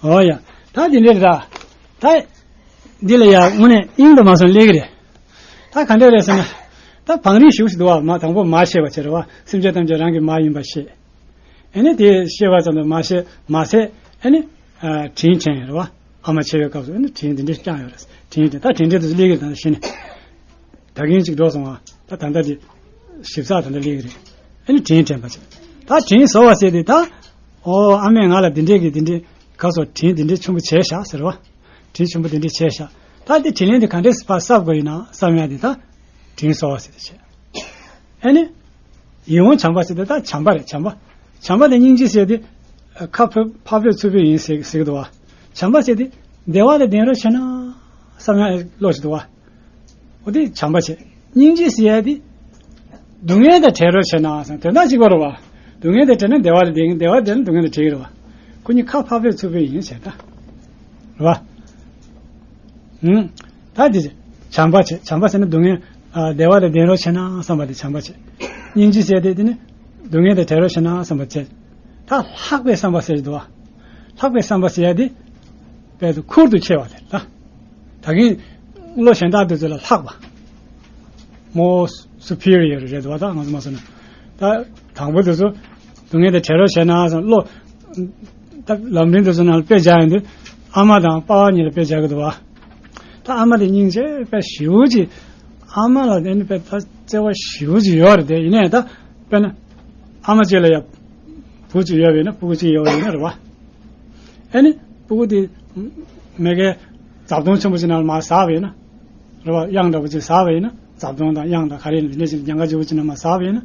ཨོ་ཡ། ད་འདི་འདྲ་རེད་ད། ད་འདི་ལ་ཡ་དངོས་གནས་དབྱིངས་དུ་མ་སོང་སླེབས་ཀྱི་རེད། ད་ག་འདྲ་རེད་ཟེར་ན། ད་བང་རིམ་ཞིག་ཞིག་འདུག་བ། མ་དང་པོ་མ་ཤེས་པ་བྱེད་རེད་བ། སེམས་ཅན་ཐམས་ཅད་རང་གི་མ་ཡིན་པ་ཤེས། ཨ་ནི་དེ་ཤེས་པ་ཙམ་དུ་མ་ཤེས་མ་ཟད་ཨ་ནི། ཨ། དྲིན་དྲན་རེད་བ། ཨ་མ་བྱེད་པའི་སྐབས་སུ་ཨ་ནི་དྲིན་འདི་འདྲ་བསྐྱངས་ཡོད་རེད། དྲིན་དྲན་ད་དྲིན་དྲན་དུ་སླེབས་ཀྱི་རེད་ད་ཤེས་ནས། ད་གིན་ཅིག་འགྲོ་སོང་བ། ད་ད་ལྟ་དེ་ཞིབ་ཚགས་ད་ལྟ་སླེབས་ཀྱི་རེད། ཨ་ནི་དྲིན་དྲན་པ་བྱེད། ད་དྲིན་གཟོ་བ་ཟེར་དེ་ད། ཨོ་ཨ་མས་ང་ལ་འདི་འདྲས་ཀྱི་འདི་འདྲས་ག་སོ་དྲིན་འདི་འདྲས་ཆེན་པོ་བྱས་ཤག་ཟེར་བ། དྲིན་ཆེན་པོ་འདི་འདྲས་བྱས་ཤག་ད་དེ་དྲིན་ལན་དེ་ག་འདྲས་ཕར་གསབ་དགོས་ཡིན་ན་བསམ་ཡ་དེ་ད། དྲིན་གཟོ་བ་ཟེར་དེ་བྱས། ཨ་ནི། ཡིད་འོང་བྱམས་པ་ཟེར་དེ་ད་བྱམས་པ་རེད་བྱམས་པ། བྱམས་པ་དེ་སྙིང་རྗེ་ཟེར་དེ། ཁ་ཕ་ཕ་ཕོད་ཚུར་ཕོད་ཡིན་ཟེར་ཟེར་གི་འདུག་བ། བྱམས་པ་ཟེར་དེ། བདེ་བ་ལ་ལྡན་རོགས་བྱས་ན། བསམ་ཡ་བློ་ཞིག་འདུག་བ། འོ་དེ་བྱམས་པ་བྱེད། སྙིང་རྗེ་ཟེར་ཡ་དེ། སྡུག་བསྔལ་དང་བྲལ་རོགས་བྱས་ན་བསམ་དོན་དག་གཅིག་པ་རེད་བ། སྡུག་བསྔལ་དང་བྲལ་ན་བདེ་བ་ལ་ལྡན་བདེ་བ་ལྡན་ན་སྡུག་བསྔལ་དང་བྲལ་གི་རེད་བ། ཁོ་གཉིས་ཁ་ཕ་ཕོད་ཚུར་ཕོད་ཡིན་བྱས་ད། རེད་བ། ཧུམ། ད་དེ་བྱམས་པ་བྱེད། བྱམས་པ་ཟེར་ན་སྡུག་བསྔལ། ཨ། བདེ་བ་དང་ལྡན་རོགས་བྱས་ན་བསམ་པ་དེ་བྱམས་པ་བྱེད། སྙིང་རྗེ་ཟེར་དེ་དེ་ནི་སྡུག་བསྔལ་དང་བྲལ་རོགས་བྱས་ན་བསམ་པ་བྱེད། ད་ལྷག་པའི་བསམ་པ་ཟེར་གྱི་འདུག་བ། ལྷག་པའི་བསམ་པ་ཟེར་ཡ་དེ་དཔེ་ཁུར་དུ་ཁྱེར་བ་དེ་ལ། ད་གིན་བློ་གཞན་དག་དེ་ཚོ་ལས་ལྷག་པ། More superior རེད་འདུག་བ། ད་ང་ཚོ་མ་སོང་ན། ད་དང་པོ་དེ་ཚོ་སྡུག་བསྔལ་དང་བྲལ་རོགས་བྱས་ན་བསམ་བློ། ད་ལམ་རིམ་དེ་ཚོ་ནང་ལ་དཔེ་སྦྱར་ཡོང་དུས་ཨ་མ་དང་པ་ཕ་གཉིས་ལ་དཔེ་སྦྱར་གྱི་འདུག་བ། ད་ཨ་མ་དེ་སྙིང་རྗེ་དཔེ་ཞེ་པོ་ཅིག་ཨ་མ་ལ་དེ་ནི་དཔེ་ད་བརྩེ་བ་ཞེ་པོ་ཅིག་ཡོད་རེད་དེ། ཡིན་ནའི་ད་དཔེར་ན་ཨ་མ་གཅིག་ལ་ཡ་བུ་གཅིག་ཡོད་པ་ཡིན་ན་སྤུ་གུ་གཅིག་ཡོད་པ་ཡིན་ན་རེད་བ། ཨ་ནི་སྤུ་གུ་དེ་མ་གིའི་རྫབ་དོང་ཆེན་པོ་ཅིག་ནང་ལ་མར་ཟགས་པ་ཡིན་ན། རེད་བ། གཡང་འདྲ་པོ་ཅིག་ཟགས་པ་ཡིན་ན། རྫབ་དོང་དང་གཡང་དང་ག་རེ་ཡིན་ན་དེ་འདྲ་ཅིག་ལ་གྱང་ཁ་ལྗིད་པོ་ཅིག་ནང་མར་ཟགས་པ་ཡིན་ན།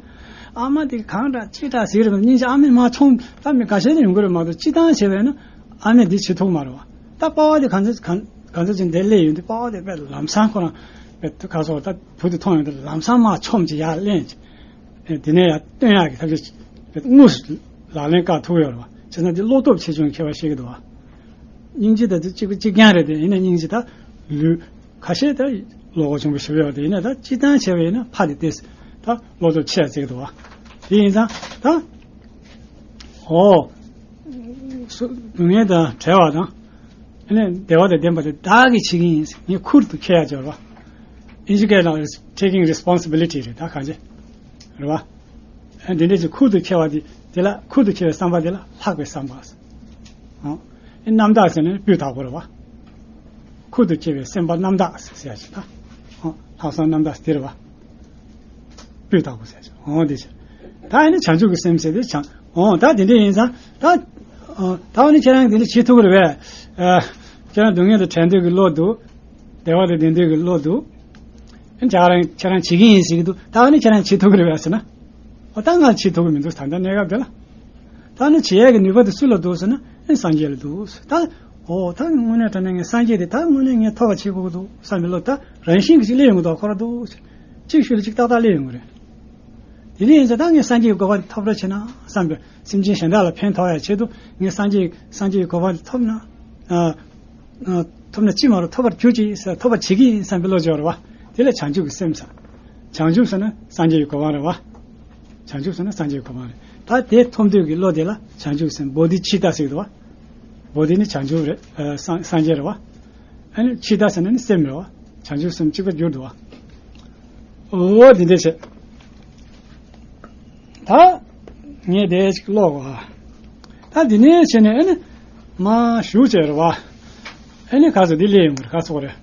ཨ་མ་དེ་གང་འདྲ་ཅི་འདྲ་ཟེར་རེད་པ། སྙིང་རྗེ། ཨ་མས་མར་མཆོངས། ད་མི་འགའ་ཤས་ནས་ཡོང་གི་རེད་མ་གཏོགས་སྤྱིར་བཏང་བྱས་པ་ཡིན་ན་ཨ་མས་འདི་བྱེད་ཐུབ་མ་རེད་བ། ད་པ་ཕ་དེ་གང་ཚོད་གང་གང་ཚོད་ཅིག་འདིར་སླེབས་ཡོང་དུས་པ་ཕ་དེ་དཔེ་ལམ་སང་ཁོ་རང་དཔེ་ག་སོགས་ད་བུ་དེ་མཐོང་ཡོང་དུས་ལམ་སང་མར་མཆོངས་ཅིག་ཡར་ལེན་ཅིག་དེ་ནས་ཡར་བཏོན་ཡག་གི་ཐབས་ཤེས་དངོས་སུ་ལག་ལེན་བཀག་ཐུབ་ཡོད་རེད་བ། བྱས་ཙང་འདི་བློ་སྟོབས་ཆེ་ཆུང་ཁྱད་པར་ཤེས་ཀྱི་འདུག་བ། སྙིང་རྗེ་ད་དེ་གཅིག་པ་གཅིག་རྐྱང་རེད་དེ། ཡིན་ན་སྙིང་རྗེ་ད་ལུས་ཁ་ཤས་ད་བློ་ཁོག་ཆེན་པོ་ཞེ་པོ་ཡོད་དེ། ཡིན་ན་ད་སྤྱིར་བཏང་བྱས་པ་ཡིན་ན་ཕ་དེ་ཏོག་ཙམ་ད་བློ་སྟོབས་ཆེ་ཟེར་གྱི་འདུག་བ། དེ་ཡིན་ཙང་ད། ཨོ། སྡུག་བསྔལ་དང་བྲལ་བ་དང་། ཨ་ནི་བདེ་བ་དང་ལྡན་པ་དེ་བདག་གིས་བྱེད་ཀྱི་ཡིན་ཟེར། ངས་ཁུར་དུ་འཁྱེར་ཡ་ཅིག་ཡོད་རེད་བ། ཨིན་ཇི་སྐད་ནང་taking responsibility རེད་ད་གང་ཅི། རེད་བ། ཨ། འདི་འདྲས་ཀྱི་ཁུར་དུ་འཁྱེར་བ་དེ་དེ་ལ་ཁུར་དུ་འཁྱེར་བའི་བསམ་པ་དེ་ལ་ལྷག་པའི་བསམ་པ་ཟེར། ཨོ། ཨེ་རྣམ་དག་ཟེར་ན་སྤུས་དག་པོ་རེད་བ། ཁུར་དུ་འཁྱེར་བའི་སེམས་པ་རྣམ་དག་ཟེར་ཡ་ཅིག་ད། ཨོ། ལྷག་བསམ་རྣམ་དག་ཟེར་དེ་རེད་བ། སྤུས་དག་པོ་ཟེར་ཅིག་འོང་དེ་ཅིག་ད་ཨ་ནི་བྱང་ཆུབ་ཀྱི་སེམས་ཟེར་དེ་བྱང་། འོང་ད་དེ་འདྲ་ཡིན་ཙང་ད། ཨ། ད་ཨ་ནི་ཁྱེད་རང་དེ་འདྲ་བྱེད་ཐུབ་ཀྱི་རེད་པས། ཨ། ཁྱེད་རང་སྡུག་བསྔལ་དང་བྲལ་འདོད་ཀྱི་བློ་འདུག་བདེ་བ་དང་ལྡན་འདོད་ཀྱི་བློ་འདུག་ཨ་ནི་ཁྱེད་རང་ཁྱེད་རང་བྱེད་ཀྱི་ཡིན་ཟེར་གྱི་འདུག་ད་ཨ་ནི་ཁྱེད་རང་བྱེད་ཐུབ་ཀྱི་རེད་པས་ཟེར་ན། འོ་ད་ང་བྱེད་ཐུབ་ཀྱི་མི་འདུག་ད་ལྟ་གནས་སྐབས་དེ་ལ། ད་ཨ་ནི་བྱེད་ཡས་ཀྱི་ནུས་པ་དེ་སུ་ལ་འདུག་ཟེར་ན་ཨ་ནི་སངས་རྒྱས་ལ་འདུག་ཟེར། ད། འོ་ད་དངོས་གནས་དྲང་གནས་ངས་སངས་རྒྱས་དེ་ད་དངོས་གནས་ངས་ཐོབ་པ་བྱེད་དགོས་ཀྱི་འདུག་བསམ་པའི་བློ་ད་རང་བཞིན་གྱིས་ཅིག་སླེབས་ཡོང་གི་འདུག་ཁོ་རང་འདུག་ཟེར། གཅིག་ཤུལ་ལ་གཅིག་ཏག་ཏག་སླེབས་ཡོང་གི་རེད། དེ་འདྲ་ཡིན་ཙང་ད་ངས་སངས་རྒྱས་ཀྱི་གོ་འཕང་དེ་ཐོབ་རོགས་བྱེད་ན་བསམ་པའི་སེམས་ཅན་གཞན་དག་ལ་ཕན་ཐོགས་ཡ་ཆེད་དུ་ངས་སངས་རྒྱས་སངས་རྒྱས་ཀྱི་གོ་འཕང་དེ་ཐོབ་ན། ཨ། ཨ། ཐོབ་ན་ཅི་མ་རུང་ཐོབ་པར་གྱུར་ཅིག་ཟེར་ཐོབ་པར་བྱེད་ཀྱི་ཡིན་བསམ་པའི་བློ་སྦྱོར་བ། དེ་ལ་བྱང་ཆུབ་ཀྱི་སེམས་ཟེར། བྱང་ཆུབ་ཟེར་ན་སངས་རྒྱས་ཀྱི་གོ་འཕང་རེད་བ། བྱང་ཆུབ་ཟེར་ན་སངས་རྒྱས་ཀྱི་གོ་འཕང་རེད། ད་དེ་ཐོབ་འདོད་ཀྱི་བློ་དེ་ལ་བྱང་ཆུབ་སེམས་བོ་དྷི་ཙི་ཏ་ཟེར་གྱི་འདུག་བ། བོ་དྷི་ནི་བྱང་ཆུབ་རེད། ཨ། སངས་སངས་རྒྱས་རེད་བ། ཨ་ནི་ཙི་ཏ་ཟེར་ན་ནི་སེམས་རེད་བ། བྱང་ཆུབ་སེམས་གཅིག་པ་གྱུར་འདུག་བ། འོ་དེ་འདྲ་བྱས། ད་ངས་དེ་ཅིག་ཀློག་གོ། ད་འདི་ནས་བྱས་ནས་ཨ་ནི་མར་ཞུགས་བྱས་རེད་བ། ཨ་ནི་ག་ཚོད་འདི་སླེབས་ཡོང་གི་རེད། ག་ཚོད་རེད།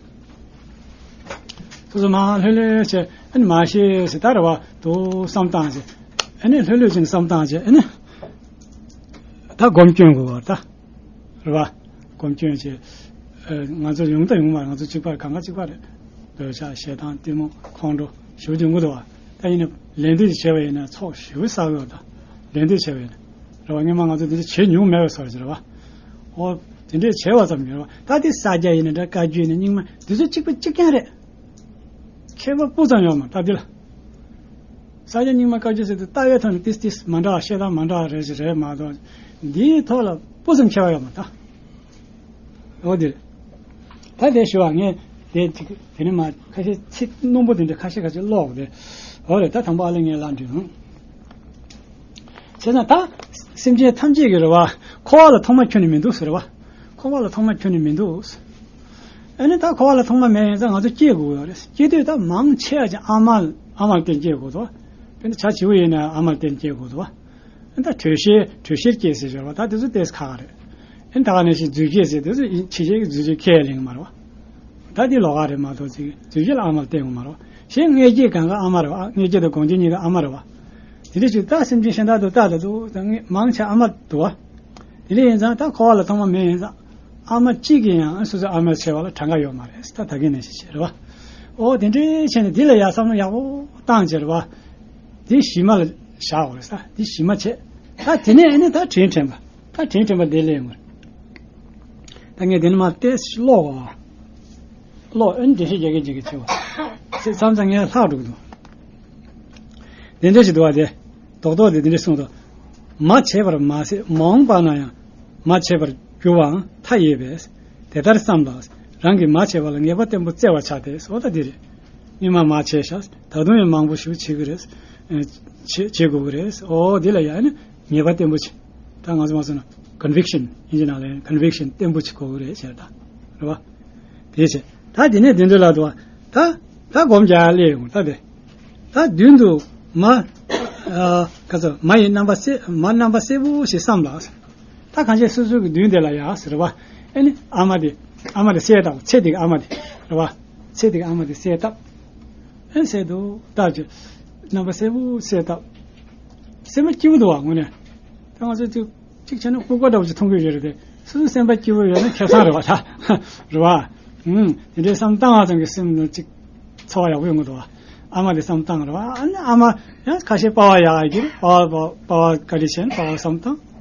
སོ་སོ་མར་ལྷོད་ལྷོད་བྱས་ཨ་ནི་མར་ཤེས་ཟེར་ད་རེད་བ། དུ་བསམ་བཏང་བྱས་ཨ་ནི་ལྷོད་ལྷོད་བྱས་ནས་བསམ་བཏང་བྱས་ཨ་ནི་ད་སྒོམ་སྐྱོན་དགོས་པ་རེད་ད། རེད་བ། སྒོམ་སྐྱོན་བྱས། ཨ། ང་ཚོ་ཡོང་ད་ཡོང་མ་རེད། ང་ཚོ་གཅིག་པ་རེད། གང་ག་གཅིག་པ་རེད། འདོད་ཆགས་ཞེ་སྡང་གཏི་མུག་ཁོང་ཁྲོ་ཞེ་པོ་ཅིག་ཡོང་གི་འདུག་བ། ད་ཡིན་ན་ལན་འདེབས་བྱས་པ་ཡིན་ན་ཚོགས་ཞེ་པོ་བསགས་ཡོད་ད། ལན་འདེབས་བྱས་པ་ཡིན་ན། རེད་བ། སྔོན་མ་ང་ཚོ་འདི་འདྲ་བྱས་མྱོང་མེད་པའི་བཟོ་འདྲ་ཅིག་རེད་བ། འོ། དེ་འདྲས་བྱས་པ་ཙམ་གྱིས་རེད་བ། ད་དེ་ས་སྐྱ་ཡིན་ན་འདྲ། བཀའ་བརྒྱུད་ཡིན་ན་རྙིང་མ་འདི་ཚོ་གཅིག་པ་གཅིག་རྐྱང་རེད། ཁྱད་པར་སྤུ་ཙམ་ཡོད་མ་རེད་ད་འདི་ལ། ས་སྐྱ་རྙིང་མ་བཀའ་བརྒྱུད་ཟེར་དུས་ལྟ་བའི་ཐོག་ནས་ཏིས་ཏིས་མ་འདྲ་བ། བཤད་སྟངས་མ་འདྲ་བ་རེ་ཞིག་རེད་མ་གཏོགས། འདིའི་ཐོག་ལ་སྤུ་ཙམ་ཁྱད་པར་ཡོད་མ་རེད་ད། འོ་དེ། ད་དེ་ཞུ་བ་ངས་དེ་དེ་ནས་མར་ཁ་ཤས་ཚིག་རྣོན་པོ་དེ་འདྲ་ཁ་ཤས་ཁ་ཤས་ཀློག་དེ། འོ་རེད། ད་དང་པོ་ཨ་ལེ་ངས་ལབ་འདྲི་ཧུང་། བྱས་ཙང་ད་སེམས་ཅན་ཐམས་ཅད་ཀྱི་རེད་བ། འཁོར་བ་ལ་ཐོག་མ་ཁྱོན་ནས་མི་འདུག་ཟེར་བ། འཁོར་བ་ལ་ཐོག་མ་ཁྱོན་ནས་མི་འདུག། ཨ་ནི་ད་འཁོར་བ་ལ་ཐོག་མ་མེད་ཡིན་ཙང་ང་ཚོ་སྐྱེ་དགོས་ཡོད་རེད། སྐྱེ་དུས་ད་མང་ཆེ་བ་ཅིག་ཨ་མ་ཨ་མ་ལ་བརྟེན་སྐྱེ་དགོས་འདུག། དཔེར་ན་བྱ་བྱིའུ་ཡིན་ན་ཨ་མ་ལ་བརྟེན་སྐྱེ་དགོས་འདུག། ཨ་ནི་ད་དྲོད་གཤེར་དྲོད་གཤེར་སྐྱེ་ཟེར་ཞོར་བ་ད་དེ་ཚོ་ཏོག་ཙམ་ཁག་རེད། ཨ་ནི་ད་ག་ནང་བཞིན་རྫུས་སྐྱེས་ཟེར་དེ་ཚོ་ཡིན་ཕྱི་རྒྱལ་གྱི་རྫུས་སྐྱེས་ཁས་ལེན་གྱི་མ་རེད་བ། ད་དེ་ལོགས་ཀ་རེད་མ་གཏོགས་ཅིག་རྫུས་སྐྱེས་ལ་ཨ་མ་ལ་བརྟེན་དགོས་མ་རེད་བ། གཞན་མངལ་སྐྱེས་གང་ག་ཨ་མ་རེད་བ། མངལ་སྐྱེས་དང་སྒོ་འབྱེད་གཉིས་ཀ་ཨ་མ་རེད་བ། དེ་འདྲ་ཞིག་ད་སེམས་ཅན་གཞན་དག་ཏུ་ལྟ་ད་དུ་ད་མང་ཆེ་ཨ་མ་འདུག་བ། དེ་འདྲ་ཡིན་ཙང་ད་འཁོར་བ་ལ་ཐོག་མ་མེད་ཡིན་ཙང་། ཨ་མ་གཅིག་གིས་ཡང་སོ་སོའི་ཨ་མའི་འཚེ་བ་ལ་གྲངས་ཀ་ཡོད་མ་རེད། ད་ད་གིན་ནས་ཤེས་བྱས་རེད་བ། ཨོ་དེ་འདྲའི་བྱས་ནས་འདི་ལ་ཡ་བསམ་བློ་ཡག་པོ་བཏང་བྱས་རེད་བ། འདི་གཞི་མ་ལ་བཞག་དགོས་རེད་ས། འདི་གཞི་མ་བྱས། ད་དེ་ནས་ཨ་ནི་ད་དྲིན་དྲན་པ། ད་དྲིན་དྲན་པ་འདི་ལས་ཡོང་གི་རེད། ད་ངས་འདི་ནས་མར་ཏོག་ཙམ་ཀློག་གོ། ཀློག་ཨ་ནི་འགྲེལ་བཤད་རྒྱག་གིན་རྒྱག་གིན་བྱེད་བ། བྱས་མཚམས་མཚམས་ངས་ལྷག་འགྲོ་གི་འདུག། དེ་འདྲ་ཞིག་འདུག་བ་དེ། རྡོག་རྡོག་དེ་དེ་འདྲ་གསུངས་འདུག། མ་བྱས་པར་མ་ཟད་མ་འོངས་པ་ན་ཡང་མ་བྱས་པར་འགྱུར་བའང་མཐའ་ཡས་པས། དེ་ལྟར་བསམ་ལ། རང་གིས་མ་བྱས་པ་ལ་ངེས་པ་བརྟན་པོ་བཙལ་བར་བྱ་སྟེ། འོ་ད་འདི་རེད། སྔོན་མ་མ་བྱས་ཤག། ད་དུང་ཡང་མང་པོ་ཞིག་བྱེད་ཀྱི་རེད། ཨ། བྱེད་བྱེད་དགོས་ཀྱི་རེད། འོ་འདི་ལ་ཡང་ནི་ངེས་པ་བརྟན་པོ་བྱེད། ད་ང་ཚོ་མ་སོང་ན་ཀོན་ཝིག་ཤན། དབྱིན་ཇི་ནང་ལ་ཡང་ཀོན་ཝིག་ཤན་བརྟན་པོ་བྱེད་དགོས་ཀྱི་རེད་ཟེར་ད། རེད་བ། དེ་བྱས། ད་དེ་ནས་དེ་འདྲ་ལ་འདུག་བ། ད་ད་སྒོམ་རྒྱག་སླེབས་ཡོང་ད་དེ། ད་མདུན་དུ་མ། ཨ། ག་ཚོད་མ་ཡི་རྣམ་པ་གསལ། མ་རྣམ་པ་གསལ་པོ་ཞིག་བསམ་ལ། ད་གང་ཅི་སོ་སོ་གི་མདུན་དེ་ལ་ཡ་ཟེར་བ། ཨ་ནི་ཨ་མ་དེ། ཨ་མ་དེ་གསལ་བཏབ། ཚེ་འདི་གི་ཨ་མ་དེ། རེད་བ། ཚེ་འདི་གི་ཨ་མ་དེ་གསལ་བཏབ། ཨ་ནི་གསལ་དུ་བཏབ་ཅིག། རྣམ་པ་གསལ་པོ་གསལ་བཏབ། སེམས་པ་སྐྱིད་པོ་འདུག་བ་དངོས་གནས། ད་ང་ཚོ་ཅིག་ཅིག་བྱས་ན་ལྐུགས་པ་འདྲ་བོ་ཅིག་མཐོང་གི་ཡོད་རེད་དེ། སོ་སོ་སེམས་པ་སྐྱིད་པོ་ཡོད་ན་ཁེ་བཟང་རེད་བ་ད། རེད་བ། ཨུམ། དེ་འདྲའི་བསམ་བཏང་བ་ཙམ་གྱིས་སེམས་ནང་ཅིག་ཚོར་བ་ཡག་པོ་ཡོང་གི་འདུག་བ། ཨ་མ་དེ་བསམ་བཏང་རེད་བ། ཨ་ནི་ཨ་མ་ཡང་ཁ་ཤས་པ་ཕ་ཡག་གི་རེད། པ་ཕ་པ་ཕ་བཀའ་དྲིན་ཆེ་ན་པ་ཕ་བསམ་བཏང་།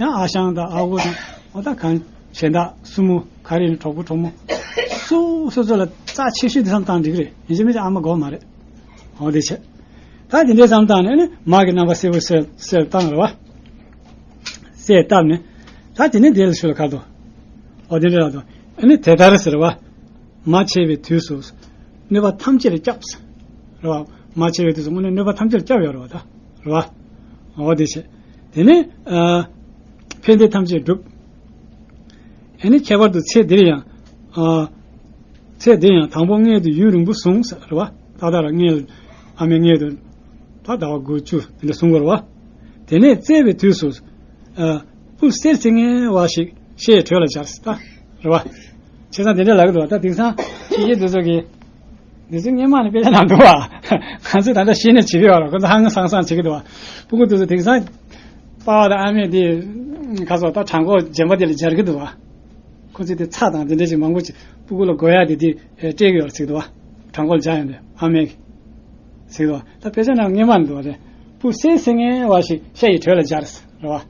ཡང་ཨ་ཞང་དང་ཨ་ཁུ་དང་འོ་ད་གང་གཞན་དག་སྲུ་མོ་ག་རེ་ཡིན་གྲོགས་པོ་གྲོགས་མོ་སུ་སོ་སོ་ལ་རྩ་ཆེ་ཤོས་དེ་བསམ་བཏང་འགྲིག་གི་རེད། ཡིན་གཅིག་མིན་གཅིག་ཨ་མ་དགོས་མ་རེད། འོ་དེ་བྱས། ད་དེ་འདྲའི་བསམ་བཏང་ནས་ནི་མ་གི་རྣམ་པ་གསལ་པོ་གསལ་གསལ་བཏང་རེད་བ། གསལ་བཏབ་ནས། ད་དེ་ནས་དེ་ལ་ཞུ་ལ་ཁ་དོ། འོ་དེ་འདྲ་ལ་དོ། ཨ་ནི་དེ་ལྟར་ཟེར་བ། མ་བྱས་པའི་དུས་སུ། གནོད་པ་ཐམས་ཅད་ལ་སྐྱབས། རེད་བ། མ་བྱས་པའི་དུས་སུ་དངོས་གནས་གནོད་པ་ཐམས་ཅད་ལ་སྐྱབས་ཡོད་རེད་བ་ད། རེད་བ། འོ་དེ་བྱས། དེ་ནས། ཨ། ཕན་བདེ་ཐམས་ཅད་བསྒྲུབས། ཨ་ནི་ཁྱད་པར་དུ་ཚེ་འདིར་ཡང་། ཨ། ཚེ་འདིར་ཡང་དང་པོ་མངལ་དུ་ཡུན་རིང་པོ་བཟུང་ཟེར་བ། ཏག་ཏག་ར་མངལ། ཨ་མའི་མངལ་དུ། ད་ཟླ་བ་དགུ་བཅུ་དེ་འདྲ་བཟུང་དགོས་རེད་བ། དེ་ནས་བཙས་པའི་དུས་སུ། ཨ། སྤུ་གསེར་ཚིག་ངན་བ་ཞིག་ཤ་ཡི་དྲོད་ལ་སྦྱར་ཟེར་ད། རེད་བ། བྱས་ཙང་དེ་འདྲ་ལབ་ཀྱི་འདུག་བ། ད་དེང་སང་ཕྱི་རྒྱལ་དེ་ཚོ་གིས། འདི་ཚོ་སྔོན་མ་ནས་དཔེ་ཆ་ནང་འདུག་བ། ང་ཚོས་ད་ལྟ་ཤེས་ནས་བྱེད་ཀྱི་ཡོད་རེད། ཁོ་ཚོ་ཧང་སང་སང་བྱེད་ཀྱི་འདུག་བ། སྤུ་གུ་དེ་ཚོ་དེང་སང་། པ་ཕ་དང་ཨ་མས་དེ། ཁ་སོགས་ད་བྲང་ཁོག་རྗེན་པ་དེ་ལ་སྦྱར་གྱི་འདུག་བ། ཁོ་ཚོས་དེ་ཚྭ་དང་དེ་འདྲ་ཞིག་མང་པོ་ཅིག་སྤུ་གུ་ལ་དགོས་ཡ་དེ་དེ་སྤྲད་ཀྱི་ཡོད་རེད་ཟེར་གྱི་འདུག་བ། བྲང་ཁོག་ལ་སྦྱར་ཡོང་དུས་ཨ་མས་ཀྱིས། ཟེར་གྱི་འདུག་བ། ད་དཔེ་ཆ་ནང་སྔོན་མ་ནས་འདུག་བ་རེད། སྤུ་གསེར་ཚིག་ངན་བ་ཞིག་ཤ་ཡི་དྲོད་ལ་སྦྱར་ཟེར་རེད་བ།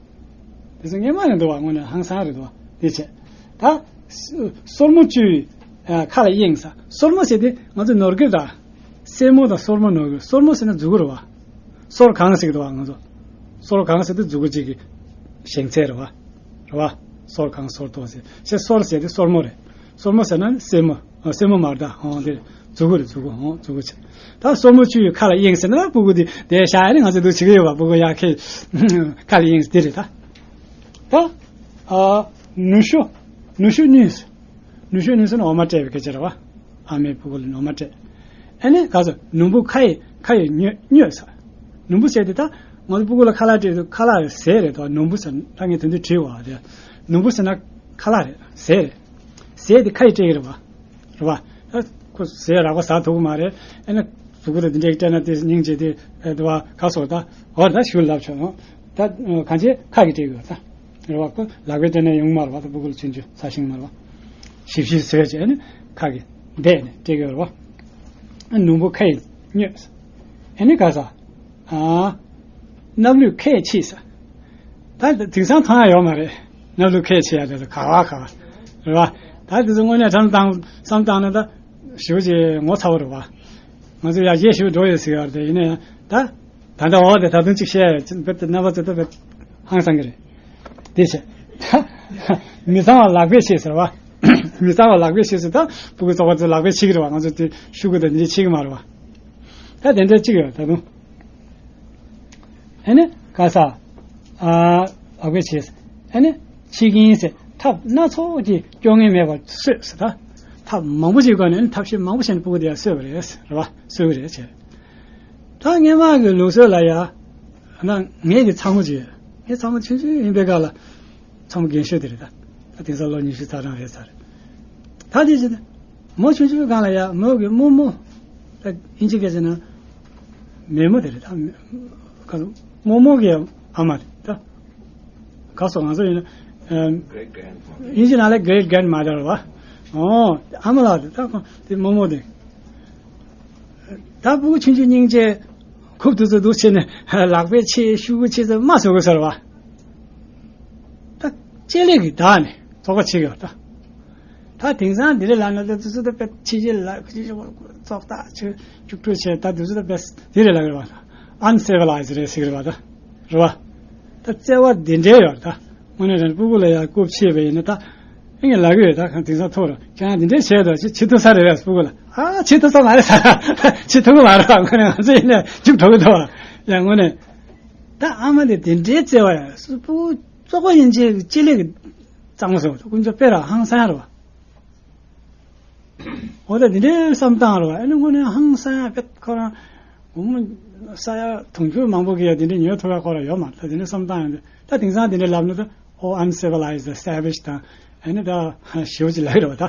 དེ་ཚོ་སྔོན་མ་ནས་འདུག་བ། དངོས་གནས་ཧང་སང་རེད་འདུག་བ། དེ་བྱས། ད། སོར་མོ་བཅུ་ཡིས། ཨ། ཁ་ལ་གཡེངས་ས། སོར་མོ་ཟེར་དེ་ང་ཚོ་ནོར་གྱི་རེད་ད། སེན་མོ་དང་སོར་མོ་ནོར་གྱི། སོར་མོ་ཟེར་ན་མཛུ་གུ་རེད་བ། སོར་གང་ཟེར་གི་འདུག་བ་ང་ཚོ། སོར་གང་ཟེར་དུས་མཛུ་གུ་གཅིག་གི་བཞེངས་ཚད་རེད་བ། རེད་བ། སོར་གང་སོར་གཏོང་ཟེར། ཞེས་སོར་ཟེར་དུས་སོར་མོ་རེད། སོར་མོ་ཟེར་ན་སེན་མོ། ཨ། སེན་མོ་མ་རེད་ད། ཧོང་དེ་མཛུ་གུ་རེད། མཛུ་གུ། ཧོང་མཛུ་གུ་ཆེ། ད་སོར་མོ་བཅུ་ཡི་ཁ་ལ་གཡེངས་ཟེར་ན་ད་སྤུ་གུ་དེ་དེ་ཤ་ཡ་ནི་ང་ཚོ་འདུག་བྱེད་ཀྱི་ཡོད་བ། སྤུ་གུ་ཡ་ཁེ་ཁ་ལ་གཡེངས་དེ་རེད་ད། ད། ཨ། ནུ་ཞོ། ནུ་ཞོ་གཉིས། ནུ་ཞོ་གཉིས་ཟེར་ན་འོ་མ་སྤྲད་པའི་སྐད་ཆ་རེད་བ། ཨ་མའི་སྤུ་གུ་ལ་འོ་མ་སྤྲད། ཨ་ནི་ག་ཚོད་ནུ་འབུ་ཁ་ཡི་ཁ་ཡི་སྙོད་སྙོད་ཟེར། ནུ་འབུ་ཟེར་དེ་ད་ང་ཚོ་སྤུ་གུ་ལ་ཁ་ལག་སྤྲད་དུས་ཁ་ལག་ཟས་རེད་དོ། ནུ་འབུ་ཟེར་ད་ངས་དོན་དུ་བྲིས་བ་དེ། ནུ་འབུ་ཟེར་ན་ཁ་ལག་རེད། ཟས་རེད། ཟས་དེ་ཁ་ཡི་སྤྲད་ཀྱི་རེད་བ། རེད་བ། ད་ཁོ་ཟས་རགས་པ་ཟ་ཐུབ་ཀྱི་མ་རེད། ཨ་ནི་གཟུགས་པོ་དང་འདི་འདྲའི་སྤྲད་ན་དེ་སྙིང་རྗེ་དེ་ཨེ་འདུག་བ། ག་སོགས་ད་འོ་ད་ཞུ་ལབ་ཆོག་ནོ། ད་གང་ཅི་ཁ་གི་སྤྲད་ཀྱི་ཡོད་ད། རེད་བ། ཁོ་ལག་པས་སྤྲད་ན་ཡོང་མ་རེད་བ། ད་སྤུ་གུ་ལ་ཆུང་ཆུང་ཚ་ཤིང་མ་རེད་བ། ཞིབ་ཞིབ་བཟོས་བྱས་ཨ་ནི་ཁ་གི་བསྡད་ནས་སྤྲད་ཀྱི་ཡོད་རེད་བ། ཨ་ནུ་འབུ་ཁ་ཡི་སྙོད། ཨ་ནི་ག་ས། ཨ། སྣབས་ལུད་ཁད་ཕྱིས་ས། ད་དེང་སང་མཐོང་ཡ་ཡོད་མ་རེད། སྣབས་ལུད་ཁད་ཕྱིས་ཡ་དེ་ཚོ་ག་བ་ག་བ་རེད་བ། ད་དེ་ཚོ་དངོས་གནས་བསམ་བཏང་བསམ་བཏང་ན་ད་ཞེ་པོ་ཅིག་ངོ་ཚ་བོ་རེད་བ། ང་ཚོ་ཡར་རྒྱས་ཞེ་པོ་འགྲོ་ཡོད་ཟེར་ཡ་རེད། དེ་ཡིན་ན་ཡང་ད་ད་ལྟ་འོ་དེ་ད་དུང་གཅིག་བཤད་ཡ་རྦད་དེ་རྣམ་པ་ཚོ་ད་རྦད་ཧང་སང་གི་རེད། དེ་བྱས་ད་མི་ཚང་བ་ལག་པས་ཕྱིས་ཟེར་བ། མི་ཚང་བ་ལག་པས་ཕྱིས་ཟེར། ད་སྤུ་གུ་ཚོགས་པ་ཚོ་ལག་པས་ཕྱིས་ཀྱི་རེད་བ། ང་ཚོ་དེ་ཤུ་གུ་དང་འདི་འདྲས་ཕྱིས་ཀྱི་མ་རེད་བ། ད་དེ་འདྲ་གཅིག་ཡོད་ད་དུང་། ཨ་ནི་ག་ས། ཨ། ལག་པས་བྱས། ཨ་ནི་ཕྱིས་ཀྱིན་ཟེར། ཐབས་སྣ་ཚོགས་ཀྱིས་སྐྱོ་ངལ་མེད་པར་གསོས་ཟེར་ད། ཐབས་མང་པོ་ཞིག་བཀོལ་ནས། ཨ་ནི་ཐབས་ཤེས་མང་པོ་བྱས་ནས་སྤུ་གུ་དེ་ཡང་གསོས་པ་རེད་རེད་བ། གསོས་པ་རེད་བྱས། ད་སྔོན་མ་གི་ལུགས་སྲོལ་ལ་ཡ། ན་ངེད་ཀྱི་ཚ་མོ་ཅིག་ཡོད། ངའི་ཚ་མོ་ཆུང་ཆུང་ཡིན་པའི་སྐབས་ལ། ཚ་མོ་རྒན་ཤོས་དེ་རེད་ད། ད་དེང་སང་ལོ་ཉི་ཤུ་རྩ་གྲངས་རེད་ཚར་རེད། ད་དེ་བཞིན་མོ་ཆུང་ཆུང་སྒང་ལ་ཡ་མོ་གི་རྨོ་མོ། ད་ཨིན་ཇི་སྐད་ཆ་ན་མེ་མོ་དེ་རེད་ད། མེ་ག་རྨོ་མོ་གི་ཨ་མ་རེད་ད། ག་སོ་ང་ཚོ་ཡིན་ན་ཨམ། Great grandmother. ཨིན་ཇི་ནང་ལ་great grandmother་བ། ཨོ་ཨ་མ་ལགས་རེད་ད། ཁོང་དེ་རྨོ་མོ་དེ། ད་སྤུ་གུ་ཆུང་ཆུང་སྙིང་རྗེ། ཁུག་ཏུ་ཚོ་འདུག་བྱས་ནས་ལག་པས་ཕྱིས་ཤུ་གུ་ཕྱིས་ཚོ་མ་བཟོ་དགོས་ཟེར་བ། ད་ལྕེ་ལེགས་ཀྱི་བདག་ནས་བཙོག་པ་བྱེད་ཀྱི་ཡོད་ད། ད་དེང་སང་འདི་རེད་ལབ་ན་ད་དུས་ཚོད་ད་དཔེ་ཕྱི་རྒྱལ་ལ་ཕྱི་རྒྱལ་བཙོག་ད་ཆུ་བཅུག་སྤྲོད་བྱས། ད་དུས་ཚོད་ད་དཔེ་འདི་རེད་ལབ་རེད་བ། Uncivilized་རེད་ཟེར་གྱི་རེད་བ་ད། རེད་བ། ད་བརྩེ་བ་འདི་འདྲའི་ཡོད་ད། དངོས་གནས་རང་སྤུ་གུ་ལ་ཡང་རྐུབ་ཕྱེས་པ་ཡིན་ན་ད། ཨེ་ངས་ལབ་ཀྱི་ཡོད་ད། གང་དེང་སང་ཐུག་ར་ཁྱེད་རང་འདི་འདྲའི་བྱས་དོ་ཅི་བྱེད་ཐུབ་ས་རེད་བས་སྤུ་གུ་ལ། ཨ་བྱེད་ཐུབ་ས་མ་རེད་ས། བྱེད་ཐུབ་ཀྱི་མ་རེད་བ། དངོས་གནས་ང་ཚོ་ཡིན་ནས་རྒྱུགས་འགྲོ་གི་འདུག་བ། ཡང་དངོས་གནས། ད་ཨ་མ་དེ་དེ་འདྲའི་བརྩེ་བ་ཡ་སྤུ་གུ་བཙོག་པ་ཡིན་ཅེས་ཅི་ལེགས་གཙང་མ་ཟེར་བ་དཀོན་མཆོག་དཔེ་ར་ཧང་སང་རེད་བ། འོ་ད་འདི་འདྲའི་བསམ་སྟངས་རེད་བ། ཨ་ནི་དངོས་གནས་ཧང་སང་ཡ་དཔེ་ཁོ་རང་། དགོང་མོ་ས་ཡ་དུང་ཕྱུར་མང་པོ་གིས་ཡ་དེ་འདྲའི་ཉོ་ཐུབ་ཡ་ཁོ་རང་ཡོད་མ་རེད། ད་དེ་འདྲའི་བསམ་སྟངས་ཡོད་འདུག་ད་དེང་སང་དེ་འདྲའི་ལབ་ན་ད་ཨོ་uncivilized savage་དང་། ཨ་ནི་ད་ཞེ་པོ་ཅིག་ལབ་ཀྱི་རེད་བ། ད་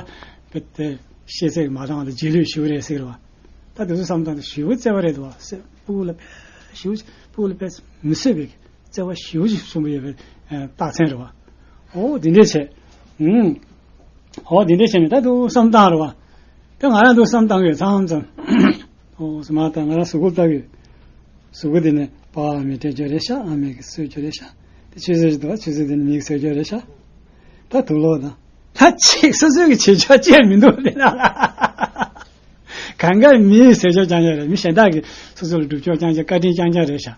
དཔེ་དེ་ཤེས་ཚད་ཀྱི་མ་འདང་བ་དང་རྗེས་ལུས་ཞེ་པོ་རེད་ཟེར་གྱི་རེད་བ། ད་དེ་ཚོ་བསམ་སྟངས་དེ་ཞེ་པོ་བརྩེ་བ་རེད་འདུག་བ། སྤུ་གུ་ལ་དཔེ་ཞེ་པོ་ཅིག་སྤུ་གུ་ལ་དཔེ་མི་བཟོད་པའི་བརྩེ་བ་ཞེ་པོ་ཅིག་གསུངས་པ་ཡོད་པའི་ཨ་རྟགས་མཚན་རེད་བ། ཨོ་དེ་འདྲས་བྱས། ཨུམ། ཨོ་དེ་འདྲས་བྱས་ནས་ད་དུང་བསམ་སྟངས་རེད་བ། ད་ང་རང་དུ་བསམ་བཏང་གི་ཡོད་མཚམས་མཚམས། ཨོ་སུ་མ་ད་ང་རང་གཟུགས་པོ་ལྟ་གི་ཡོད། གཟུགས་པོ་དེ་ནས་པ་ཨ་མའི་སྤྲད་རྒྱུ་རེད་ཤག་ཨ་མའི་གི་གསོད་རྒྱུ་རེད་ཤག་དེ་ཆུ་ཚོད་ཅིག་འདུག་ཆུ་ཚོད་དེ་ནས་མིག་གསོད་རྒྱུ་རེད་ཤག་ད་དུག་ལོག་དང་། ད་ཅིག་སོ་སོའི་གི་བྱེད་ཕྱོགས་བཅད་མི་འདུག་དེ་ན་ལ། གང་ག་མིའི་ཟས་ཕྱོགས་རྐྱང་རྐྱང་རེད། མི་གཞན་དག་གི་སོ་སོ་ལ་སྒྲུབ་ཕྱོགས་རྐྱང་རྐྱང་བཀའ་དྲིན་རྐྱང་རྐྱང་རེད་ཤག་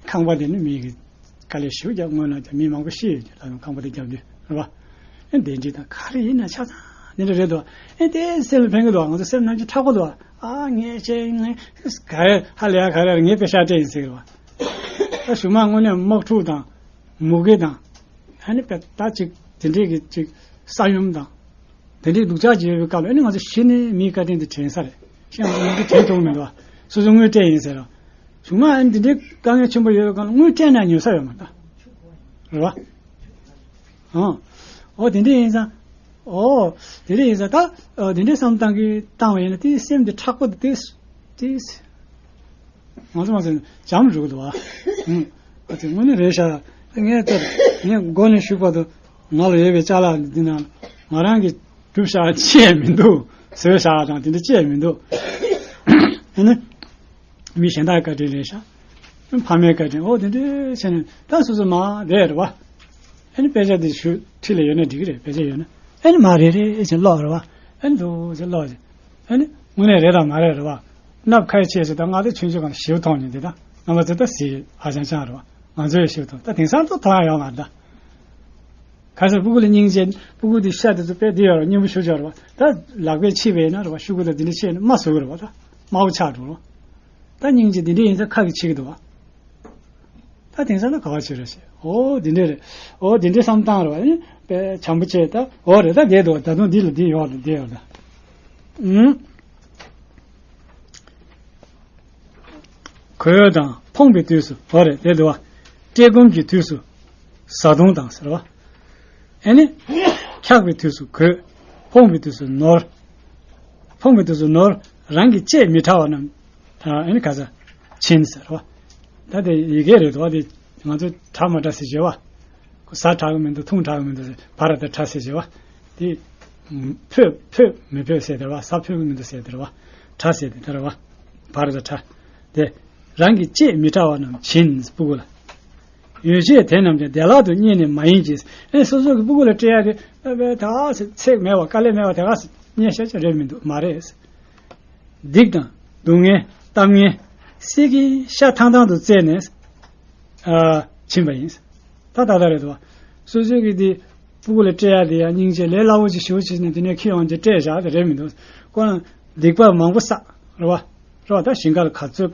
ཁང་པ་དེ་ནི་མི་གི་དཀའ་ལས་ཞེ་པོ་རྒྱབ། སྔོན་ལ་ཀྱང་མི་མང་པོ་ཤི་ཡོད་ཀྱི། ད་དུང་ཁང་པ་དེ་རྒྱབ་དུས་རེད་བ། ཨེ་འདི་འདྲ་དང་ག་རེ་ཡིན་ན་ཆ་ཚང་འདི་འདྲ་རེད་དོ། ཨེ་དེ་སེམས་ལ་ཕན་གི་འདུག་ང་ཚོ་སེམས་ནང་གི་མཁྲེགས་པོ་འདུག་ཨ་ངས་བྱས་ངས་ག་རེ་ཧ་ལས་ཡ་ག་རེ་ངས་དཔེ་ཤག་སྤྲད་ཡིན་ཟེར་གི་རེད་བ། ད་གཞུག་མ་དངོས་གནས་དམག་འཁྲུག་དང་མུ་གེ་དང་། ཨ་ནི་དཔེ་ད་ཅིག་དེ་འདྲས་ཀྱི་ཅིག་ས་ཡོམ་དང་། དེ་འདྲའི་སྡུག་ཅག་ཅིག་ཡོད་པའི་སྐབས་ལ་ཨ་ནི་ང་ཚོ་གཞི་ནས་མིའི་བཀའ་དྲིན་དེ་དྲན་ས་རེད། ཤེས་ཡོན་ང་ཚོ་དྲན་ཐུབ་མི་འདུག་སོ་སོ་དངུལ་སྤྲད་ཡིན་ཟེར་རོ། གཞུག་མ་ཨ་ནི་འདི་འདྲའི་དཀའ་ངལ་ཆེན་པོ་ཡོད་པའི་སྐབས་ལ་དངུལ་སྤྲད་ན་ཉོ་ས་ཡོད་མ་རེད། རེད་བ། ཨང་། ཨོ་དེ་འདྲ་ཡིན་ཙང་། ཨོ། དེ་འདྲ་ཡིན་ཙང་ད། ཨོ་དེ་འདྲའི་བསམ་སྟངས་ཀྱིས་བཏང་བ་ཡིན་ན་དེའི་སེམས་དེ་མཁྲེགས་པོ་དེ་དེ། ང་ཚོ་མ་ཟད་འཇམ་རུག་འདུག་བ། ཨུ། ཨ་ཙི་དངོས་གནས་རེད་ཤག་ངས་ལྟར་ངས་མགོ་ནས་གཞུག་བར་དུ་ང་ལ་ཡོད་པའི་ཅ་ལག་འདི་ནང་ང་རང་གིས་སྒྲུབ་བཞག་ཅི་ཡང་མི་འདུག་བཟོས་བཞག་དང་དེ་འདྲ་ཅི་ཡང་མི་འདུག་ཨ་ནི་མི་གཞན་དག་བཀའ་དྲིན་རེད་ཤག་ཕ་མའི་བཀའ་དྲིན། ཨོ་དེ་འདྲ་བྱས་ནས་ད་སོ་སོ་མ་བསྡད་རེད་བ། ཨ་ནི་དཔེ་ཆ་འདི་ཞུ་ཁྲིད་ལ་ཡོད་ན་འགྲིག་གི་རེད། དཔེ་ཆ་ཡོད་ན། ཨ་ནི་མ་རེད་རེད་ཅེས་ཀློག་རེད་བ། ཨ་ནི་འདུག་ཅེས་ཀློག་ཅེས། ཨ་ནི་དངོས་གནས་རེད་དང་མ་རེད་རེད་བ། སྣབས་ཁ་ཡི་ཆེས་ཟེར་ད་ང་ཚོ་ཆུང་ཆུང་སྒང་ཞིབ་མཐོང་མྱོང་དེ་ད། རྣམ་པ་ཚོ་ད་གཟིགས་ཨ་ཅང་ཅང་རེད་བ། ང་ཚོ་ཡང་ཤུགས་ཐོག་ད་དེང་སང་ཐོག་ཐོག་ཡང་ཡོང་བ་ད། ཁ་སང་སྤུ་གུ་ལ་སྙིང་རྗེ་སྤུ་གུ་དེ་ཤ་དེ་ཚོ་དཔེ་དེ་ཡོད་རེད། སྙིང་པོ་ཞུ་ཆོག་རེད་བ། ད་ལག་པས་ཕྱིས་པ་ཡིན་ན་རེད་བ། ཤུ་གུ་ལ་དེ་འདྲ་བྱས་ནས་རྨ་བཟོ་གི་རེད་བ། ད་དམར་པོ་ཆགས་འགྲོ་རེད་བ། ད་སྙིང་རྗེ་དེ་འདྲ་ཡིན་ཙང་ཁ་གིས་བྱེད་ཀྱི་འདུག་བ། ད་དེང་སང་ན་ག་བ་བྱེད་རེད་ཟེར། ཨོ་དེ་འདྲ་རེད། ཨོ་དེ་འདྲའི་བསམ་སྟངས་རེད་བ། ཨེ་དཔེ་བྱམས་པོ་བྱས་ད། ཨོ་རེད། ད་བསྡད་འདུག་ད་དུང་འདི་ལ་འདི་ཡོད་རེད། བསྡད་ཡོད་ད། ཨུམ། གོས་དང་ཕོངས་པའི་དུས་སུ། ཨོ་རེད། དེ་འདུག་བ། བཀྲེས་སྐོམ་གྱི་དུས་སུ་བཟའ་བཏུང་དང་ཟེར་བ། ཨེ་ནི། འཁྱག་པའི་དུས་སུ་གོས། ཕོངས་པའི་དུས་སུ་ནོར། ཕོངས་པའི་དུས་སུ་ནོར། རང་གི་ལྕེ་མི་ཕྲ་བ་རྣམས། ཨེ་ནི་ག་ས། བྱིན་ཟེར་བ། ད་དེ་ཡི་གེ་རེད་དོ། དེ་ང་ཚོ་ཕྲ་མ་ཕྲ་ཟེར་བྱེད་བ། ཟ་ཕྲ་གི་མི་འདུག་འཐུང་ཕྲ་གི་མི་འདུག་ཟེར། བ་ར་ད་ཕྲ་ཟེར་བྱེད་བ། དེ། ཕོད་ཕོད་མི་ཕོད་ཟེར་དེ་རེད་བ། ཟ་ཕོད་གི་མི་འདུག་ཟེར་དེ་རེད་བ། ཕྲ་ཟེར་དེ་དེ་རེད་བ། བ་ར་ད་ཕྲ། དེ། རང་གི་ལྕེ་མི་ཕྲ་བ་རྣམས་བྱིན། སྤུ་གུ་ལ། ཡོ་བྱད་དེ་རྣམས་ཀྱང་བདེ་བླག་ཏུ་རྙེད་ནས་མ་ཡིན་གྱི། ཨེ་སོ་སོ་གི་སྤུ་གུ་ལ་སྤྲད་ཡ་དེ་ཨ་བས་ད་ག་ཟེ་ཚེགས་མེད་པ་དཀའ་ལས་མེད་པ་དེ་ག་ཟེ་རྙེད་ཤེས་ཀྱི་རེད་མི་འདུག་མ་རེད། སྡིག་དང་སྡུག་བསྔལ་གཏམ་ངན་བསད་ཀྱིན་ཤ་ཐང་ཐང་དུ་བཙལ་ནས་ཨ་བྱིན་པ་ཡིན། ད་ད་ལྟ་རེད་དོ། སོ་སོ་གི་དེ་སྤུ་གུ་ལ་སྤྲད་ཡ་དེ་ཡང་སྙིང་རྗེ་ལས་སླ་བོ་ཅིག་ཞུ་བྱས་ནས་དེ་ནས་ཁྱི་ཡོང་རྗེས་སྤྲད་བཞག་དེ་རེད་མི་འདུག་ཁོ་རང་སྡིག་པ་མང་པོ་བསགས་རེད་བ། རེད་བ། ད་ཞིང་ཁ་ལ་ག་ཚོད།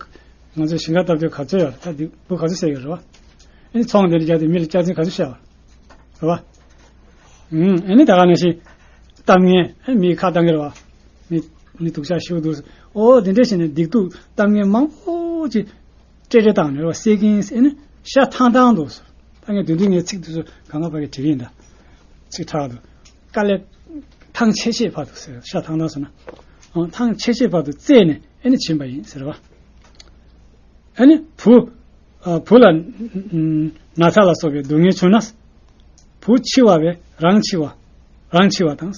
ང་ཚོ་ཞིང་ཁ་བཏབ་དུས་ག་ཚོད་ཡོད། ད་སྡིག་པ་ག་ཚོད་བསགས་ཡོད་རེད་བ། ཨ་ནི་ཚོང་དེ་འདྲ་རྒྱག་དུས་མི་ལ་སྐྱག་རྫུན་ག་ཚོད་བཤད་པ་རེད་བ། ཨུམ། ཨ་ནི་ད་ག་ནང་བཞིན་གཏམ་ངན། ཨ་མིའི་ཁ་བཏང་གི་རེད་བ། མི་མི་སྡུག་ཅག་ཤོར་འདུག་ཨོ་དེ་འདྲ་བྱས་ནས་སྡིག་སྡུག་གཏམ་ངན་མང་པོ་ཅིག་སྤྲད་སྤྲད་བཏང་ནས་རེད་བ། བསད་ཀྱིན་ཟེར་ནས་ཤ་ཐང་ཐང་དུ། ད་ངས་དོན་དུ་ངའི་ཚིག་དེ་ཚོ་གང་ག་བ་གི་བྲིས་ཡིན་ད། ཚིག་ཕྲག་ཏུ། དཀའ་ལས་ཐང་ཆད་ཆད་བར་དུ་ཟེར། ཤ་ཐང་ཐང་ཟེར་ན། ཨང་། ཐང་ཆད་ཆད་བར་དུ་བཙལ་ནས་ཨེ་ནི་བྱིན་པ་ཡིན་ཟེར་བ། ཨེ་ནི་བུ། ཨ་བུ་ལ་ན་ཚ་ལ་སོགས་པའི་སྡུག་བསྔལ་བྱུང་ན། བུ་འཆི་བ་བས་རང་འཆི་བ། རང་འཆི་བ་དང་།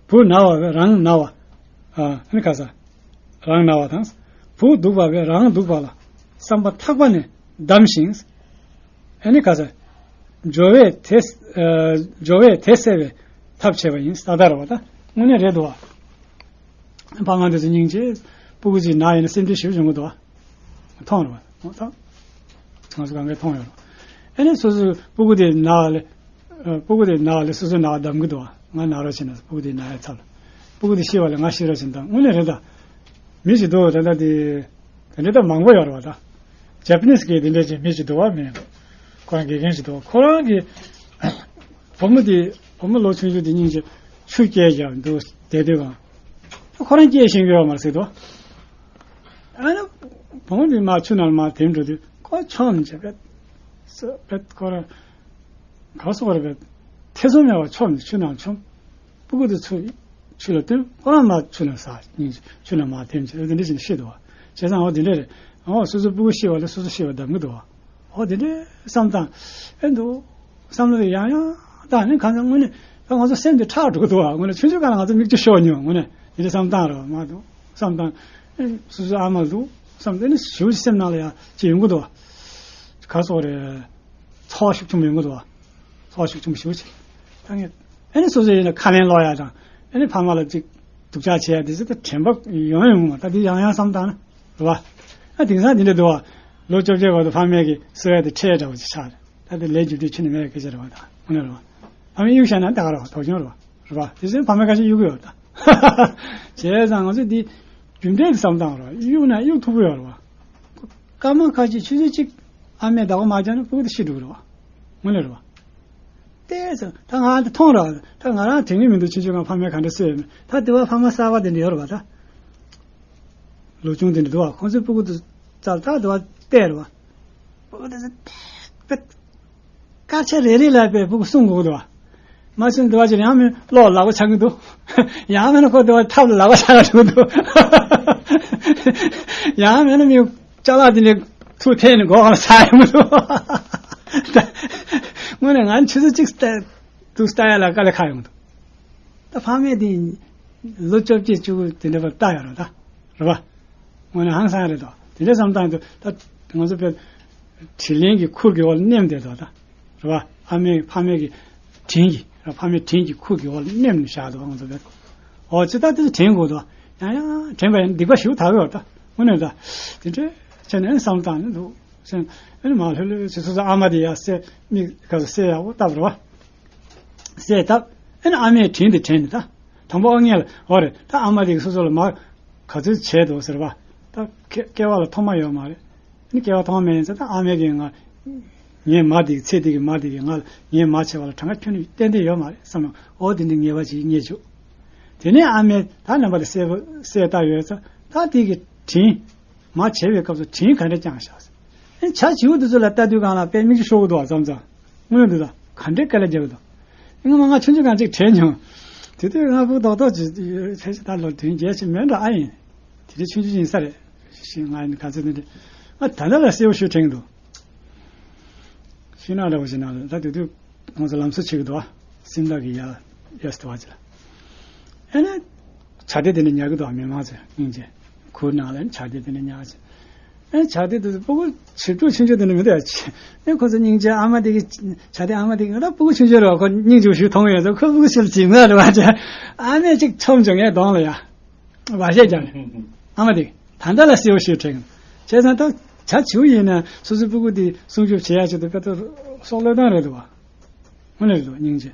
བུ་ན་བ་བས་རང་ན་བ། ཨ་ནི་ག་ས། རང་ན་བ་དང་། བུ་སྡུག་པ་བས་རང་སྡུག་པ་ལ་བསམ་པ་ཐག་པ་ནས་བསྡམས་ཤིང་། ཨ་ནི་ག་ས། སྦྱོར་བས་དེ། ཨ་སྦྱོར་བས་དེ་བསལ་བའི་ཐབས་བྱས་པ་ཡིན། ད་ལྟ་རེད་བ། ད་དངོས་གནས་རེད་འདུག་བ། ཕ་མ་དེ་ཚོ་སྙིང་རྗེ། སྤུ་གུ་ཅིག་ན་ཡིན་ན་སེམས་ཁྲལ་ཞེ་པོ་བྱུང་གི་འདུག་བ། མཐོང་རེད་བ། ད་ང་ཚོ་གང་གས་མཐོང་ཡོད་རེད། ཨ་ནི་སོ་སོའི་སྤུ་གུ་དེ་ན་བ་ལས། ཨ་སྤུ་གུ་དེ་ན་བ་ལས་སོ་སོའི་ན་བ་བསྡམ་གི་འདུག་བ། ང་ན་རོགས་བྱས་ན་སྤུ་གུ་དེ་ན་ཡའི་ཚབ་ལ། སྤུ་གུ་དེ་ཤི་བ་ལས་ང་ཤི་རོགས་བྱས་ན། ད་དངོས་གནས་རེད་ད། མི་ཞིག་འདུག་ད་ལྟ་དེ། དེ་འདྲ་ད་མང་པོ་ཡོད་རེད་བ་ད། ཇ་པ་ནིས་གི་དེ་འདྲ་ཅིག་མི་ཞིག་འདུག་བ། མི། ཁོ་རང་དགེ་རྒན་ཞིག་འདུག་བ། ཁོ་རང་གི་བུ་མོ་དེ། བུ་མོ་ལོ་ཆུང་ཆུང་དེ་སྙིང་རྗེ། ཆུ་སྐྱེལ་རྒྱག་འདུག་བསྡད་དུས་གང་། ཁོ་རང་སྐྱེལ་ཤེས་ཀྱི་ཡོད་མ་རེད་ཟེར་འདུག་ཨ་ནི་བུ་མོ་དེ་མར་ཆུ་ནང་ལ་མར་འཐིམ་འགྲོ་དུས་ཁོ་མཆོངས་བྱས་པས། ས་པས་ཁོ་རང་ག་སོགས་རེད་པས། ཐེ་ཚོམ་མེད་པར་མཆོངས་ནས་ཆུ་ནང་མཆོངས། སྤུ་གུ་དེ་ཚུར་ཆུ་ལ་བཏོན། ཁོ་རང་མར་ཆུ་ནང་ཟགས། སྙིང་རྗེ། ཆུ་ནང་མར་འཐིམ་བྱས་དེ་འདྲ་བྱས་ནས་ཤི་འདུག་བ། བྱས་ཙང་འོ་དེ་འདྲ་རེད། འོ་སོ་སོའི་སྤུ་གུ་ཤི་བ་ལས་སོ་སོ་ཤི་བ་བདམས་གི་འདུག་བ། འོ་དེ་འདྲའི་བསམ་སྟངས་ཨེ་འདུག་བསམ་བློ་དེ་ཡང་ཡང་བཏང་ནས་གང་ལྟར་དངོས་གནས་ད་ང་ཚོ་སེམས་དེ་ཁྲག་འགྲོ་གི་འདུག་བ། དངོས་གནས་ཆུང་ཆུང་སྒང་ལ་ང་ཚོ་མིག་ཆུ་ཤོར་མྱོང་། དངོས་གནས་དེ་འདྲའི་བསམ་སྟངས་རེད་བ། མ་འདུག་བསམ་སྟངས། ཨེ་སོ་སོའི་ཨ་མ་འདུག་བསམ་དེ་ནི་ཞེ་པོ་ཅིག་སེམས་ནང་ལ་ཡང་ཅིག་ཡོང་གི་འདུག་བ། ག་སོགས་རེད། ཚོར་བ་ཤུགས་ཆེན་པོ་ཡོང་གི་འདུག་བ། ཚོར་བ་ཤུགས་ཆེན་པོ་ཞེ་པོ་ཅིག་ད་ངས་ཨེ་ནི་སོ་སོ་ཡིན་ན་ཁ་ལན་སློག་ཡ་དང་། ཨེ་ནི་ཕ་མ་ལ་ཅིག་སྡུག་ཅག་བྱེད་ཡ་དེ་ཚོ་ད་དྲན་པ་ཡོང་ཡོང་མ། ད་དེ་ཡང་ཡང་བསམ་བཏང་ན་རེད་བ། ཨ་དེང་སང་དེ་འདྲ་འདུག་བ། ལོ་བཅོ་བརྒྱད་བར་དུ་ཕ་མས་ཀྱི་གསོ་ཡ་དེ་ཁྲལ་འདྲ་བོ་ཅིག་ཆགས་རེད། ད་དེ་ལས་རྒྱུ་འབྲས་ཁྱོན་ནས་མེད་པའི་སྐད་ཆ་རེད་བ། ད་དངོས་གནས་རེད་བ། ཕ་མས་གཡུག་བཞག་ན་ད་ག་རེད་བ། དོགས་ཡོང་རེད་བ། རེད་བ། དེ་ཚོ་ཕ་མས་ཁ་ཤས་གཡུག་གི་ཡོད་ད། བྱས་ཙང་ང་ཚོས་འདི་རྒྱུ་འབྲས་ལ་བསམ་བཏང་རོགས། གཡུག་ན་གཡུག་ཐུབ་ཀྱི་ཡོད་རེད་བ། སྐར་མ་ཁ་ཅིག་ཆུ་ཚོད་གཅིག་ཨ་མས་བདག་པོ་མ་བརྒྱབ་ན་སྤུ་གུ་དེ་ཤི་འགྲོ་གི་རེད་བ། དངོས་གནས་རེད་བ། ལྟས་ཙང་ད་ང་འདི་མཐོང་ར། ད་ང་རང་དྲན་གྱི་མི་འདུག་ཆུང་ཆུང་སྒང་ཕ་མས་ག་འདྲ་གསོས་ཡོད་མེད། ད་དེ་བ་ཕ་མ་གསར་པ་དེ་འདྲ་ཡོད་རེད་བ་ད། ལོ་ཆུང་དེ་འདྲ་འདུག་བ། ཁོང་ཚོའི་སྤུ་གུ་དེ་རྩར་ད་དེ་བ་བལྟས་རེད་བ། སྤུ་གུ་དེ་ཚོ་ཏག་ཏག་སྐར་ཆ་རེ་རེ་ལ་དཔེ་སྤུ་གུ་སྲུང་དགོས་ཀྱི་འདུག་བ། མ་བྱུང་དེ་བ་ཅིག་ཡང་མིན་གློག་ལག་པ་འཆང་གི་འདུག་ཡང་མིན་ན་ཁོ་དེ་བ་ཐབ་ལ་ལག་པ་འཆང་གི་འདུག་ཡང་མིན་ན་མི་ཅ་ལག་དེ་ནས་ཐུག་འཐེན་ནས་མགོ་གང་ལ་ཚ་ཡོང་གི་འདུག་ད་དངོས་གནས་ང་ཆུ་ཚོད་གཅིག་ལྟ་དུས་ལྟ་ཡ་ལ་དཀའ་ལས་ཁག་ཡོང་གི་འདུག་ད་ཕ་མས་དེ་ལོ་བཅོ་བརྒྱད་བཅུ་དགུ་དེ་འདྲ་བར་ལྟ་ཡ་རོ་ད། རེད་བ། དངོས་གནས་ཧང་སང་རེད་དོ། དེ་འདྲ་བསམ་སྟངས་དུ་ད་ང་ཚོ་དཔེ་དྲིན་ལན་གྱི་ཁུར་གྱི་འོག་ལ་མནན་བསྡད་དོ་ད། རེད་བ། ཨ་མའི་ཕ་མའི་གི་དྲིན་གྱི་ར། ཕ་མའི་དྲིན་གྱི་ཁུར་གྱི་འོག་ལ་མནན་ནས་བཞག་དོ་ང་ཚོ་དཔེ། འོ་ཅི་ད་དེ་ཚོ་དྲན་དགོས་དོ། ཡང་ཡང་དྲན་པ་ཡང་སྡིག་པ་ཞིག་ད་གི་ཡོད་ད། དངོས་གནས་ད། དེ་འདྲ་བྱས་ནས་བསམ་སྟངས་ནི་འདུག་སེམས། ཨ་ནི་མར་ལྷོད་ལྷོད་བྱས། སོ་སོ་ཨ་མ་དེ་ཡར་གསལ། མིག་ག་ས་གསལ་ཡག་པོ་བཏབ་རེད་བ། གསལ་བཏབ། ཨ་ནི་ཨ་མའི་དྲིན་དེ་དྲན་ནས། ད་དང་པོ་ཨ་ངས་ལ་འོ་རེད། ད་ཨ་མ་དེ་གིས་སོ་སོ་ལ་མར་ག་ཚོད་བྱས་འདུག་ཟེར་བ། ད་སྐྱེ་སྐྱེ་བ་ལ་ཐོག་མ་ཡོད་མ་རེད། ཨ་ནི་སྐྱེ་བ་ཐོག་མ་མེད་ཡིན་ཙང་། ད་ཨ་མས་ཀྱིས་ང་ངའི་མ་དེ་གིས། ཚེ་འདི་གི་མ་དེ་གིས་ང་ལ་ངའི་མ་བྱས་པ་ལ་གྲངས་ཀ་ཁྱོན་ནས་ཏན་ཏན་ཡོད་མ་རེད་བསམ་ནས། འོ་དེ་འདྲའི་ངེས་པ་ཅིག་རྙེད་བྱུང་། དེ་ནས་ཨ་མས་ད་རྣམ་པ་དེ་གསལ་པོ་གསལ་བཏབ་ཡོད་ཙང་། ད་དེ་གི་དྲིན། མ་བྱས་པའི་སྐབས་སུ་དྲིན་ག་འདྲ་བསྐྱངས་ཤག་ཟེར། ཨེ་བྱ་བྱིའུ་དེ་ཚོ་ལ་ལྟ་དུས་སྒང་ལ་དཔེ་མིག་ཆུ་ཤོར་གི་འདུག་བ། མཚམས་མཚམས་དངོས་འདུག་ད་ག་འདྲའི་དཀའ་ལས་རྒྱག་གི་འདུག་ཨེ་ང་མ་ང་ཆུང་ཆུང་སྒང་ཅིག་དྲན་མྱོང་། དེ་དུས་ང་སྤུ་གུ་རྡོག་རྡོག་ཅིག་ཕལ་ཆེར་ད་ལོ་བདུན་བརྒྱད་ཅིག་མིན་འགྲོ། ཨ་ཡིན། དེ་དུས་ཆུང་ཆུང་ཡིན་ས་རེད། ཤི། ང་ཡིན་ག་ཚོད་དེ་འདྲ། ང་ད་ལྟ་ལ་གསལ་པོ་ཞིག་དྲན་གི་འདུག་ཤིང་ནགས་འདྲ་བོ་ཞིག་ནང་ལ། ད་དེ་དུས་ང་ཚོ་ལམ་བཟོ་བྱེད་ཀྱི་འདུག་བ། སིམ་ལ་གི་ཡ་ཡ་སི་ཏུ་བ་ཅི་ལ། ཨེ་ན་བྱ་དེ་དེ་ནས་ཉར་གི་འདུག་བ། མི་མང་ཚོས་སྙིང་རྗེ། གུར་ནང་ལ་བྱ་དེ་དེ་ནས་ཉར་ཅིག་ཨེ་བྱ་དེ་དེ་སྤུ་གུ་བྱིས་ཕྲུག་ཆུང་ཆུང་དེ་འདྲ་མི་འདུག་ཡ། ཨེ་ཁོ་ཚོ་སྙིང་རྗེ། ཨ་མ་དེ་གི་བྱ་དེ། ཨ་མ་དེ་གི། ང་ད་སྤུ་གུ་ཆུང་ཆུང་རེད་བ། ཁོ་སྙིང་རྗེ་ཞིག་མཐོང་ཡོད་ཙང་། ཁོ་སྤུ་གུ་ཞིག་ལ་བྱིན་མ་རེད་བ། ཨ་མས་ཅིག་འཆོམ་བྱུང་། ངའི་གདོང་ལ་ཡ། བར་ཆད་རྒྱག་ནས། ཨ་མ་དེ་ད་ལྟ་ལ་གསལ་པོ་ཞིག་དྲན། བྱས་ཙང་ད་བྱ་བྱིའུ་ཡིན་ན་སོ་སོའི་སྤུ་གུ་དེ་སྲུང་སྐྱོབ་བྱེད་ཡ་ཆེད་དུ་དཔེ་ད་སྲོག་བློས་བཏང་རེད་འདུག་བ། དངོས་གནས་རེད་འདུག་སྙིང་རྗེ།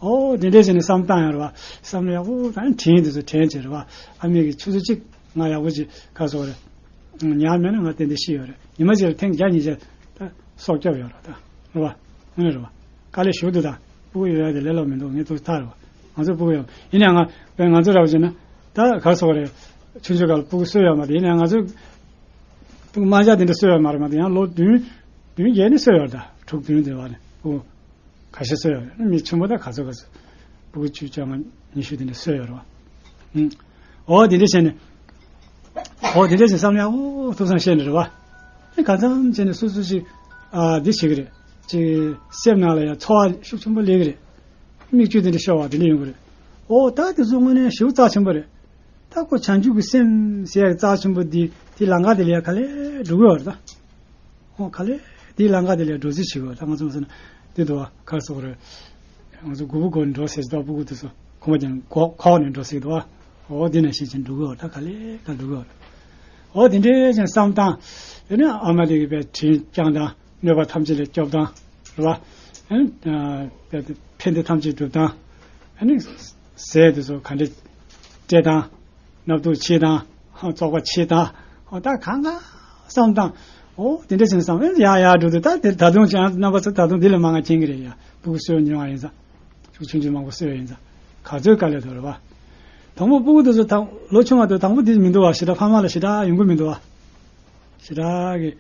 ཨོ་དེ་འདྲས་བྱས་ནས་བསམ་བཏང་ཡ་རེད་བ། བསམ་བློ་ཡག་པོ་བཏང་། དྲིན་དེ་ཚོ་དྲན་བྱས་རེད་བ། ཨ་མས་ཀྱིས་ཆུ་ཚོད་གཅིག་ང་ཡག་པོ་ཅིག་ག་སོ་རེད། ཉར་མེད་ན་ང་ཏན་ཏན་ཤི་ཡོད་རེད། ཉི་མ་གཅིག་ལ་ཐེངས་བརྒྱ་ཉིས་བརྒྱ་ད་སྲོག་སྐྱོབ་ཡོད་རེད་ད། རེད་བ། དངོས་གནས་རེད་བ། དཀའ་ལས་ཞེ་པོ་འདུག་ད། སྤུ་གུ་ཡོད་ཡ་དེ་ལས་སླ་པོ་མི་འདུག་ངས་ཐུགས་ཐག་རེད་བ། ང་ཚོ་སྤུ་གུ་ཡོད། ཡིན་ནའང་ང་དཔེར་ང་ཚོ་འདྲ་བོ་བྱས་ན། ད་ག་སོ་རེད། ཆུང་ཆུང་སྐབས་ལ་སྤུ་གུ་གསོས་ཡོད་མ་རེད། ཡིན་ནའང་ང་ཚོ་སྤུ་གུ་དམར་འབྱར་དེ་འདྲ་གསོས་ཡོད་མ་རེད། མ་གཏོགས་ཡང་ལོ་བདུན་བདུན་བརྒྱད་ནས་གསོས་ཡོད་རེད་ད། དྲུག་བདུན་དེ་བར་ནས་སྤུ་གུ་ཁ་ཤས་གསོས་ཡོད་རེད། མི་ཆེན་པོ་ད་ག་ཚོད་ག་ཚོད་སྤུ་གུ་བཅུ་བཅོ་ལྔ་ཉི་ཤུ་དེ་འདྲ་གསོས་ཡོད་རེད་བ། ཨུམ། འོ་དེ་འདྲ་བྱས་ནས། འོ་དེ་འདྲ་བྱས་བསམ་ཡ། འོ་ཐུགས་བསམ་བཞེས་ནས་རེད་བ། ཨེ་གང་འཚམ་བྱས་ནས་སོ་སོ་ཞིག་ཨ་འདི་བྱེད་ཀྱི་རེད། ཅིག་སེམས་ནང་ལ་ཡང་ཚོར་བ་ཤུགས་ཆེན་པོ་སླེབས་ཀྱི་རེད། མིག་ཆུ་དེ་འདྲ་ཤོར་བ་དེ་འདྲ་ཡོང་གི་རེད། འོ་ད་དེ་ཚོ་དངོས་གནས་ཞེ་པོ་རྩ་ཆེན་པོ་རེད། ད་ཁོ་བྱང་ཆུབ་ཀྱི་སེམས་ཟེར་ཡག་རྩ་ཆེན་པོ་འདི་དེ་ལམ་ཁ་དེ་ལ་ཡ་ག་ལེར་འགྲོ་གི་ཡོད་རེད་ད། ཨོ་ག་ལེར་དེའི་ལམ་ཁ་དེ་ལ་འགྲོ་རྩིས་བྱེད་དགོས། ད་ང་ཚོ་མ་ཟེར་ན་དེ་འདུག་བ། ག་རེ་ཟེར་དགོས་རེད། ང་ཚོ་མགོ་བོ་སྒུར་ནས་འགྲོ་ཟེར་གྱི་འདུག་སྤུ་གུ་དེ་ཚོ་ཁོ་མ་ཀྱང་གོག་ཁོག་ནས་འགྲོ་ཟེར་གྱི་འདུག་བ། འོ་དེ་ནང་བཞིན་བྱས་འགྲོ་གི་ཡོད། ད་ག་ལེར་ག་འགྲོ་གི་ཡོད་རེད། འོ་དེ་འདྲའི་ཅན་བསམ་སྟངས། དེ་ནས་ཨ་མ་དེ་གི་དཔེ་དྲིན་བསྐྱངས་སྟངས། གནོད་པ་ཐམས་ཅད་ལས་སྐྱོབ་སྟངས། རེད་བ། ཨ་ནི་ཕན་བདེ་ཐམས་ཅད་སྒྲུབ་སྟངས། ཨ་ནི་ཟས་དེ་ཚོ་ག་འདྲ་སྤྲད་སྟངས། སྣབས་སྟུག་ཕྱིས་དང་། བཙོག་པ་ཕྱིས་དང་། འོ་ད་གང་ག་བསམ་དང་། འོ་དེ་འདྲ་བྱས་ནས་བསམ། ཨེ་ཡ་ཡ་འགྲོ་དུས་ད་དེ་ད་དུང་ཅང་རྣམ་པ་ཚོ་ད་དུང་འདི་ལས་མང་ང་མཁྱེན་གྱི་རེད་ཡ། སྤུ་གུ་གསོས་མྱོང་བ་ཡིན་ཙང་། ཕྲུ་གུ་ཆུང་ཆུང་མང་པོ་གསོས་ཡིན་ཙང་། ག་ཚོད་དཀའ་ལས་འདུག་རེད་བ། དང་པོ་སྤུ་གུ་དེ་ཚོ་དང་ལོ་ཆུང་བ་དེ་དང་པོ་དེ་མི་འདུག་བ། ཞེ་དྲག་ཕ་མ་ལ་ཞེ་དྲག་ཡོང་གི་མི་འདུག་བ། ཞེ་དྲག་གི་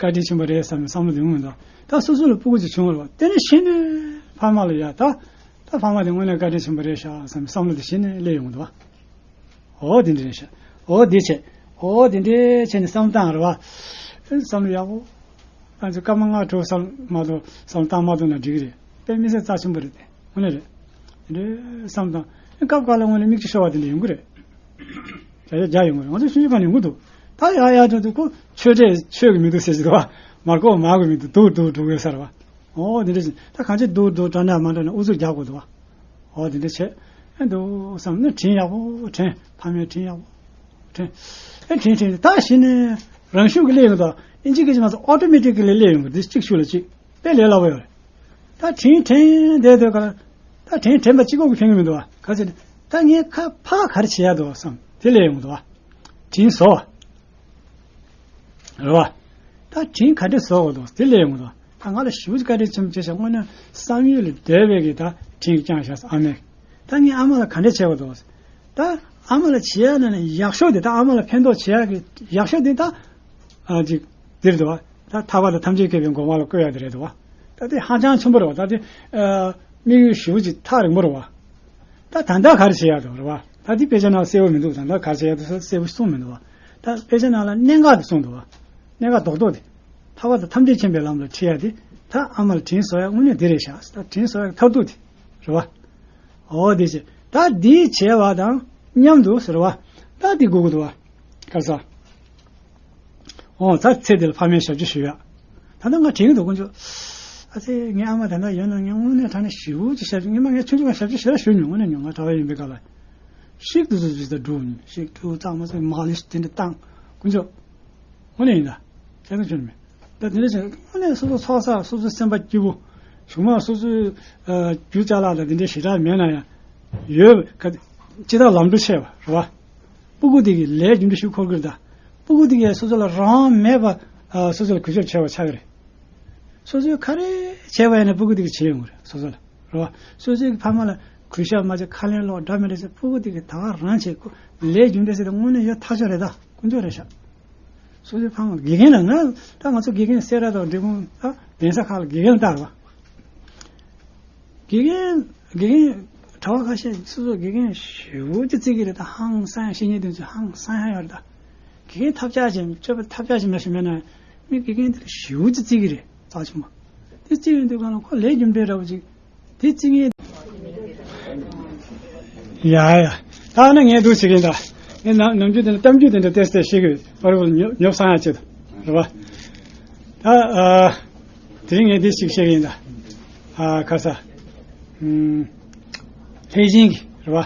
བཀའ་དྲིན་ཆེན་པོ་རེད་བསམ་པའི་བསམ་བློ་དེ་ཡོང་གི་འདུག་ད་སོ་སོ་ལ་སྤུ་གུ་ཅིག་བྱུང་བ་རེད་བ། དེ་ནས་གཞི་ནས་ཕ་མ་ལ་ཡ་ད། ད་ཕ་མ་དེ་དངོས་གནས་བཀའ་དྲིན་ཆེན་པོ་རེད་ཤག་བསམ་པའི་བསམ་བློ་དེ་གཞི་ནས་སླེབས་ཡོང་གི་འདུག་བ། འོ་དེ་འདྲ་རེད་ཤག་འོ་དེ་བྱས། འོ་དེ་འདྲ་བྱས་ནས་བསམ་བཏང་རེད་བ། བསམ་བློ་ཡག་པོ། ང་ཚོས་སྐར་མ་ལྔ་དྲུག་བསམ་མ་གཏོགས། བསམ་བློ་བཏང་མ་ཐུབ་ན་འགྲིག་གི་རེད། དཔེ་མི་སྲིད་རྩ་ཆེན་པོ་རེད་དེ། དངོས་གནས་རེད། དེ་འདྲའི་བསམ་བཏང་། སྐབས་འགའ་ལ་དངོས་གནས་མིག་ཆུ་ཤོར་བ་དེ་འདྲ་ཡོང་གི་རེད། བརྒྱ་ཆ་བརྒྱ་ཡོང་གི་རེད། ང་ཚོ་ཆུང་ཆུང་སྒང་ནས་ཡོང་གི་འདུག་ད་ཡར་ཡར་འགྲོ་དུས་ཁོ་ཆོས་འབྲེལ་ཆོས་ཀྱི་མི་འདུག་ཟེར་གྱི་འདུག་བ། མར་ཁུག་མར་གྱི་མི་འདུག་སྡུག་སྡུག་འགྲོ་གི་ཡོད་ས་རེད་བ། འོ་དེ་འདྲ་ཞིག་ད་གང་ཅི་སྡུག་སྡུག་འགྲོ་འདྲ་མ་འགྲོ་ན་ཨུ་ཚུགས་རྒྱག་དགོས་འདུག་བ། འོ་དེ་འདྲ་བྱས། ཨེ་འདུག་བསམ་ནས་དྲིན་ཡག་པོ་དྲན། ཕ་མའི་དྲིན་ཡག་པོ་དྲན། ཨེ་དྲིན་དྲན། ད་གཞི་ནས་རང་ཤུགས་ཀྱིས་སླེབས་ཡོང་དུས། ཨིན་ཇི་སྐད་ཆ་མ་ཚོ་ཨོ་ཊོ་མེ་ཊིག་ལི་སླེབས་ཡོང་གི། འདི་གཅིག་ཤུགས་ལ་གཅིག་དཔེ་ལས་སླ་པོ་ཡོད་རེད། ད་དྲིན་དྲན་བསྡད་དུས་ག་ལ། ད་དྲིན་དྲན་པ་གཅིག་པོ་གིས་ཕན་གྱི་མི་འདུག་བ། ག་ཚོད་ད་ངས་ཁ་ཕར་ག་རེ་བྱེད་ཡག་འདུག་བསམ་དེ་སླེབས་ཡོང་གི་འདུག་བ། དྲིན་གཟོ་བ། རེད་བ། ད་དྲིན་ག་འདྲ་གཟོ་དགོས་འདུག་དེ་སླེབས་ཡོང་གི་འདུག་བ། ད་ང་ལ་ཞེ་པོ་ཅིག་བཀའ་དྲིན་ཆེན་པོ་ཆེ་ཤག་དངོས་གནས་བསམ་ཡུལ་ལས་འདས་པའི་གི་ད་དྲིན་བསྐྱངས་ཤག་ཨ་མས། ད་ངས་ཨ་མ་ལ་ག་འདྲ་བྱེད་དགོས་འདུག་ད་ཨ་མ་ལ་བྱེད་ཡག་ནང་ནས་ཡག་ཤོས་དེ། ད་ཨ་མ་ལ་ཕན་ཐོགས་བྱེད་ཡག་གི་ཡག་ཤོས་དེ་ད། ཨ་ཅིག་འདིར་འདུག་བ། ད་ཐར་པ་དང་ཐམས་ཅད་མཁྱེན་པའི་གོ་འཕང་ལ་བཀོད་ཡག་དེ་རེད་འདུག་བ། ད་དེ་ཧ་ཅང་ཆེན་པོ་རེད་བ། ད་དེ་ཨ་དམིགས་ཡུལ་ཞེ་པོ་ཅིག་ཐག་རིང་པོ་རེད་བ། ད་ད་ལྟ་ག་རེ་བྱེད་ཡག་འདུག་རེད་བ། ད་དེ་དཔེ་ཆ་ནང་གསལ་པོ་མི་འདུག་ད་ལྟ་ག་རེ་བྱེད་ཡག་འདུག་གསལ་པོ་གསུངས་མི་འདུག་བ། ད་དཔེ་ཆ་ནང་ལ་གནད་འགག་དེ་གསུངས་འདུག་བ། གནད་འགག་རྡོག་རྡོག་དེ། ཐར་པ་དང་ཐམས་ཅད་མཁྱེན་པའི་ལམ་ལ་ཁྲིད་ཡག་དེ། ད་ཨ་མ་ལ་དྲིན་གཟོ་ཡག་དངོས་གནས་འདི་རེད་ཤག་ད་དྲིན་གཟོ་ཡག་མཐར་ཐུག་དེ་རེད་བ། འོ་དེ་བྱས། ད་འདི་བྱས་པ་དང་མཉམ་དུ་ཟེར་བ། ད་འདི་དགོས་ཀྱི་འདུག་བ། ག་ས། འོ་ད་ཚེ་འདི་ལ་ཕ་མའི་ཞབས་ཕྱི་ཞུ་ཡག་ད་ལྟ་ང་དྲན་གྱི་འདུག་དཀོན་མཆོག་ཨ་ཙི། ངའི་ཨ་མ་ད་ལྟ་ཡོད་ན་ངས་དངོས་གནས་དྲང་གནས་ཞེ་པོ་ཅིག་ཞབས་ཕྱི། ངས་མ་ངས་ཆུང་ཆུང་ང་ཞབས་ཕྱི་ཞེ་དྲག་ཞུས་མྱོང་། དངོས་གནས་མྱོང་། ང་གྲྭ་པ་ཡིན་པའི་སྐབས་ལ་ཤིག་ཏུ་ཟུར་ཟུར་ད་འགྲོ་མྱོང་། ཤིག་ཏུ་གཙང་མ་ཟིག་མ་ལིཤ་དེ་འདྲ་བཏང་། དཀོན་མཆོག་དངོས་གནས་ཡིན་ད། ཁྱད་མཚར་བྱུང་མེད། ད་དེ་འདྲ་བྱས་དངོས་གནས་སོ་སོ་ཚོགས་བསགས། སོ་སོའི་སེམས་པ་སྐྱིད་པོ། གཞུག་མ་སོ་སོའི་ཨ་རྒྱུ་ཅ་ལག་དང་དེ་འདྲའི་ཞེ་དྲག་མེད་ན་ཡང་ཡོད་ག་ཅི་ལྟར་ལམ་འགྲོ་བྱས་པ་རེད་བ། སྤུ་གུ་དེ་གི་ལས་རྒྱུ་འབྲས་ཤུགས་འཁོར་གི་རེད་ད། སྤུ་གུ་དེ་གིས་སོ་སོ་ལ་རང་དབང་མེད་པ་ཨ་སོ་སོ་ལ་གུས་ཞབས་བྱས་པ་ཆགས་ཀྱི་རེད། སོ་སོས་ག་རེ་བྱས་པ་ཡིན་ན་སྤུ་གུ་དེ་གིས་བྱེད་ཡོང་གི་རེད་སོ་སོ་ལ། རེད་བ། སོ་སོའི་གི་ཕ་མ་ལ་གུས་ཞབས་མ་བྱས་ཁ་ལན་སློག་འདྲ་མི་འདྲ་བྱས་སྤུ་གུ་དེ་གིས་ད་ག་རང་བྱེད་ཁོ་ལས་རྒྱུ་འབྲས་ཟེར་ཏེ་དངོས་གནས་ཡོད་ཐག་ཆོད་རེད་ད། དཀོན་མཆོག་རེད་ཤག་སོ་སོའི་ཕ་མ་དགེ་རྒན་ལ་ང་ད་ང་ཚོ་དགེ་རྒན་སེ་ར་དང་འབྲས་སྤུངས་ད་གདན་ས་ཁག་ལ་དགེ་རྒན་ལྟར་བ། དགེ་རྒན་དགེ་རྒན་གྲྭ་པ་ཁ་ཤས་སོ་སོ་དགེ་རྒན་ཞེ་པོ་ཅིག་བརྩི་གི་རེད་ད། ཧང་སང་ཡ་བཤེས་གཉེན་དེ་ཚོ་ཧང་སང་ཡ་ཡོད་རེད་ད། དགེ་རྒན་ཐབས་ཆག་ཅན་སྤྱོད་པ་ཐབས་ཆག་ཅན་མ་ཞིག་མེད་ན་མི་དགེ་རྒན་དེ་ལ་ཞེ་པོ་ཅིག་བརྩི་གི་རེད་རྩ་ཆེན་པོ། དེ་བརྩི་ཡོང་དུས་གང་ལ་ཁོ་ལས་རྒྱུ་འབྲས་འདྲ་བོ་ཅིག་དེ་རྩིས་ངེས། ཡ་ཡ། ད་ནི་ངས་འདུག་བྱེད་ཀྱིན་ད། ངས་ནམ་ནམ་རྒྱུན་དེ་འདྲ་གཏམ་རྒྱུད་དེ་འདྲ་ཏེས་ཏེ་བཤད་ཀྱི་པར་བུ་ཉོབ་ཉོབ་སང་ཡ་ཆེད་དུ་རེད་བ། ད་ཨ། དེ་རིང་ངས་འདི་ཞིག་བཤད་ཀྱིན་ད། ཨ་ཁ་ས། ཨུམ། ལྷས་བྱིན་གྱི་རེད་བ།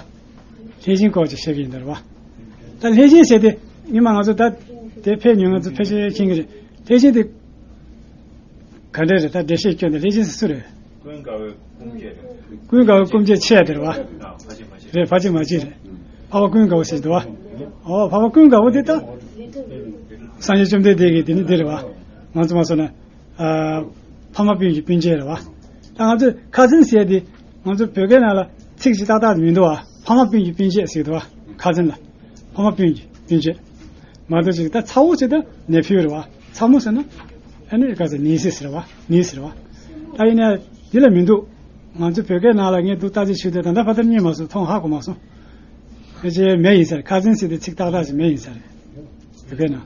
ལྷས་བྱིན་སྐོར་ཅིག་བཤད་ཀྱིན་ད་རེད་བ། ད་ལྷས་བྱིན་ཟེར་ཏེ་ཉི་མ་ང་ཚོ་ད་དེ་ཕེབས་མྱོང་ང་ཚོ་ཕལ་ཆེར་མཁྱེན་གྱི་རེད། ལྷས་བྱིན་དེ། ག་འདྲ་རེད་ད་འགྲེལ་བཤད་སྐྱོན་དེ་ལྷས་བྱིན་སུ་རེད། ཀུན་དགའ་བོའི་སྐུ་མཆེད་རེད། ཀུན་དགའ་བོའི་སྐུ་མཆེད་ཆེ་དེ་རེད་བ། རེད་ཕ་གཅིག་མ་གཅིག་རེད། འཕགས་པ་ཀུན་དགའ་བོ་ཟེར་འདུག་བ། ཨོ་འཕགས་པ་ཀུན་དགའ་བོ་དེ་ད། སངས་རྒྱས་བཅོམ་ལྡན་འདས་ཀྱི་དེ་ནི་འདི་རེད་བ། ང་ཚོ་མ་སོང་ན། ཨ། ཕ་མ་སྤུན་གྱི་སྤུན་མཆེད་རེད་བ། ད་ང་ཚོས་ཁ་འཛིན་ཟེར་དེ། ང་ཚོ་བོད་སྐད་ནང་ལ་ཚིག་ཅིག་ཏག་ཏག་མི་འདུག་བ། ཕ་མ་སྤུན་གྱི་སྤུན་མཆེད་ཟེར་འདུག་བ་ཁ་འཛིན་ལ། ཕ་མ་སྤུན་གྱི་སྤུན་མཆེད། མ་གཏོགས་ཅིག་ད་ཚ་བོ་ཟེར་ད་ནེ་ཕིའུ་རེད་བ། ཚ་མོ་ཟེར་ན། ཨ་ནི་ག་ཟེར་ནི་སི་ཟེར་བ། ནི་སི་ཟེར་བ། ད་ཡིན་ན་འདི་ལ་མི་འདུག་ང་ཚོ་བོད་སྐད་ནང་ལ་ངས་འདུག་ལྟ་ཅི་ཞུས་ཏེ་ད་ལྟ་ཕ་ཐར་རྙེད་མ་སོང་མཐོང་ཧ་གོ་མ་སོང་། ཕལ་ཆེར་མེད་ཡིན་ས་རེད། ཁ་འཛིན་ཟེར་ཏེ་ཚིག་ཏག་ཏག་ཅིག་མེད་ཡིན་ས་རེད། བོད་སྐད་ནང་།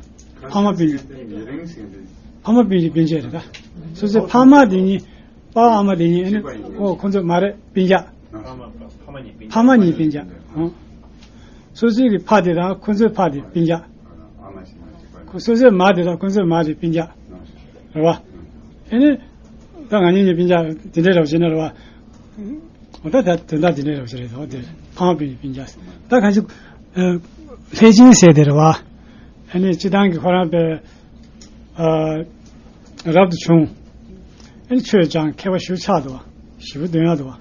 ཕ་མ་སྤུན་གྱི། ཕ་མ་སྤུན་གྱི་སྤུན་མཆེད་རེད་ད། སོ་སོའི་ཕ་མ་དེ་གཉིས། པ་ཨ་མ་དེ་གཉིས་ཨ་ནི། ཨོ་ཁོ་ཚོ་མ་རེད་སྤུན་ཀྱག་ཕ་མ་གཉིས་སྤུན་ཀྱག་ཨོ། སོ་སོའི་གི་ཕ་དེ་དང་ཁོ་ཚོའི་ཕ་དེ་སྤུན་ཀྱག་ཁོ་སོ་སོའི་མ་དེ་དང་ཁོ་ཚོའི་མ་དེ་སྤུན་ཀྱག་རེད་བ། ཨ་ནི། ད་ང་གཉིས་གཉིས་སྤུན་ཀྱག་དེ་འདྲའི་རབ་བྱེད་ན་རེད་བ། འོ་ད་ད་དོན་དག་དེ་འདྲའི་རབ་བྱེད་རེད་འོ་དེ་ཕ་མ་སྤུན་གྱི་སྤུན་ཀྱག་ད་གང་ཅི། ལྷས་བྱིན་ཟེར་དེ་རེད་བ། ཨ་ནི་སྤྱི་བཏང་གི་ཁོ་རང་པའི། ཨ། རབ་ཏུ་བྱུང་། ཨ་ནི་ཆོས་སྦྱངས་མཁས་པ་ཞེ་པོ་ཆགས་འདུག་བ། ཞེ་པོ་འདོན་ཡག་འདུག་བ།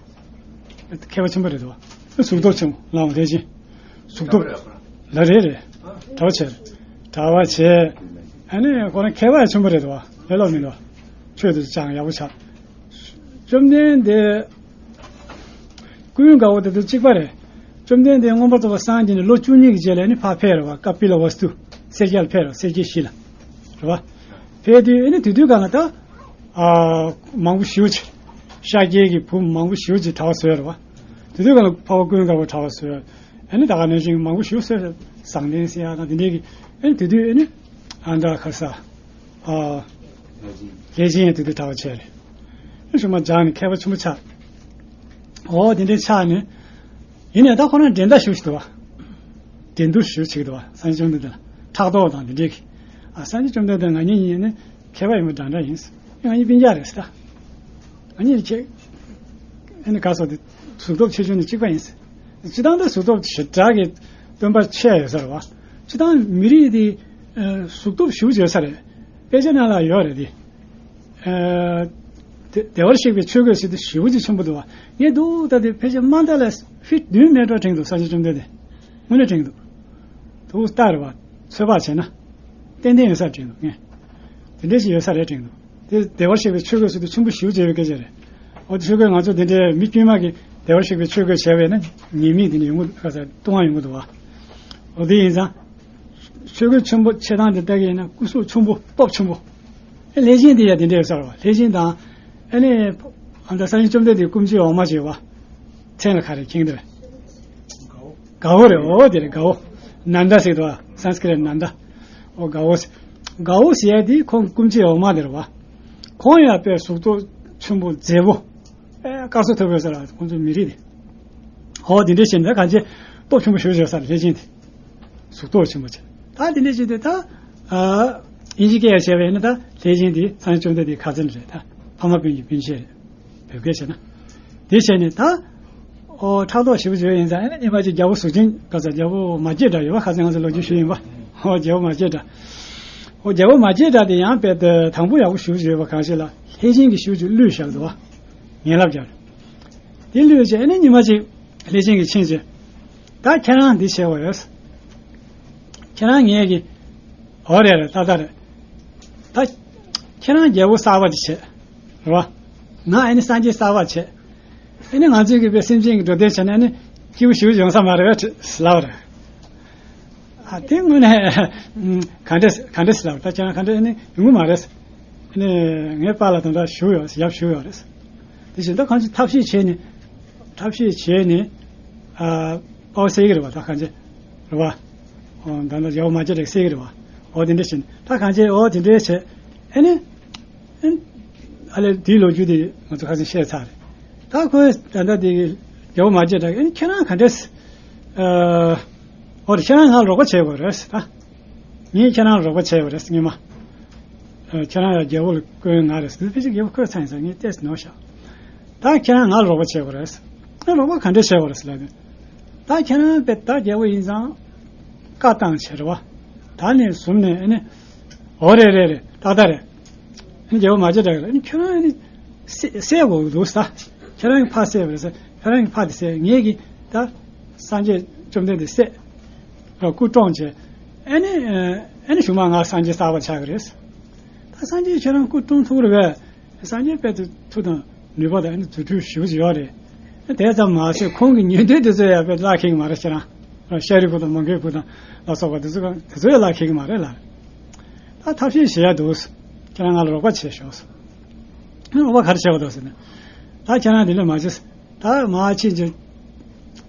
མཁས་པ་ཆེན་པོ་རེད་འདུག་བ། གཟུགས་སྟོབས་ཆེན་པོ་ལའང་ལྷས་བྱིན། གཟུགས་སྟོབས། ལ་རེད་རེད། གྲྭ་པ་བྱས། གྲྭ་པ་བྱས། ཨ་ནི་ཁོ་རང་མཁས་པ་ཆེན་པོ་རེད་འདུག་བ། ལས་སླ་པོ་མི་འདུག་བ། ཆོས་དེ་སྦྱངས་ཡག་པོ་ཆགས། བཅོམ་ལྡན་འདས། ཀུན་དགའ་བོ་དེ་དང་གཅིག་པ་རེད། བཅོམ་ལྡན་འདས་མངོན་པར་རྫོགས་པར་སངས་རྒྱས་ནས་ལོ་བཅུ་གཉིས་ཀྱི་རྗེས་ལ་ནི་ཕར་ཕེབས་རེད་བ། ཀ་པི་ལ་ཝ་སྟུ། སེར་སྐྱ་ལ་ཕེབས་རེད་བ། སེར་སྐྱའི་གཞིས་ལ། རེད་བ། ཕེབས་དུས་ཨ་ནི་དེ་དུས་གང་ལ་ད། ཨ། མང་པོ་ཞེ་པོ་ཅིག་ཤཱཀྱའི་གི་བུ་མང་པོ་ཞེ་པོ་ཅིག་གྲྭ་པ་བཟོས་རེད་བ། དེ་དུས་གང་ལ་འཕགས་པ་ཀུན་དགའ་བོ་གྲྭ་པ་བཟོས། ཨ་ནི་ད་ག་ནང་བཞིན་མང་པོ་ཞེ་པོ་བཟོས་རེད། བཟང་ལྡན་ཟེར་ཡག་དང་དེ་འདྲའི་གི། ཨ་ནི་དེ་དུས་ཨ་ནི། ཨ་འདྲ་ཁ་ས། ཨ། ལྷས་བྱིན་ཡང་དེ་དུས་གྲྭ་པ་བྱས་རེད། ཨ་ནི་ཤུལ་མ་སྦྱངས་ནས་མཁས་པ་ཆེན་པོ་ཆགས། འོ་དེ་འདྲའི་ཆགས་ནས། ཡིན་ནའི་ད་ཁོ་རང་འགྲན་ཟླ་ཞེ་པོ་ཞིག་འདུག་བ། འགྲན་བསྡུར་ཞེ་པོ་ཞིག་འདུག་བ། སངས་རྒྱས་བཅོམ་ལྡན་འདས་ལ་ཕྲག་དོག་དང་དེ་འདྲའི་གི། ཨ། སངས་རྒྱས་བཅོམ་ལྡན་འདས་ང་གཉིས་གཉིས་ནི་མཁས་པ་ཡིན་པ་འདྲ་འདྲ་ཡིན། ང་གཉིས་སྤུན་ཀྱག་རེད་ཟེར་ད། ང་གཉིས་ཁྱེད། ཨ་ནི་ག་སོགས་དེ་གཟུགས་སྟོབས་ཆེ་ཆུང་ནི་གཅིག་པ་ཡིན། སྤྱི་བཏང་ད་གཟུགས་སྟོབས་ཞེ་དྲག་གི་སྟོན་པ་ཆེ་ཡོད་ས་རེད་བ། སྤྱི་བཏང་མི་རིགས་དེ། ཨ། གཟུགས་སྟོབས་ཞེ་པོ་ཅིག་ཡོད་ས་རེད། དཔེ་ཆ་ནང་ལ་ཡོད་རེད་དེ། ཨ། དེ་བདེ་བར་གཤེགས་པའི་ཆོས་གོས་ཟེར་དུས་ཞེ་པོ་ཅིག་ཆེན་པོ་འདུག་བ། ངས་འདུག་ལྟ་དུས་ཕལ་ཆེར་མ་མཐའ་ལ་ཕིཊ་བདུན་མེ་ཊར་དྲན་འདུག་སངས་རྒྱས་བཅོམ་ལྡན་འདས། དངོས་གནས་དྲན་འདུག་འདུག་ལྟ་རེད་བ། ཚོད་དཔག་བྱས་ན། ཏན་ཏན་ཡོད་ས་དྲན་འདུག་ངས། དེ་འདྲས་ཞིག་ཡོད་ས་རེད་དྲན་འདུག་དེ་བདེ་བར་གཤེགས་པའི་ཆོས་གོས་ཟེར་དུས་ཆེན་པོ་ཞེ་པོ་ཅིག་ཡོད་སྐད་ཆ་རེད། འོ་དེ་ཆོས་གོས་ང་ཚོ་དེ་འདྲའི་མི་དཀྱུས་མ་གིས་བདེ་བར་གཤེགས་པའི་ཆོས་གོས་བྱས་པས་ན་ཉེས་དམིགས་དེ་འདྲ་ཡོང་གི་འདུག་ག་ས་ལྟུང་བ་ཡོང་གི་འདུག་བ། འོ་དེ་ཡིན་ཙང་། ཆོས་གོས་ཆེན་པོ་ཕྱེ་སྟངས་དེ་ལྟ་གི་ཡིན་ན་སྐུ་གཟུགས་ཆེན་པོ་སྟོབས་ཆེན་པོ། ཨེ་ལྷས་བྱིན་དེ་ཡང་དེ་འདྲ་ཡོད་ས་རེད་བ། ལྷས་བྱིན་དང་། ཨ་ནི། ཨ་ད་སངས་རྒྱས་བཅོམ་ལྡན་འདས་སྐུ་མཆེད་འོག་མ་ཅིག་ཡོད་བ། མཚན་ལ་ག་རེ་མཁྱེན་གྱི་འདུག་དགའ་བོ་རེད། འོ་དེ་རེད་དགའ་བོ། ནན་ད་ཟེར་གྱི་འདུག་བ། སཾ་སྐྲྀ་ཏ་ནན་ད། འོ་དགའ་བོ་ཟེར། དགའ་བོ་ཟེར་ཡ་དེ་ཁོང་སྐུ་མཆེད་འོག་མ་དེ་རེད་བ། ཁོང་ཡང་དཔེ་གཟུགས་སྟོབས་ཆེན་པོ་མཛེས་པོ། ཨེ་དཀར་གསལ་ཐུབ་ཡོད་ས་རེད་ཁོང་ཚོའི་མི་རིགས་དེ། འོ་དེ་འདྲ་བྱས་ནས་གང་ཅི་སྟོབས་ཆེན་པོ་ཞེ་པོ་ཅིག་ཡོད་ས་རེད་ལྷས་བྱིན་དེ། གཟུགས་སྟོབས་ཆེན་པོ་བྱས། ད་དེ་འདྲ་བྱས་ཏེ་ད། ཨ། དབྱིན་ཇི་སྐད་ཡང་བྱས་པ་ཡིན་ན་ད་ལྷས་བྱིན་དེ་སངས་རྒྱས་བཅོམ་ལྡན་འདས་ཁ་འཛིན་རེད་ད། ཕ་མ་སྤུན་གྱི་སྤུན་མཆེད་རེད། བོད་སྐད་བྱས་ན། དེ་བྱས་ནས་ད། ཨོ་ཕྲག་དོག་ཞེ་པོ་ཅིག་ཡིན་ཙང་ཨ་ནི་ཉི་མ་གཅིག་རྒྱལ་པོ་གཟུགས་ཅན་ག་ས་རྒྱལ་པོ་མ་སྐྱེས་དགྲ་ཡོད་པ་ཁ་སང་ང་ཚོ་ལོ་རྒྱུས་ཞུས་ཡིན་པ། ཨོ་རྒྱལ་པོ་མ་སྐྱེས་དགྲ། ཨོ་རྒྱལ་པོ་མ་སྐྱེས་དགྲ་དེ་ཡང་དཔེ་དེ་དང་པོ་ཡག་པོ་ཞུགས་ཡོད་པ་གང་ཞིག་ལ་ལྷས་བྱིན་གྱིས་ཞུགས་ཀྱི་གླུད་བཞག་འདུག་བ། ངན་ལབ་རྒྱག་རེད། དེ་གླུད་བྱས་ཨ་ནི་ཉི་མ་གཅིག་ལྷས་བྱིན་གྱིས་ཕྱིན་བྱས། ད་ཁྱེད་རང་འདི་བྱས་པ་རེད། ཁྱེད་རང་ངས་ཀྱི། ཨོ་རེད་རེད་ཏག་ཏག་རེད། ད། ཁྱེད་རང་རྒྱལ་པོ་གསར་པ་དེ་བྱས། རེད་བ། ང་ཨ་ནི་སངས་རྒྱས་གསར་པ་བྱས། ཨ་ནི་ང་ཚོས་ཀྱི་དཔེ་སེམས་ཅན་གྱི་འགྲོ་དོན་བྱས་ན་ཨ་ནི་སྐྱིད་པོ་ཞིག་ཡོང་ས་མ་རེད་པས་ལབ་རེད། ཨ་དེ་དངོས་གནས་ག་འདྲས་ག་འདྲས་ལབ་ད་ཁྱེད་རང་ག་འདྲས་ཨ་ནི་ཡོང་གི་མ་རེད། ཨ་ནི་ངའི་པཱ་ལགས་དང་འདྲ་བཞུགས་ཡོད་ཡབ་བཞུགས་ཡོད་རེད། དེ་བཞིན་ད་གང་ཅི་ཐབས་ཤེས་བྱས་ནས་ཐབས་ཤེས་བྱས་ནས་ཨ་པའོ་གསད་ཀྱི་རེད་བ་ད་གང་ཅི་རེད་བ། ཨོ་ད་ནི་རྒྱལ་པོ་མ་སྐྱེས་དགྲ་གསད་ཀྱི་རེད་བ། ཨོ་དེ་འདྲས་བྱས་ནས་ད་གང་ཅི་ཨོ་དེ་འདྲས་བྱས་ཨ་ནི། ཨ་ལས་དེའི་ལོ་རྒྱུས་དེ་ང་ཚོ་ཁ་སང་བཤད་ཚར་རེད། ད་ཁོས་ད་ལྟ་དེ་རྒྱལ་པོ་མ་སྐྱེས་དགྲ་ཨ་ནི་ཁྱེད་རང་ག་འདྲས། ཨོ་ཁྱེད་རང་ང་རོགས་པ་བྱེད་དགོས་རེད་ད། ངས་ཁྱེད་རང་རོགས་པ་བྱས་པ་རེད་སྙམ་མ། ཁྱེད་རང་ཡང་རྒྱལ་པོ་ལ་བསྐོས་ང་རེད་ཟེར་ཕལ་ཆེར་རྒྱལ་པོ་བསྐོས་ཚར་ཡིན་ཟེར་ངས་བལྟས་ནོར་ཤག་ད་ཁྱེད་རང་ང་རོགས་པ་བྱས་པ་རེད། ཨ་རོགས་པ་ག་འདྲས་བྱས་པ་རེད་ཟེར་ལབ་དུས། ད་ཁྱེད་རང་དཔེ་ད་རྒྱལ་པོ་ཡིན་ཙང་བཀའ་བཏང་བྱས་རེད་བ། ད་ནས་བཟུང་ནས་ཨ་ནི། འོ་རེད་རེད་རེད་ཏག་ཏག་རེད། ཨ་ནི་རྒྱལ་པོ་མ་སྐྱེས་དགྲ་ལ་ཨ་ནི་ཁྱོད་རང་ཨ་ནི་བསད་བསད་དགོས་ཀྱི་འདུག་ས། ཁྱེད་རང་གི་ཕ་བསད་པ་རེད་ས། ཁྱེད་རང་གི་ཕ་དེ་བསད་ངེད་ཀྱིས་ད་སངས་རྒྱས་བཅོམ་ལྡན་འདས་བསད་ར་སྐུ་བཀྲོངས་བྱས། ཨ་ནི་ཨ་ནི་གཞུག་མ་ང་སངས་རྒྱས་གསར་པ་ཆགས་ཀྱི་རེད། ད་སངས་རྒྱས་ཁྱེད་རང་སྐུ་བཀྲོངས་ཐུབ་རེད་པས། སངས་རྒྱས་དཔེ་དེ་མཐུ་དང་ནུས་པ་དང་ཨ་ནི་རྫུ་འཕྲུལ་ཞེ་པོ་ཅིག་ཡོད་རེད། དེ་ཙམ་མ་ཟད་ཁོང་གི་ཉན་ཐོས་དེ་ཚོ་ཡང་དཔེ་བརླག་ཁེལ་གི་མ་རེད་ཁྱེད་རང་། ཤཱ་རིའི་བུ་དང་མོའུ་འགལ་བུ་དང་ལ་སོགས་པ་དེ་ཚོ་གང་དེ་ཚོ་ཡང་བརླག་ཁེལ་གི་མ་རེད་ལ། ད་ཐབས་ཤེས་བྱེད་ཡ་འདུག་ཁྱེད་རང་ང་ལ་རོགས་པ་བྱེད་ཤོག་རོགས་པ་ག་རེ་བྱེད་པ་འདུག་ཟེར་ནས། ད་ཁྱེད་རང་དེ་འདྲ་མ་བྱེད། ད་མ་ཕྱིན་ཅི།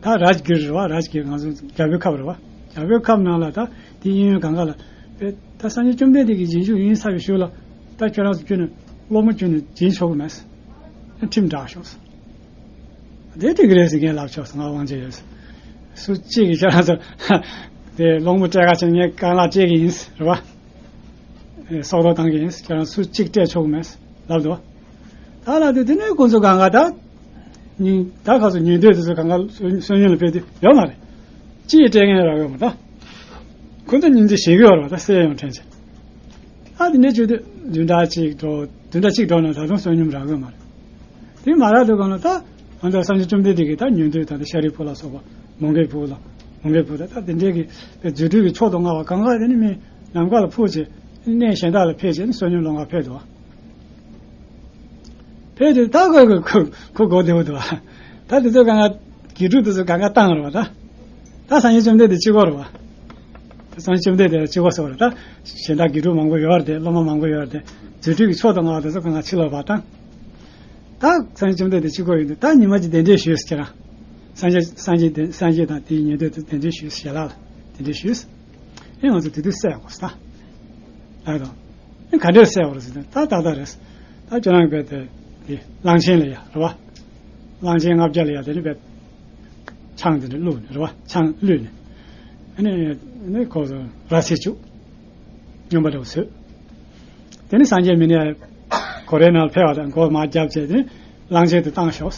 ད་རཱཇ་གིར་རེད་བ། རཱཇ་གིར་ང་ཚོ་རྒྱལ་པོའི་ཁབ་རེད་བ། རྒྱལ་པོའི་ཁབ་ནང་ལ་ད་དེ་གཡས་གཡོན་གང་ག་ལ། ད་སངས་རྒྱས་བཅོམ་ལྡན་འདས་ཀྱི་རྗེས་འཇུག་ཡིན་ཚར་བའི་ཤུལ་ལ་ད་ཁྱོད་རང་ཚོ་ཁྱོད་ནས་སློབ་མ་ཁྱོད་ནས་འཛིན་ཆོག་གི་མེད། ཁྲིམས་བསྒྲགས་ཤོག་དེ་འགྲིག་གི་རེད་ཟེར་མཁན་ལབ་ཆོག་སོང་། ང་དབང་ཆ་ཡོད། སུ་གཅིག་གིས་ཁྱོད་རང་ཚོ་དེ་སློང་མོ་སྤྲད་ག་ཕྱིན་ངས་རྐང་ལག་བཅད་ཀྱི་ཡིན་རེད་བ། སྲོག་ཐོག་བཏང་གི་ཡིན། ཁྱོད་རང་སུ་གཅིག་སྤྲད་ཆོག་གི་མེད་ལབ་འདུག་ད་ལབ་དུས་དེ་ནས་ཁོ་ཚོ་གང་ག་ད། ཉིན་ད་ཁ་སོ་ཉིན་དུས་དེ་ཚོ་གང་ག་བསོད་སྙོམས་ལ་ཕེབས་དུས་ཡོད་མ་རེད། ཅི་ཡི་སྤྲད་མཁན་རག་ཡོད་མ་ད། ཁོ་ཚོ་སྙིང་རྗེ་ཞེ་གི་ཡོད་རེད་བ་ད་སེ་ཡོང་དྲན་ཆེ། ཨ་དེ་འདྲའི་བྱེད་དུས་བདུན་ཕྲག་གཅིག་འགྲོ་བདུན་ཕྲག་གཅིག་འགྲོ་ན་ད་དུང་བསོད་སྙོམས་རག་གི་མ་རེད། དེ་མ་རག་དུས་གང་ལ་ད་ང་ཚོ་སངས་རྒྱས་བཅོམ་ལྡན་འདས་ཀྱིས་ད་ཉན་ཐོས་ད་ལྟ་ཤཱ་རིའི་བུ་ལ་སོགས་པ་མོའུ་འགལ་བུ་ལ་མོའུ་འགལ་བུ་ད་ད་དེ་འདྲའི་གི་རྫུ་འཕྲུལ་གྱི་མཆོག་ཏུ་མངའ་བ་གང་ག་དེ་ནི་མི་ནམ་མཁའ་ལ་འཕུར་བྱས་གནས་གཞན་དག་ལ་ཕེབས་བྱས་ནི་བསོད་སྙོམས་སློང་ག་ཕེབས་འདུག་ཕེབས་དུས་ད་ཁོ་ཁོ་ཁོ་ཁོ་གོ་བདེ་པོ་འདུག་བ། ད་དེ་ཚོ་གང་ག་དགེ་ཕྲུག་དེ་ཚོ་གང་ག་བཏང་རེད་བ་ད། ད་སངས་རྒྱས་བཅོམ་ལྡན་འདས་གཅིག་པོ་རེད་བ། ད་སངས་རྒྱས་བཅོམ་ལྡན་འདས་གཅིག་པོ་སོགས་རེད་ད། གཞན་དག་དགེ་ཕྲུག་མང་པོ་ཡོད་རེད་དེ་སློབ་མ་མང་པོ་ཡོད་རེད་དེ། རྫུ་འཕྲུལ་གྱི་མཆོག་ཏུ་མངའ་བ་དེ་ཚོ་གང་ག་ཕྱི་ལོགས་བ་བཏང་། ད་སངས་རྒྱས་བཅོམ་ལྡན་འདས་གཅིག་པོ་ཡིན་དུས་ད་ཉི་མ་གཅིག་གདན་འདྲེན་ཞུས་ཟེར་ཁྱེད་རང་། སངས་རྒྱས་སངས་རྒྱས་དེ་སངས་རྒྱས་དང་དེའི་ཉན་ཐོས་དེ་གདན་འདྲེན་ཞུས་ཞལ་ལག་ལ་གདན་འདྲེན་ཞུས། ཨེ་ང་ཚོ་དེ་དུས་བསད་དགོས་ཟེར་ད། ལགས་དང་། ཨེ་ག་འདྲས་བསད་པ་རེད་ཟེར་ད་ད་ད་རེད། ད་ཁྱོད་རང་གིས་དེ་དེ་གླང་ཆེན་ལ་ཡ་རེད་བ། གླང་ཆེན་ལྔ་བརྒྱ་ལ་ཡ་དེ་ནི་བས། ཆང་དེ་འདྲ་བླུགས་ནས་རེད་བ་ཆང་བླུད་ནས། ཨ་ནི་ནི་ཁོ་ཚོ་ར་བསད་བཅུག་སྨྱོན་པ་འདྲ་བོ་བཟོས། དེ་ནི་སངས་རྒྱས་མི་ནི་སྒོ་རའི་ནང་ལ་ཕེབས་པ་དང་མགོ་མར་བརྒྱབ་བྱས་དེ་ནི་གླང་ཆེན་དེ་བཏང་ཤོག་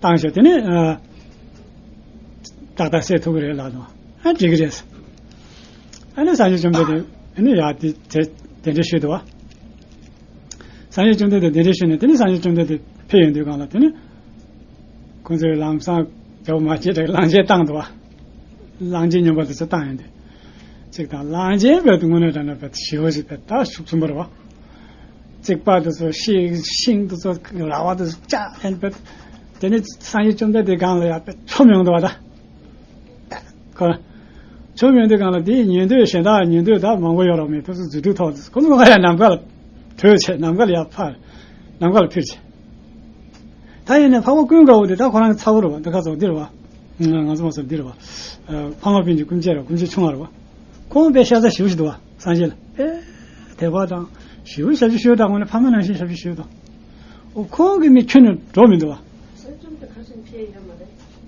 བཏང་ཤོག་དེ་ནི་ཨ། ཏག་ཏག་བསད་ཐུབ་ཀྱི་རེད་ལབ་དང་ཨ་འགྲིག་གི་རེད། ཨ་ནི་སངས་རྒྱས་བཅོམ་ལྡན་འདས་ཨ་ནི་ཡར་དེ་དེ་དེ་འདྲ་ཞུས་འདུག་བ། སངས་རྒྱས་བཅོམ་ལྡན་འདས་དེ་འདྲ་ཞུས་ནས་དེ་ནི་སངས་རྒྱས་བཅོམ་ལྡན་འདས་ཕེབས་ཡོང་དུས་གང་ལ་དེ་ནི། ཁོང་ཚོས་ལམ་སང་རྒྱལ་པོ་མ་སྐྱེས་དགྲ་གླང་ཆེན་བཏང་འདུག་བ། གླང་ཆེན་སྨྱོན་པ་དེ་ཚོ་བཏང་ཡོང་དུས། གཅིག་དང་གླང་ཆེན་བས་དུ་དངོས་གནས་དྲང་གནས་བས་ཞི་བ་ཞིག་བས་ད་ཤུགས་ཆེན་པོ་རེད་བ། རྩིག་པ་དེ་ཚོ་ཤིང་ཤིང་དེ་ཚོ་ར་བ་དེ་ཚོ་བཅག་ཡོང་བས། དེ་ནི་སངས་རྒྱས་བཅོམ་ལྡན་འདས་སྒང་ལ་ཡར་བས་མཆོངས་ཡོང་འདུག་བ་ད། ཁོ། མཆོངས་ཡོང་དུས་སྒང་ལ་དེའི་ཉན་ཐོས་གཞན་དག་ཉན་ཐོས་ད་མང་པོ་ཡོད་རོགས་མེད་དེ་ཚོ་རྫུ་འཕྲུལ་ཐོག་ཏུ་ཁོ་ཚོ་ང་ཡང་ནམ་མཁའ་ལ་བྲོས་བྱས་ནམ་མཁའ་ལ་ཡར་འཕར། ནམ་མཁའ་ལ་འཕུར་བྱས། ད་ཡིན་ནའི་འཕགས་པ་ཀུན་དགའ་བོ་དེ་ད་ཁོ་རང་གི་ཚ་བོ་རེད་བ་འདི་ག་ཚོ་འདི་རེད་བ། ང་ང་ཚོ་མ་ཚོ་འདི་རེད་བ། འཕགས་མ་པཎ་ཆེན་སྐུ་མཆེད་རེད་བ་སྐུ་མཆེད་ཆུང་བ་རེད་བ། ཁོང་དཔེ་ཤ་ཚ་ཞེ་པོ་ཞིག་འདུག་བ་སངས་རྒྱས་ལ་དཔེ་དད་པ་དང་ཞེ་པོ་ཞབས་ཕྱི་ཞུ་དང་ངོ་ནས་ཕ་མ་ནང་བཞིན་ཞབས་ཕྱི་ཞུ་དང་། ཨོ་ཁོང་གི་མི་ཁྱོན་ནས་འགྲོ་མི་འདུག་བ།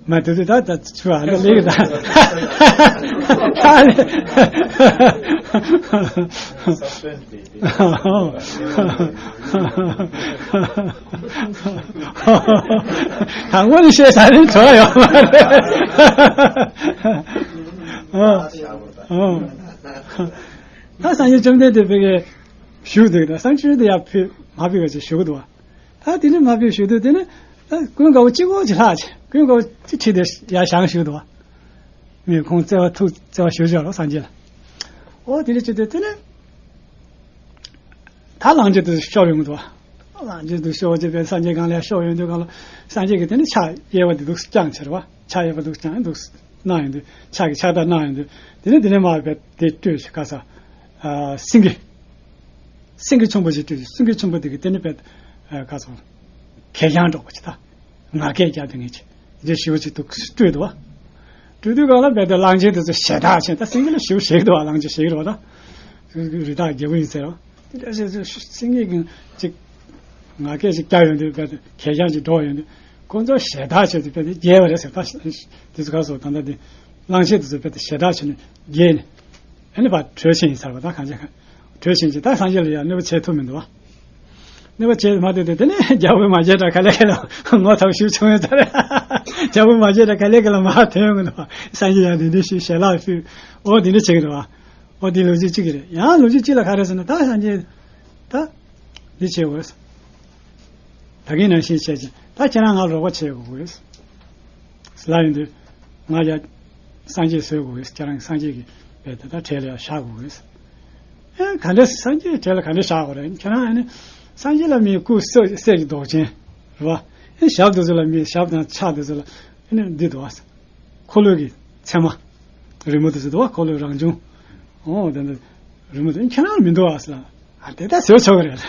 མ་དེ་དུས་ད་ད་ཚུར་ཨ་ད་ལེགས་ད། ད་ལེ། དང་པོ་ནས་བཤད་ས་ནི་བྲོ་ཡོད་མ་རེད། ཨ། ཨ། ད་སངས་རྒྱས་བཅོམ་ལྡན་འདས་ཕ་གིར་བཞུགས་འདུག་ད་སངས་རྒྱས་བཅོམ་ལྡན་འདས་ཡར་ཕེབས་མར་ཕེབས་པ་ཅིག་བཞུགས་འདུག་བ། ད་དེ་ནས་མར་ཕེབས་བཞུགས་དུས་དེ་ནས་ད་ཀུན་དགའ་བོ་གཅིག་པོ་ཅིག་ལྷག་ཅིག་ཀུན་དགའ་བོ་གཅིག་ཁྲིད་དེ་ཡར་བཞེངས་བཞུགས་འདུག་བ། མི་ཁོང་བརྩེ་བ་ཐུགས་བརྩེ་བ་ཞེ་པོ་ཅིག་ཡོད་རེད་སངས་རྒྱས་ལ། ཨོ་དེ་འདྲ་བྱས་དུས་དེ་ནས་ད་གླང་ཆེན་དེ་ཤོར་ཡོང་གི་འདུག་བ། གླང་ཆེན་དེ་ཤོར་བྱས་པས་སངས་རྒྱས་སྒང་ལ་ཡར་ཤོར་ཡོང་དུས་སྒང་ལ་སངས་རྒྱས་ཀྱིས་དེ་ནས་ཕྱག་གཡས་པ་དེ་འདུག་བརྐྱངས་ཕྱིར་བ། ཕྱག་གཡས་པ་འདུག་བརྐྱངས་འདུག་གནང་ཡོང་དུས་ཕྱག་གི་ཕྱག་རྟགས་གནང་ཡོང་དུས་དེ་ནས་དེ་ནས་མར་བས་དེ་སྤྲོས་ཤིག་ག་ས། སེང་གེ་སེང་གེ་ཆེན་པོ་ཞིག་སྤྲོས་ཤིག་སེང་གེ་ཆེན་པོ་དེ་གིས་དེ་ནས་བས་ག་ས། གད་རྒྱངས་སྒྲོག་པ་ཅིག་ད། ངར་སྐད་རྒྱག་དེ་ངེས་ཅི། དེ་ཞི་བ་ཅིག་ཏུ་སྤྲོས་འདུག་བ། སྤྲོས་དུས་གང་ལ་བས་ཏེ་གླང་ཆེན་དེ་ཚོ་ཞལ་ཏག་ཆེན་ད་སེང་གེ་ལ་ཞི་བ་ཞིག་འདུག་བ། གླང་ཆེན་ཞིག་རེད་བ་ད། རི་དྭགས་རྒྱལ་པོ་ཡིན་ཟེར་བ། དེ་འདྲ་ཞིག་སེང་གེ་གིས་ཅིག་ངར་སྐད་ཅིག་རྒྱག་ཡོང་དུས་བས་ཏེ་གད་རྒྱངས་ཅིག་སྒྲོག་ཡོང་དུས་ཁོ་ཚོ་ཞལ་ཏག་ཆེ་དུས་བས་ཏེ་རྒྱལ་བ་རེད་ཟེར་ད། དེ་ཚོ་ག་སོ་ད་ལྟ་དེ་གླང་ཆེན་དེ་ཚོ་བས་ཏེ་ཞལ་ཏག་ཆེ་ནས་རྒྱལ་ནས། ཨ་ནི་ཕར་བྲོས་ཕྱིན་ཡིན་ཟེར་བ་ད་གང་ཅི་གང་། བྲོས་ཕྱིན་གྱི་ད་སངས་རྒྱས་ལ་ཡང་གནོད་པ་བྱེད་ཐུབ་མི་འདུག་བ། གནོད་པ་བྱེད་མ་ཐུབ་དུས་དེ་ནས་རྒྱལ་པོས་མ་བྱས་དྲག་ག་ལེ་ག་ལ་ངོ་ཚ་པོ་ཞེ་པོ་བྱུང་ཡོད་ས་རེད། རྒྱལ་པོས་མ་བྱས་དྲག་ག་ལེ་ག་ལ་མར་ཐོན་ཡོང་གི་འདུག་བ། སངས་རྒྱས་ཡང་དེ་འདྲ་ཞིག་ཞལ་ལག་ཕུལ། ཨོ་དེ་འདྲ་བྱེད་ཀྱི་འདུག་བ། ཨོ་དེ་ལོ་རྒྱུས་གཅིག་གི་རེད། ཡང་ལོ་རྒྱུས་གཅིག་ལ་ག་རེ་ཟེར་ན་ད་སངས་རྒྱས་ད་འདི་བྱེད་དགོས། ད་གིན་ནང་བཞིན་བྱས་ཀྱི་ད་ཁྱེད་རང་ང་རོགས་པ་བྱེད་དགོས། ལབ་ཡོང་དུས། ང་ཡ། སངས་རྒྱས་བཟོ་དགོས། ཁྱེད་རང་སངས་རྒྱས་ཀྱི་བས་ད་ལྟ་གྲལ་ལ་ཡ་བཞག་དགོས། ཨེ་ག་འདྲ་སངས་རྒྱས་གྲལ་ལ་ག་འདྲ་བཞག་དགོས་རེད། ཁྱེད་རང་ཨ་ནི། སངས་རྒྱས་ལ་མི་སྐུ་གསེར་གསེར་གྱི་མདོག་ཅན། རེད་བ། ཨེ་ཞབས་དེ་ཚོ་ལ་མི་ཞབས་དང་ཕྱག་དེ་ཚོ་ལ་ཨ་ནི་འདི་འདུག་བ། འཁོར་ལོ་གི་མཚན་མ། རི་མོ་དེ་ཚོ་འདུག་བ། འཁོར་ལོ་རང་བྱུང་། ཨོ་དེ་འདྲ། རི་མོ་དེ་ཁྱེད་རང་ལ་མི་འདུག་ཨ་ཟེར་ལ། ཨ་དེ་ད་བཟོས་ཆོག་གི་རེད་ལ།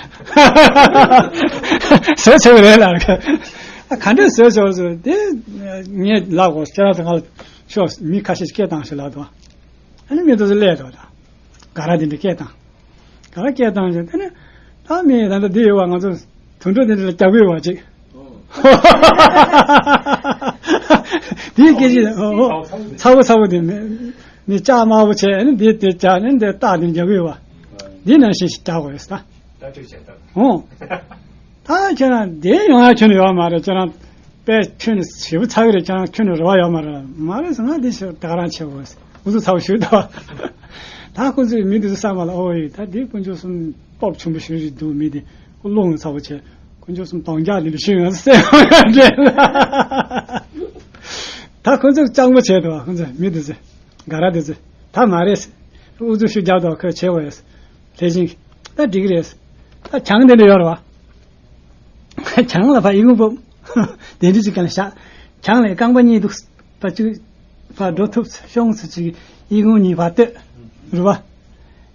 བཟོས་ཆོག་གི་རེད་ལ། ཨ་ག་འདྲས་བཟོས་ཆོག་ཟེར་དེ། ངས་ལབ་གོ་ཁྱེད་རང་ཚོ་ང་ལ་ཤོག་མི་ཁ་ཤས་སྐད་བཏང་ཞིག་ལབ་དོ། ཨ་ནི་མི་དེ་ཚོ་སླེབས་དོ་ད། ག་ར་དེ་འདྲ་སྐད་བཏང་། ག་ར་སྐད་བཏང་ཞིག་དེ་ནི། ད་མི་ད་ལྟ་འདི་ཡོད་བ་ང་ཚོ་དུད་འགྲོ་དེ་འདྲ་ལ་རྒྱག་གི་ཡོད་བ་ཅིག་དེའི་སྐད་ཆ་ཨོ་ཨོ་ཚ་བོ་ཚ་བོ་དེ་མི་མི་ལྕགས་དམར་པོ་བྱས་ནི་འདི་དེ་བྱས་ནི་འདི་རྟགས་དེ་རྒྱག་གི་ཡོད་བ། འདི་ནང་བཞིན་ཞིག་རྒྱག་དགོས་ཡོད་ས། ད་ཁྱོད་ཀྱང་ད། ཨོ། ད་ཁྱེད་རང་འདི་ཡོང་ཡ་ཁྱོན་ནས་ཡོད་མ་རེད། ཁྱེད་རང་དཔེ་ཁྱོན་ནས་ཞེ་པོ་ཚ་གི་རེད། ཁྱེད་རང་ཁྱོན་ནས་རེ་བ་ཡོད་མ་རེད། མ་རེད་ཟེར་ན་འདི་ཞིག་ད་ག་རང་བྱེད་དགོས་ས། ཨུ་ཚུགས་ཚ་བོ་ཞུས་ད། ད་ཁོ་ཚོས་མི་འདི་ཚོ་བསམ་པ་ལ་ཨོ་ཡི་ད་འདི་དཀོན་མཆོག་གསུམ་སྟོབས་ཆེན་པོ་ཞིག་རེད་འདུག་མི་འདི་ཁོ་བློ་ངོ་ཚ་བོ་བྱས། དཀོན་མཆོག་གསུམ་གདོང་རྒྱག་འདི་འདྲ་ཞིག་ཡོང་སེམས་འདྲེ། ད་ཁོ་ཚོས་སྤྱང་པོ་བྱས་འདུག་ཁོ་ཚོས་མི་འདི་ཚོས་ག་ར་འདི་ཚོས་ད་མ་རེད། ཨུ་ཚུགས་ཤུགས་རྒྱག་འདུག་ཁོས་བྱས་འོ་ཡོད། ལྷས་བྱིན་གྱིས་ད་འགྲིག་གི་རེད། ད་གྱང་འདི་འདྲ་ཡོད་རེད་བ། གྱང་ལ་ཕར་ཨི་ཁུང་ཕབ། དེ་འདྲ་ཅིག་ག་ལ་བཞག་གྱང་ལ་རྐང་པ་གཉིས་འདུག་ཕར་གཅིག་ཕར་འགྲོ་ཐུབ་ཤོང་ཚུལ་ཅིག་ཨི་ཁུང་གཉིས་ཕར་གཏོད། རེད་བ།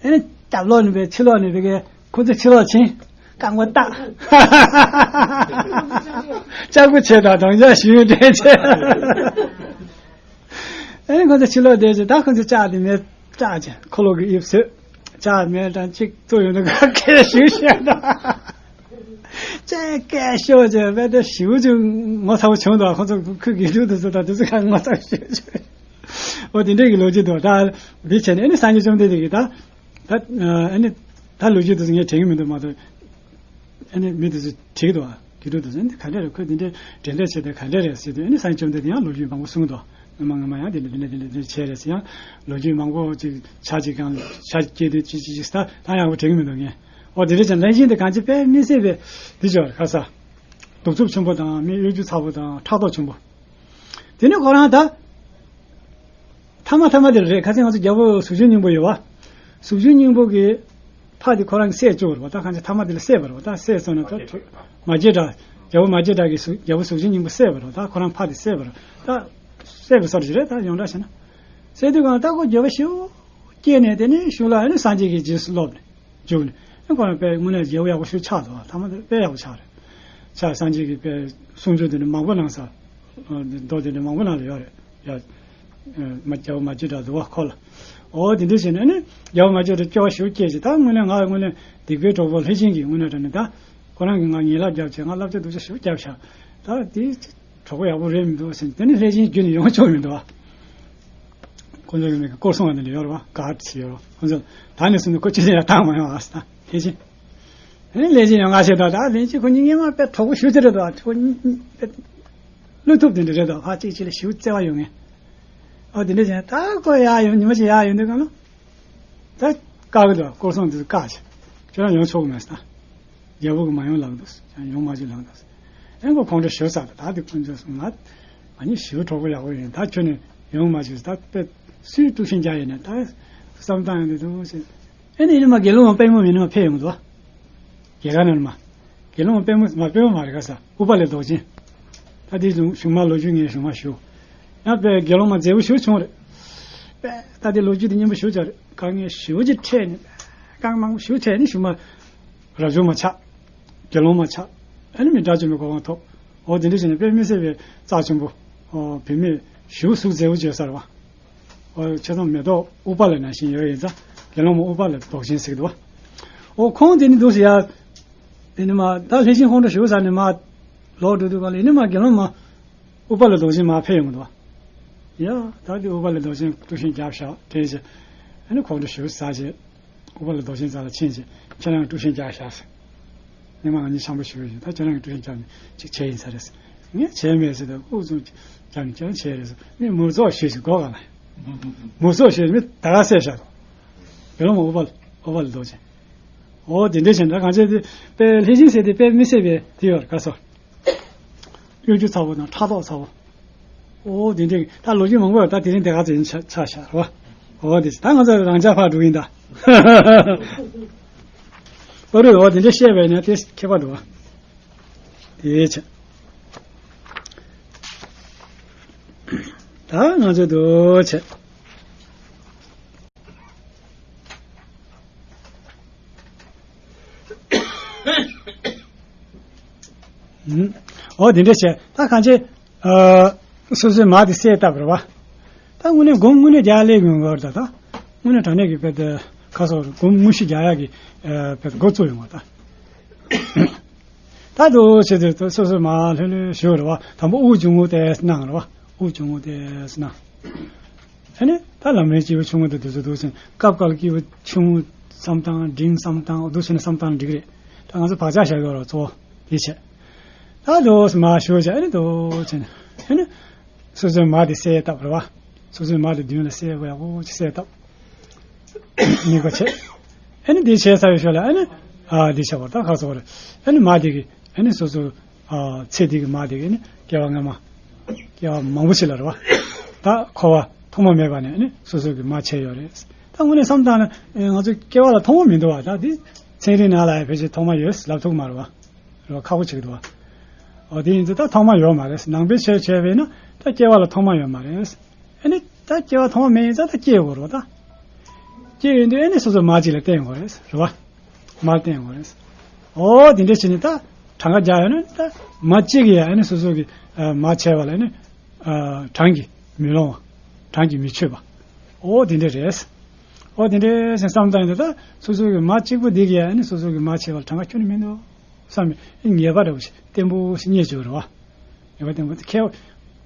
ཨེ་ནི་རྒྱབ་ལོག་ནས་པའི་ཕྱི་ལོག་ནས་པའི་གི་ཁོ་ཚོ་ཕྱི་ལོག་ཕྱིན། རྐང་པ་བཏགས། ལྕགས་པོ་བྱས་དང་གདོང་ལྕགས་ཞུ་འདྲེན་བྱས། ཨེ་ནི་ཁོ་ཚོ་ཕྱི་ལོག་བསྡད་ཅིག་ད་ཁོ་ཚོ་ལྕགས་དེ་མེད་ལྕགས་ཅིག་ཁོ་ལོག་གི་དབྱིབས་བཟོས། ལྕགས་མེད་དང་གཅིག་བཙུགས་ཡོད་ན་ག་གེ་ཞུ་བཤད་དང་། ཅེས་སྐད་ཤོར་བྱས་བས་ཏེ་ཞིའུ་ཅིག་ངོ་ཚ་བོ་བྱུང་འདུག་ཁོ་ཚོ་ཁུ་དགེ་ཕྲུག་དེ་ཚོ་དང་དེ་ཚོ་ཁ་ངོ་ཚ་བོ་ཞུ་བྱས། འོ་དེ་འདྲས་ཀྱི་ལོ་རྒྱུས་འདུག་ད་འདི་བྱས་ནས་ཨེ་ནི་སངས་རྒྱས་བཅོམ་ལྡན་འདས་ཀྱིས་ད། ད་ཨ་ནི་ད་ལོ་རྒྱུས་དེ་ཚོ་ངས་དྲན་གྱི་མི་འདུག་མ་གཏོགས། ཨ་ནི་མི་དེ་ཚོས་དྲིས་འདུག་དགེ་ཕྲུག་དེ་ཚོ་ཨ་ནི་ག་འདྲ་རེད། ཁོས་དེ་འདྲའི་འགྲན་བསྡུར་བྱས་ཏེ་ག་འདྲ་རེད་ཟེར་དུས་ཨ་ནི་སངས་རྒྱས་བཅོམ་ལྡན་འདས་ཡང་ལོ་རྒྱུས་མང་པོ་གསུངས་འདུག་སྔོན་མ་སྔོན་མ་ཡང་དེ་འདྲ་དེ་འདྲ་དེ་འདྲ་དེ་འདྲ་བྱས་རེད་ཟེར། ཡང་ལོ་རྒྱུས་མང་པོ་ཅིག་ཆ་ཅིག་གང་ཆ་སྐྱེས་དུས་ཅི་ཅི་ཅི་ད་ད་ཡག་པོ་དྲན་གྱི་མི་འདུག་ངས། འོ་དེ་འདྲ་ཅན་ལྷས་བྱིན་དེ་གང་ཅི་དཔེ་མི་སྲིད་པའི་འདི་ཅོར་ཁ་ས། གདུག་རྩུབ་ཆེན་པོ་དང་མི་གཡོ་སྒྱུ་ཚ་པོ་དང་ཕྲག་དོག་ཆེན་པོ། དེ་ནས་ཁོ་རང་ད། ཐ་མ་ཐ་མ་དེ་རེད། ཁ་སང་ང་ཚོ་རྒྱལ་པོ་གཟུགས་ཅན་སྙིང་པོ་ཡོད་བ། གཟུགས་ཅན་སྙིང་པོ་གི་ཕ་དེ་ཁོ་རང་གིས་བསད་བཅུག་པ་རེད་བ། ད་ཁ་སང་ཐ་མ་དེ་ལ་བསད་པ་རེད་བ། ད་བསད་སོང་ན་ད་མ་སྐྱེས་དགྲ། རྒྱལ་པོ་མ་སྐྱེས་དགྲ་གིས་གཟུགས་རྒྱལ་པོ་གཟུགས་ཅན་སྙིང་པོ་བསད་པ་རེད་བ། ད་ཁོ་རང་ཕ་དེ་བསད་པ་རེད། ད་བསད་པའི་སོར་ཞིག་རེད། ད་ཡོངས་གྲགས་བྱས་ན། བསད་དུས་གང་ད་ཁོ་འགྱོད་པ་ཞེ་པོ་སྐྱེས་ནས་དེ་ནས་གཞུག་ལ་ཨ་ནི་སངས་རྒྱས་ཀྱི་རྗེས་སུ་སློབ་ནས། བཅུག་ནས་ཁོ་རང་དཔེ་དངོས་གནས་རྒྱལ་པོ་ཡག་པོ་ཞིག་ཆགས་འདུག་ཐ་མ་དེ་དཔེ་ཡག་པོ་ཆགས་རེད། ཆགས་སངས་རྒྱས་ཀྱིས་དཔེ་གསུང་ཆོས་དེ་འདྲ་མང་པོ་གནང་ས། མདོ་དེ་འདྲ་མང་པོ་གནང་ལ་ཡོད་རེད་ཡ། མ་རྒྱལ་པོ་མ་སྐྱེས་དགྲ་འདུག་བ་ཁོ་ལ། འོ་དེ་འདྲ་བྱས་ནས་ནི་རྒྱལ་པོ་མ་སྐྱེས་དགྲ་སྐྱོ་བ་ཞེ་པོ་སྐྱེས་ཤིང་ད་དངོས་གནས་ང་དངོས་གནས་སྡིག་པའི་གྲོགས་པོ་ལྷས་བྱིན་གྱིས་དངོས་གནས་དྲང་གནས་ད། ཁོ་རང་གིས་ང་ངན་ལབ་རྒྱབ་བྱས་ང་བསླབ་བྱ་སྡུག་ཅག་ཞེ་པོ་རྒྱབ་ཤག་ད་དེ་གྲོགས་པོ་ཡག་པོ་རེད་མི་འདུག་ཟེར་ནས་དེ་ནི་ལྷས་བྱིན་རྒྱུན་ནས་ཡོང་ཆོག་མི་འདུག་བ། ཁོ་ཚོ་ཡོད་མེད་ཀྱི་སྐོར་སྲུང་བ་དེ་འདྲ་ཡོད་རེད་བ། ག་ཚིག་ཡོད་རེད་བ། ཁོ་ཚོ་ད་ནས་བཟུང་ནས་ཁོ་ཅི་བྱེད་ཡང་བཏང་མ་ཡོང་ཨ་ཟེར་ད་ལྷས་བྱིན། ཨ་ནི་ལྷས་བྱིན་ཡང་ང་ཞེ་དྲག་ད་ལྷས་བྱིན་ཁོ་གཉིས་སྔོན་མ་དཔེ་གྲོགས་པོ་ཞེ་པོ་ཅིག་རེད་འདུག་ཨ། ཁོ་གཉིས་དཔེ་བློ་ཐུབ་དེ་འདྲ་རེད་འདུག་ཧ་ཅིག་ཅིག་ལ་ཞེ་པོ་བརྩེ་བ་ཡོད་མཁན། ཨ་དེ་འདྲ་བྱས་ད་ཁོ་ཡར་ཡོང་ཉི་མ་ཞིག་ཡར་ཡོང་དུས་གང་ལ། ད་ བཀག་གི་འདུག་སྐོར་སྲུང་དེ་ཚོ་བཀག་བྱས། ཁྱོད་རང་ཡོང་ཆོག་གི་མེད་ཟེར། རྒྱལ་པོ་གི་མ་ཡོང་ལབ་འདུག་ཡང་ཡོང་མ་བྱེད་ལབ་འདུག་ཨེ་ཁོ་ཁོང་ཁྲོ་ཞེ་པོ་ཟ་འདུག་ད་དེ་ཁོང་ཚོས་ང་ང་གཉིས་ཞེ་པོ་གྲོགས་པོ་ཡག་པོ་ཡིན། ད་ཁྱོད་ནི་ཡོང་མ་བྱེད་ཟེར། ད་དཔེ་སུས་དཀྲུག་ཤིང་རྒྱག་ཡིན་ན་ད་བསམ་སྟངས་ཡོང་དུས་འདུག་ཟེར། ཨེ་ནི་ཡིན་ནི་མ་དགེ་སློང་མ་དཔལ་མོ་ཡིན་ནི་མ་ཕེབས་ཡོང་འདུག་རྒྱལ་ཁབ་ནང་ལ་མ། དགེ་སློང་དཔལ་མོ་མ་དཔལ་མོ་མ་རེད་ག་ས། ཨུཏྤ་ལའི་མདོག་ཅན། ད་དེ་བཞུགས་མ་ལོ་རྒྱུས་ངས་བྱུང་མ་ཞུ། ཡང་དཔེ་དགེ་སློང་མ་མཛེས་པོ་ཞེ་པོ་བྱུང་རེད། དཔེ་ད་དེ་ལོ་རྒྱུས་དེ་སྙན་པོ་ཞེ་པོ་ཅིག་རེད། དཀའ་ངལ་ཞེ་པོ་ཅིག་འཕྲད་ནས། དཀའ་ངལ་མང་པོ་ཞེ་པོ་འཕྲད་ནས་བཞུགས་མ། རབ་བྱུང་མ་ཆགས། དགེ་སློང་མ་ཆགས། ཨ་ནི་མི་དགྲ་བཅོམ་པའི་གོ་འཕང་ཐོབ། འོ་དེ་འདྲ་བྱས་ནས་དཔེ་མི་སྲིད་པའི་རྩ་ཆེན་པོ། འོ་བུད་མེད་ཞེ་པོ་གཟུགས་མཛེས་པོ་བྱས་ས་རེད་བ། ཨོ་ཆེ་ཚང་མེ་ཏོག་ཨུཏྤ་ལ་ནང་བཞིན་ཡོད་ཡིན་ཙང་དགེ་སློང་མ་ཨུཏྤ་ལའི་མདོག་ཅན་ཟེར་གི་འདུག་ཨོ་ཁོང་དེ་ནི་འདུག་ཟེར་ཡ། དེ་ནི་མ་ད་ལྷས་བྱིན་ཁོང་ཁྲོ་ཞེ་པོ་ཟ་ནས་མ་ལོག་འགྲོ་དུས་ག་ལ་ཡིན་ནི་མ་དགེ་སློང་མ་ཨུཏྤ་ལའི་མདོག་ཅན་མ་ཕེབས་ཡོང་གི་འདུག་ཡ་ད་དེ་ཨུཏྤ་ལའི་མདོག་ཅན་དཀྲུག་ཤིང་རྒྱབ་ཤག་དྲན་བྱས། ཨ་ནི་ཁོང་ཁྲོ་ཞེ་པོ་ཟ་བྱས། ཨུཏྤ་ལའི་མདོག་ཅན་རྩ་ལ་ཕྱིན་བྱས་ཁྱེད་རང་དཀྲུག་ཤིང་རྒྱག་ཤག་ཟེར། ཉི་མ་ང་གཉིས་འཆམ་པོ་ཞུ་གི་ཡོད། ད་ཁྱེད་རང་གིས་དཀྲུག་ཤིང་རྒྱབ་ནས་ཅིག་བྱས་ཡིན་ས་རེད་ཟེར། ངས་བྱས་མེད་ཟེར། ད་ཨུ་ཚུགས་རྒྱབ་ནས་ཁྱེད་རང་བྱས་རེད་ཟེར། ངས་མུ་ཚོགས་ཞུས་ཟེར་གོ་ག་ལ། མུ་ཚོགས་ཞུས་མི་ད་ག་བསད་བཞག་འདུག་དགེ་སློང་མ་ཨུཏྤ་ལ་ཨུཏྤ་ལའི་མདོག་ཅན། འོ་དེ་འདྲས་བྱས་ན་ད་གང་བྱས་དེ་དཔེ་ལྷས་བྱིན་ཟེར་དེ་དཔེ་མི་སྲིད་པའི་དེ་ཡོད་རེད་ག་སོ། གཡོ་སྒྱུ་ཚ་བོ་དང་ཕྲག་དོག་ཚ་བོ། ཨོ་དེ་འདྲའི་ད་ལོ་རྒྱུས་མང་པོ་ཡོད། ད་དེ་རིང་དེ་ག་ཚོད་ཡིན་ཆ་ཆ་བཞག་རོ། ཨོ་དེ་ད་ང་ཚོ་རང་ཅག་ཕར་འགྲོ་གི་ཡིན་ད། ཨོ་རེད། ཨོ་དེ་འདྲ་བཤད་པས་ན་དེ་ཁྱད་པར་འདུག་བ། དེ་བྱས། ད་ང་ཚོ་འདུག་བྱས། ཨུམ། འོ་དེ་འདྲ་བྱས་ད་གང་བྱས། ཨ། སོ་སོའི་མ་དེ་བསད་བཏབ་རེད་བ། ད་དངོས་གནས་སྒོམ་དངོས་གནས་རྒྱག་ལས་ཡོང་གི་རེད་ད། ད་དངོས་གནས་དྲང་གནས་ཀྱི་དཔེ་དེ་ཁ་སོགས་སྒོམ་དངོས་གཞི་རྒྱག་ཡག་གི་ཨ། དཔེ་འགོ་བཙུགས་ཡོང་བ་ད། ད་དུ་བྱས་ཏེ་སོ་སོའི་མ་ལྷོད་ལྷོད་ཞུ་རེད་བ། དང་པོ་དབུགས་ཆུང་ངུ་དེ་སྣང་རེད་བ། དབུགས་ཆུང་ངུ་དེ་སྣང་། ཨ་ནི་ད་ལམ་རིམ་སྐྱིད་པོ་ཆུང་ངུ་དེ་དུས་ཚོད་འདུག་ཟིན་སྐབས་འགའ་ལ་སྐྱིད་པོ་ཆུང་ངུ་བསམ་སྟངས་འབྲིང་བསམ་སྟངས་འདུག་ཟིན་ན་བསམ་སྟངས་འགྲིག་རེད། ད་ང་ཚོ་བག་ཆགས་བཞག་ཡོད་ར་གཙོ་བོ་དེ་བྱས། ད་དུ་མ་ཞུ་བྱས་ཨ་ནི་དུ་བྱས་ནས་ཨ་ནི་སོ་སོའི་མ་དེ་བསད་བཏབ་རེད་བ། སོ་སོའི་མ་དེ་མདུན་ལ་བསད་དགོས་ཡག་པོ་ཅིག་བསད་བཏབ། གཉིས་པ་བྱས། ཨ་ནི་འདི་བྱས་ཚར་བའི་ཞོར་ལ་ཨ་ནི། ཨ་འདི་བྱས་པ་ད་ཁ་སོགས་རེད། ཨ་ནི་མ་འདི་གི་ཨ་ནི་སོ་སོ། ཨ་ཚེ་འདི་གི་མ་འདི་གི་ཨ་ནི་སྐྱེ་བ་སྔ་མ། སྐྱེ་བ་མང་པོ་ཞིག་ལ་རེད་བ། ད་འཁོར་བ་ཐོག་མ་མེད་པ་ནས་ཨ་ནི་སོ་སོ་གི་མ་བྱས་ཡོད་རེད། ད་དངོས་གནས་བསམ་བཏང་ན་ང་ཚོ་སྐྱེ་བ་ལ་ཐོག་མ་མི་འདུག་བ། ད་འདི་ཚན་རིག་ནང་ལ་ཡང་ཕལ་ཆེར་ཐོག་མ་ཡོད་ལབ་ཐུབ་མ་རེད་བ། རེད་བ་ཁག་པོ་ཆགས་ཀྱི་འདུག་བ། འོ་དེ་ཡིན་ཚེ་ད་ཐོག་མ་ཡོད་མ་རེད། ནང་པའི་ཆོས་བྱས་པས་ན་ད་སྐྱེ་བ་ལ་ཐོག་མ་ཡོད་མ་རེད། ཨ་ནི་ད་སྐྱེ་བ་ཐོག་མ་མེད་ཡིན་ཙང་ད་སྐྱེ་དགོས་རེད་ད། སྐྱེ་ཡོང་དུས་ཨ་ནི་སོ་སོ་མ་གཅིག་ལ་བརྟེན་དགོས་རེད་རེད་བ། མ་བརྟེན་དགོས་རེད། ཨོ་དེ་འདྲ་བྱས་ནས་ད་གྲངས་ཀ་རྒྱག་ཡོང་ན་ད་མ་གཅིག་ཡ་ཨ་ནི་སོ་སོ་གི་མ་བྱས་པ་ལ་ཨ་ནི་གྲངས་ཀྱིས་མི་ལོངས་བ། གྲངས་ཀྱིས་མི་ཆོད་པ། ཨོ་དེ་འདྲ་རེད། ཨོ་དེ་འདྲ་བྱས་བསམ་བཏང་ཡོང་དུས་ད་སོ་སོ་གི་མ་གཅིག་པོ་འདི་གི་ཡ་ཨ་ནི་སོ་སོ་གི་མ་བྱས་པ་ལ་གྲངས་ཀ་ཁྱོན་ནས་མི་འདུག་བསམ་ནས་ངེས་པ་འདྲ་བོ་ཞིག་བརྟན་པོ་ཞིག་རྙེད་བྱུང་རེད་བ། ངེས་པ་བརྟན་པོ་དེ་ཁྱད་པར་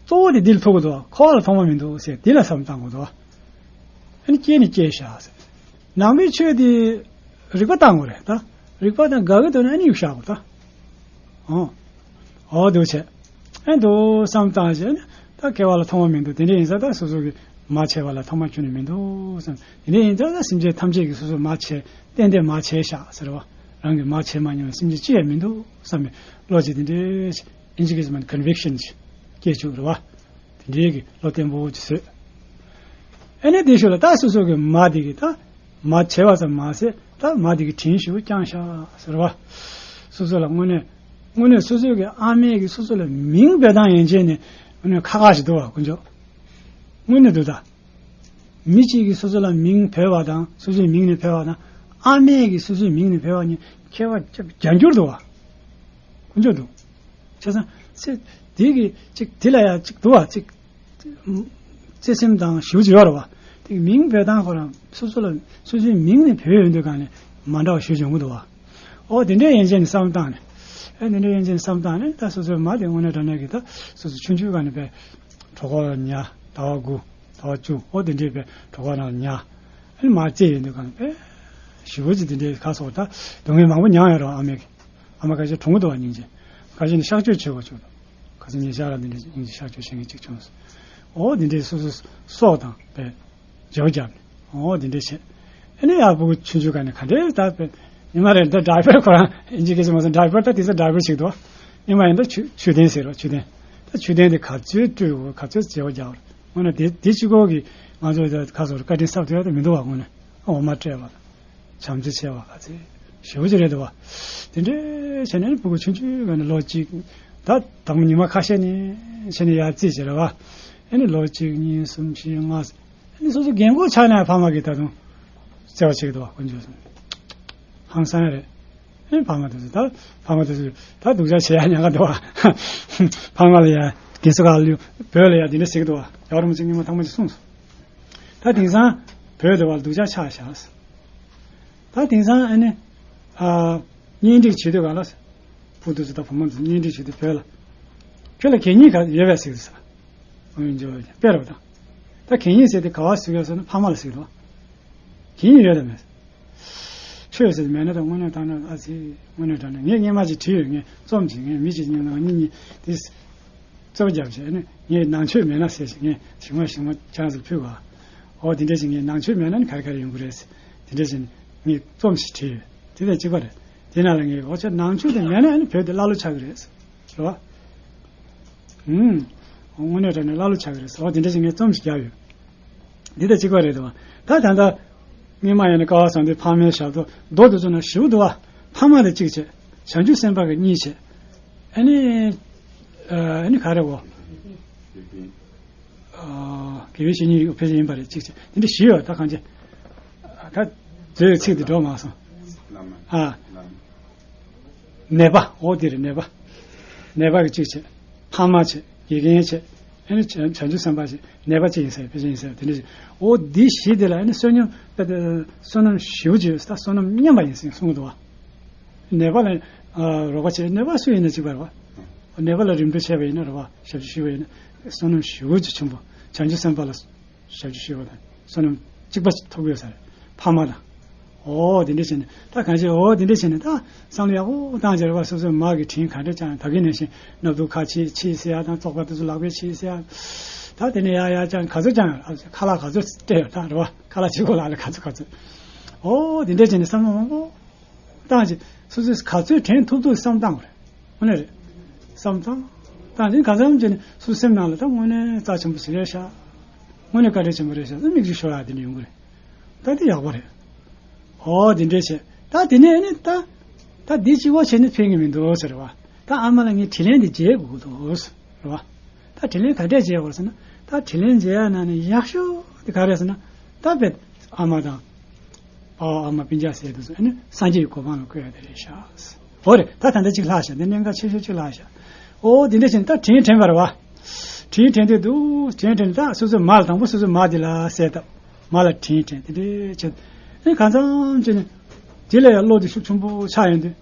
གཙོ་བོ་དེ་འདི་ལ་ཐུག་གི་འདུག་འཁོར་བ་ལ་ཐོག་མ་མི་འདུག་ཟེར་འདི་ལ་བསམ་བཏང་དགོས་འདུག་ཨ་ནི་སྐྱེས་ནི་སྐྱེས་ཤག་ཟེར། ནང་པའི་ཆོས་དེ་རིག་པ་བཏང་དགོས་རེད་ད། རིག་པ་དང་དགའ་གི་འདུག་ན་ཨ་ནི་གཡུག་བཞག་དགོས་ད། ཨོ། ཨོ་འདུག་བྱས། ཨ་འདུག་བསམ་བཏང་བྱས་ནི་ད་སྐྱེ་བ་ལ་ཐོག་མ་མི་འདུག་དེ་འདྲ་ཡིན་ཙང་ད་སོ་སོ་གི་མ་བྱས་པ་ལ་ཐོག་མ་ཁྱོན་ནས་མི་འདུག་བསམ། དེ་འདྲ་ཡིན་ཙང་ད་སེམས་ཅན་ཐམས་ཅད་ཀྱིས་སོ་སོ་མ་བྱས་ཏན་ཏན་མ་བྱས་ཤག་ཟེར་བ། རང་གིས་མ་བྱས་མ་མྱོང་བའི་སེམས་ཅན་ཅི་ཡང་མི་འདུག་བསམ་པའི་བློ་ཅིག་དེ་འདྲའི་ཨིན་ཇི་སྐད་ཀྱི་མ་ནི་ཀོན་བིག་ཤན་ཅིག་སྐྱེས་བཅུག་རེད་བ། དེ་འདྲའི་གི་བློ་བརྟན་པོ་ཅིག་བཟོས། ཨ་ནི་དེའི་ཤུལ་ལ་ད་སོ་སོ་གི་མ་དེ་གི་ད་མ་བྱས་པ་ཙམ་མ་ཟད་ད་མ་དེ་གི་དྲིན་ཞུ་བ་བསྐྱངས་ཤག་ཟེར་བ། སོ་སོ་ལ་དངོས་གནས་དངོས་གནས་སོ་སོ་གི་ཨ་མས་གི་སོ་སོ་ལ་མིང་འབོད་སྟངས་ཡན་ཆད་ནས་དངོས་གནས་ཁག་ཁག་ཞིག་འདུག་བ་དཀོན་མཆོག་དངོས་གནས་འདུག་ད། མི་གཅིག་གིས་སོ་སོ་ལ་མིང་བོས་པ་དང་སོ་སོའི་མིང་ནས་བོས་པ་དང་ཨ་མས་ཀྱིས་སོ་སོའི་མིང་ནས་བོས་པ་གཉིས་ཁྱད་པར་ཅིག་རྒྱ་འགྱུར་འདུག་བ། དཀོན་མཆོག་འདུག་བྱས་ཙང་ཚེ་འདི་གི་ཅིག་འདི་ལ་ཡང་ཅིག་འདུག་བ་ཅིག་བརྩེ་སེམས་དང་ཞེ་པོ་ཅིག་ཡོད་རེད་བ། དེ་གི་མིང་བོས་སྟངས་ཁོ་རང་སོ་སོ་ལ་སོ་སོའི་མིང་ནས་བོས་ཡོང་དུས་གང་ནས་མ་འདྲ་བ་ཞེ་པོ་ཅིག་ཡོང་གི་འདུག་བ། ཨོ་དེ་འདྲའི་ཡན་ཆད་ནས་བསམ་བཏང་ནས་ཨེ་དེ་འདྲའི་ཡན་ཆད་ནས་བསམ་བཏང་ནས་ད་སོ་སོའི་མ་དེ་དངོས་གནས་དྲང་གནས་ཀྱི་ད་སོ་སོ་ཆུང་ཆུང་སྒང་ནས་པས་གྲོད་ཁོག་ལ་ཉལ། ཟླ་བ་དགུ། ཟླ་བ་བཅུ། ཨོ་དེ་འདྲའི་པས་གྲོད་ཁོག་ནང་ལ་ཉལ། ཨ་ནི་མར་བཙས་ཡོང་དུས་གང་པས་ཞེ་པོ་ཅིག་དེ་འདྲའི་ཁ་སོགས་ད་སྡུག་བསྔལ་མང་པོ་མྱངས་ཡོད་རེད་ཨ་མས་ཀྱིས། ཨ་མ་ཁ་ཤས་གྲོངས་འདུག་བ་སྙིང་རྗེ། ཁ་ཤས་ནི་གཤགས་བཅོས་བྱེད་དགོས་བྱུང་འདུག་ཁ་སང་ཉེ་ཆར་ལ་འདི་འདྲའི་སྙིང་རྗེ་གཤགས་བཅོས་བྱེད་མཁན་གཅིག་བྱུང་སོང་། ཨོ་འདི་འདྲའི་སོ་སོ་སྲོག་དང་པས་འཇོག་བརྒྱབ་ནས་ཨོ་འདི་འདྲའི་བྱས། ཨ་ནི་ཡར་ཕྲུ་གུ་ཆུང་ཆུང་ག་ནས་ག་འདྲའི་ད་ཉི་མ་རེ་ད་ཌའི་པར་ཁོ་རང་ཨིན་ཇི་སྐད་ཆ་མ་སོང་། ཌའི་པར་ད་དེང་སང་ཌའི་པར་ཞིག་འདུག་ཉི་མ་ཡིན་ད་མཆོད་མཆོད་རྟེན་ཟེར་རོ། མཆོད་རྟེན། ད་མཆོད་རྟེན་དེ་ག་ཚོད་སྤྲོད་དགོས། ག་ཚོད་བརྗེ་པོ་རྒྱག་དགོས། དངོས་གནས་དེ་དེ་གཅིག་པོ་གིས་ང་ཚོ་ད་ག་ཚོད་བཀའ་དྲིན་གསབ་ཐུབ་ཡ་ད་མི་འདུག་བ། དངོས་གནས་འོ་མ་སྤྲད་པ་དང་། བྱམས་བརྩེ་ཆེ་བ་ག་ཚོད་ཞེ་པོ་ཅིག་རེད་འདུག་བ། དེ་འདྲའི་བྱས་ནས་ཕྲུ་གུ་ཆུང་ཆུང་ག་ནས་ལོ་གཅིག་ད་དང་པོ་ཉི་མ་ཁ་ཤས་ནས་བྱས་ནས་ཡར་རྩིས་བྱེད་རེད་བ། ཨ་ནི་ལོ་གཅིག་གཉིས་གསུམ་བཞི་ལྔ། ཨ་ནི་སོ་སོ་རྒན་གོག་ཆགས་ནས་ཕ་མ་གིས་ད་དུང་བརྩེ་བ་བྱེད་ཀྱི་འདུག་བ། དཀོན་མཆོག་གསུམ་ཧང་སང་རེད། ཨེ་ཕ་མ་དེ་ཚོ་ད་ཕ་མ་དེ་ཚོ་ད་སྡུག་ཅག་བྱེད་ཡ་ཉེན་ཁ་འདུག་བ། ཕ་མ་ལ་ཡ་རྒན་གསོ་ཁང་ལ་བོད་ལ་ཡ་འདི་འདྲ་བྱེད་ཀྱི་འདུག་བ། རྒྱལ་བ་རིན་པོ་ཆེ་སྔོན་མ་ཐེངས་མ་ཅིག་གསུངས་སོང་། ད་དེང་སང་བོད་དེ་བ་སྡུག་ཅག་ཆགས་བཞག་ད་དེང་སང་ཨ་ནི་ཨ་གཉེན་སྒྲིག་བྱེད་དུས་ག་ལ་ཕྲུ་གུ་དེ་ཚོ་ད་བུ་མོ་དེ་ཚོ་གཉེན་སྒྲིག་བྱེད་དུས་བོད་ལ་ཁྱོད་ལ་གད་སྙིགས་ག་ཡོད་པས་ཟེར་གྱི་འདུག་ཟེར། འོན་ཀྱང་སྤེལ་རོགས་དང་། ད་གད་སྙིགས་ཟེར་དེ་ག་བ་ཟེར་གྱི་ཡོད་ཟེར་ན་ཕ་མ་ལ་ཟེར་གྱི་འདུག་བ། གད་སྙིགས་ཡོད་དམ་མེད། ཆོས་ཟེར་མེད་ན་ད་དངོས་གནས་དྲང་གནས་ཨ་ཙི་དངོས་གནས་དྲང་གནས་ངས་སྔོན་མ་ཅིག་བྲིས་ཡོད། ངས་རྩོམ་ཅིག་ངས་མི་གཅིག་གཉིས་ནང་གཉིས་གཉིས་དེ་རྩོམ་རྒྱབ་བྱས་ནས་ངས་ནང་ཆོས་མེད་ན་ཟེར་ཞིག་ངས་ཞིག་མ་ཞིག་མ་ཆང་ཟིག་ཕུལ་བ། འོ་དེ་འདྲ་ཞིག་ངས་ནང་ཆོས་མེད་ན་ནི་ག་རེ་ག་རེ་ཡོང་གི་རེད་ཟེར། དེ་འདྲ་ཞིག་ངས་རྩོམ་ཞིག་བྲིས་ཡོད། དེ་དང་གཅིག་པ་རེད། དེ་ནང་ལ་ངས་འོ་ཅག་ནང་ཆོས་དེ་མེད་ན་ནི་བོད་དེ་ཀླ་ཀློ་ཆགས་ཀྱི་རེད་ཟེར་བ། ཧུམ། དངོས་གནས་དྲང་གནས་ཀླ་ཀློ་ཆགས་ཀྱི་རེད་ཟེར་བ། དེ་འདྲ་ཞིག་ངས་རྩོམ་ཞིག་བརྒྱབ་ཡོད། འདི་དང་གཅིག་པ་རེད་དོ། ད་ད་ལྟ་སྔོན་མ་ཡིན་ན་ཀ་བ་བཟང་དུས་ཕ་མའི་ཞབས་ཏོག་མདོ་དེ་ཚོ་ན་ཞིབ་འདུག་བ། ཕ་མ་དེ་གཅིག་བྱས། བྱང་ཆུབ་སེམས་དཔའ་གི་གཉིས་བྱས། ཨ་ནི། ཨ་ནི་ག་རེ་བོ། དགེ་བའི་བཤེས་གཉེན་ཡོད་ཕལ་ཆེར་ཡིན་པ་རེད་གཅིག་བྱས། དེ་འདྲ་ཞིག་ཡོད་ད་གང་ཅི། ད་མཛོད་ཚིག་དེ་འགྲོ་མ་སོང་། ཨ། ནད་པ། འོ་དེ་རེད་ནད་པ། ནད་པ་གི་གཅིག་བྱས། ཕ་མ་བྱས། དགེ་རྒན་བྱས། ཨ་ནི་བྱང་བྱང་ཆུབ་སེམས་དཔའ་བྱས། ནད་པ་གཅིག་ཡིན་ས་ཡོད་ཕལ་ཆེར་ཡིན་ས་ཡོད་དེ་འདྲ་བྱས། འོ་འདི་བཞི་དེ་ལ་ཨ་ནི་བསོད་སྙོམས་དཔེ་བསོད་ནམས་ཞེ་པོ་ཅིག་ཡོད་ས། བསོད་ནམས་མཉམ་པ་ཡིན་ཟེར་གསུང་གི་འདུག་བ། ནད་པ་ལ་རོགས་པ་བྱས། ནད་པ་སུ་ཡིན་ན་གཅིག་པ་རེད་བ། ནད་པ་ལ་རིམ་གྲོ་བྱས་པ་ཡིན་ན་རེད་བ། ཞབས་ཕྱི་ཞུས་པ་ཡིན་ན་བསོད་ནམས་ཞེ་པོ་ཅིག་ཆེན་པོ། བྱང་ཆུབ་སེམས་དཔའ་ལ། ཞབས་ཕྱི་ཞུས་པ་དང་བསོད་ནམས་གཅིག་པ་ཐོབ་ཡོད་ས་རེད། ཕ་མ་དང་། འོ་དེ་འདྲ་བྱས་ནས་ད་གང་ཅི་འོ་དེ་འདྲ་བྱས་ནས་ད་བསམ་བློ་ཡག་པོ་བཏང་བྱས་རེད་བ། སོ་སོའི་མ་གི་དྲིན་ག་འདྲ་བསྐྱངས། ད་གིན་ནང་བཞིན་སྣབས་དུག་ཁ་ཕྱེ་ཕྱེ་ཟེར་ཡ་དང་བཙོག་པ་དེ་ཚོ་ལག་པས་ཕྱེ་ཟེར་ཡ། ད་དེ་ནས་ཡར་ཡར་བསྐྱངས་ག་ཚོད་བསྐྱངས་ཡོད། ཁ་ལག་ག་ཚོད་སྤྲད་ཡོད་ད་རེད་བ། ཁ་ལག་གཅིག་པོ་ལག་ལ་ག་ཚོད་ག་ཚོད། འོ་དེ་འདྲ་བྱས་ནས་བསམ་བློ་མང་པོ། བཏང་ཅིག་སོ་སོས་ག་ཚོད་དྲན་ཐུབ་ཐུབ་བསམ་བཏང་བ་རེད། དངོས་གནས་རེད། བསམ་བཏང་། བཏང་ཅིག་གང་འཚམ་བྱས་ནས་སོ་སོའི་སེམས་ནང་ལ་ད་དངོས་གནས་རྩ་ཆེན་པོ་ཞིག་རེད་ཤག་དངོས་གནས་བཀའ་དྲིན་ཆེན་པོ་རེད་ཤག་ད་མིག་ཆུ་ཤོར་ཡག་དེ་འདྲ་ཡོང་གི་རེད། ད་དེ་ཡག་པོ་རེད། ཨོ་དེ་འདྲས་བྱས། ད་དེ་ནས་ཨ་ནི་ད་ད་འདི་གཅིག་པོ་བྱས་ནས་ཕན་གི་མི་འདུག་ཟེར་བ། ད་ཨ་མ་ལ་ངས་དྲིན་ལན་འདི་འཇལ་དགོས་ཀྱི་འདུག་ཟེར་བ། ད་དྲིན་ལན་ག་འདྲས་འཇལ་དགོས་ཟེར་ན། ད་དྲིན་ལན་འཇལ་ཡག་ནང་ནས་ཡག་ཤོས་དེ་ག་རེད་ཟེར་ན། ད་དཔེ་ཨ་མ་དང་། ཨོ་ཨ་མ་སྤུན་ཀྱག་ཟེར་དུས་སུ་ཨ་ནི་སངས་རྒྱས་ཀྱི་གོ་འཕང་ལ་བཀོད་ཡ་དེ་རེད་ཤག་འོ་རེད། ད་ད་ལྟ་གཅིག་ལྷག་ཤག་འདི་གནད་འགག་ཆེ་ཤོས་གཅིག་ལྷག་ཤག་འོ་འདི་འདྲ་བྱས་ནས་ད་དྲིན་དྲན་པ་རེད་བ། དྲིན་དྲན་དུས་འདུག་དྲིན་དྲན་ད་སོ་སོའི་མ་ལ་དང་པོ་སོ་སོའི་མ་འདི་ལ་གསལ་བཏབ། མ་ལ་དྲིན་དྲན་དེ་འདྲ་བྱས། ཨ་ནི་གང་འཚམ་བྱས་ནས་དེ་ལ་ཡང་བློ་དེ་ཤུགས་ཆེན་པོ་ཆགས་ཡོང་དུས།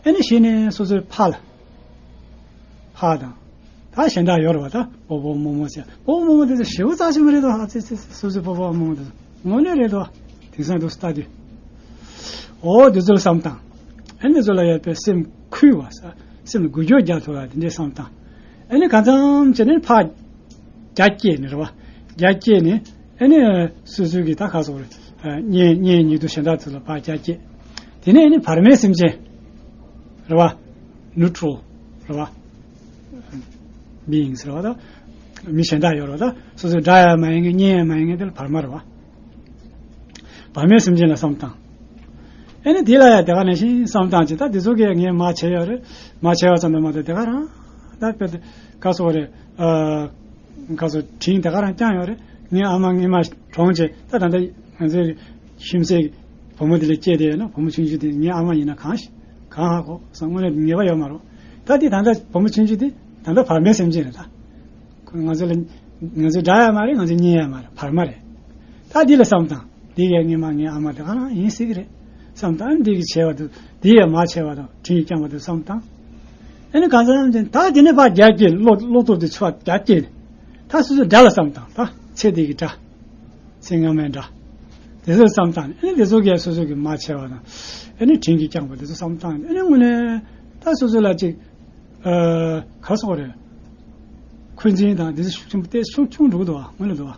ཨ་ནི་གཞི་ནས་སོ་སོའི་ཕ་ལ། ཕ་དང་། ད་གཞན་དག་ཡོད་རེད་བ། ད་སྤོ་བོ་རྨོ་མོ་ཟེར། སྤོ་བོ་རྨོ་མོ་དེ་ཚོ་ཞེ་པོ་རྩ་ཆེན་པོ་རེད་དོ། ཨ་ཙི་ཙི་ཙི། སོ་སོའི་སྤོ་བོ་རྨོ་མོ་དེ་ཚོ་དངོས་གནས་རེད་དོ། དེང་སང་དུ་ལྟ་དུས། འོ་དེ་ཚོ་ལ་བསམ་བཏང་། ཨ་ནི་དེ་ཚོ་ལ་ཡོད་པའི་སེམས་ཁུལ་བ་ས། སེམས་ལ་འགུལ་སྐྱོད་རྒྱག་ཐུབ་པ་དེ་འདྲའི་བསམ་བཏང་། ཨ་ནི་གང་འཚམ་བྱས་ནས་ཕར་རྒྱ་བསྐྱེད་ནས་རེད་བ། རྒྱ་བསྐྱེད་ནས། ཨ་ནི་སོ་སོའི་གི་ད་ག་སོགས་རེད། ཨ་གཉེན་གཉེན་ཉེ་དུ་གཞན་དག་ཚོ་ལ་ཕར་རྒྱ་བསྐྱེད། དེ་ནས་ཨ་ནི་བར་མའི་སེམས་ཅན། རེད་བ། ནུ་ཊྲལ་རེད་བ། བི་ཡིང་སི་རེད་བ་ད། མི་གཞན་དག་ཡོད་རེད་བ་ད། སོ་སོའི་དགྲ་ཡང་མ་ཡིན་མཁན་གཉེན་ཡང་མ་ཡིན་མཁན་དེ་ལ་བར་མ་རེད་བ། བར་མའི་སེམས་ཅན་ལ་བསམ་བཏང་། ཨ་ནི་དེ་ལ་ཡང་དེ་ག་ནང་བཞིན་བསམ་བཏང་ཅིག་ད་དེ་ཚོ་གིས་ངས་མ་བྱས་ཡོད་རེད། མ་བྱས་པ་ཙམ་དུ་མ་གཏོགས་དེ་ག་རང་། ད་དཔེ་དེ་ག་སོགས་རེད། ཨ། ག་སོགས་དྲིན་དེ་ག་རང་བསྐྱངས་ཡོད་རེད། ངའི་ཨ་མ་ངའི་མ་གྲོངས་རྗེས་ད་ད་ལྟ་ང་ཚོའི་ཁྱིམ་མཚེས་བུ་མོ་དེ་ལ་སྐྱེས་བསྡད་ཡོད་ན་བུ་མོ་ཆུང་ཆུང་དེ་ངའི་ཨ་མ་ཡིན་ན་གང་ཤེས། གང་ཧ་གོ་སོང་། དངོས་གནས་ངེས་པ་ཡོད་མ་རེད། ད་དེ་ད་ལྟ་བུ་མོ་ཆུང་ཆུང་དེ་ད་ལྟ་བར་མའི་སེམས་ཅན་རེད་ད། ཁོ་ང་ཚོ་ལ་ང་ཚོའི་དགྲ་ཡང་མ་རེད། ང་ཚོའི་གཉེན་ཡང་མ་རེད། བར་མ་རེད། ད་འདི་ལ་བསམ་བཏང་། འདི་ཡས་ངའི་མ་ངའི་ཨ་མ་དེ་ག་རང་ཡིན་སྲིད་ཀྱི་རེད་བསམ་བཏང་། འདི་གི་བྱས་པ་དུ་འདི་ཡས་མ་བྱས་པ་དང་དྲིན་ཡིས་བསྐྱངས་པ་དུ་བསམ་བཏང་། ཨ་ནི་གང་ཟག་རྣམས་ཀྱིས་ད་དེ་ནས་ཕར་རྒྱ་སྐྱེད། བློ་བློ་སྟོབས་དེ་ཚུར་རྒྱ་སྐྱེད། ད་སོ་སོའི་དགྲ་ལ་བསམ་བཏང་། ད་ཚེ་འདི་གི་དགྲ། ཚེ་སྔ་མའི་དགྲ། དེ་ཚོར་བསམ་བཏང་། ཨ་ནི་དེ་ཚོ་གིས་སོ་སོ་གི་མ་བྱས་པ་དང་། ཨ་ནི་དྲིན་གྱིས་བསྐྱངས་པ་དེ་ཚོ་བསམ་བཏང་། ཨ་ནི་དངོས་གནས་ད་སོ་སོ་ལ་ཅིག་ཨ། ག་སོགས་རེད། འཁོན་འཛིན་དང་དེ་ཚོ་ཤུགས་ཆེན་པོ་ཏོག་ཙམ་ཆུང་འགྲོ་གི་འདུག་བ། དངོས་གནས་འདུག་བ།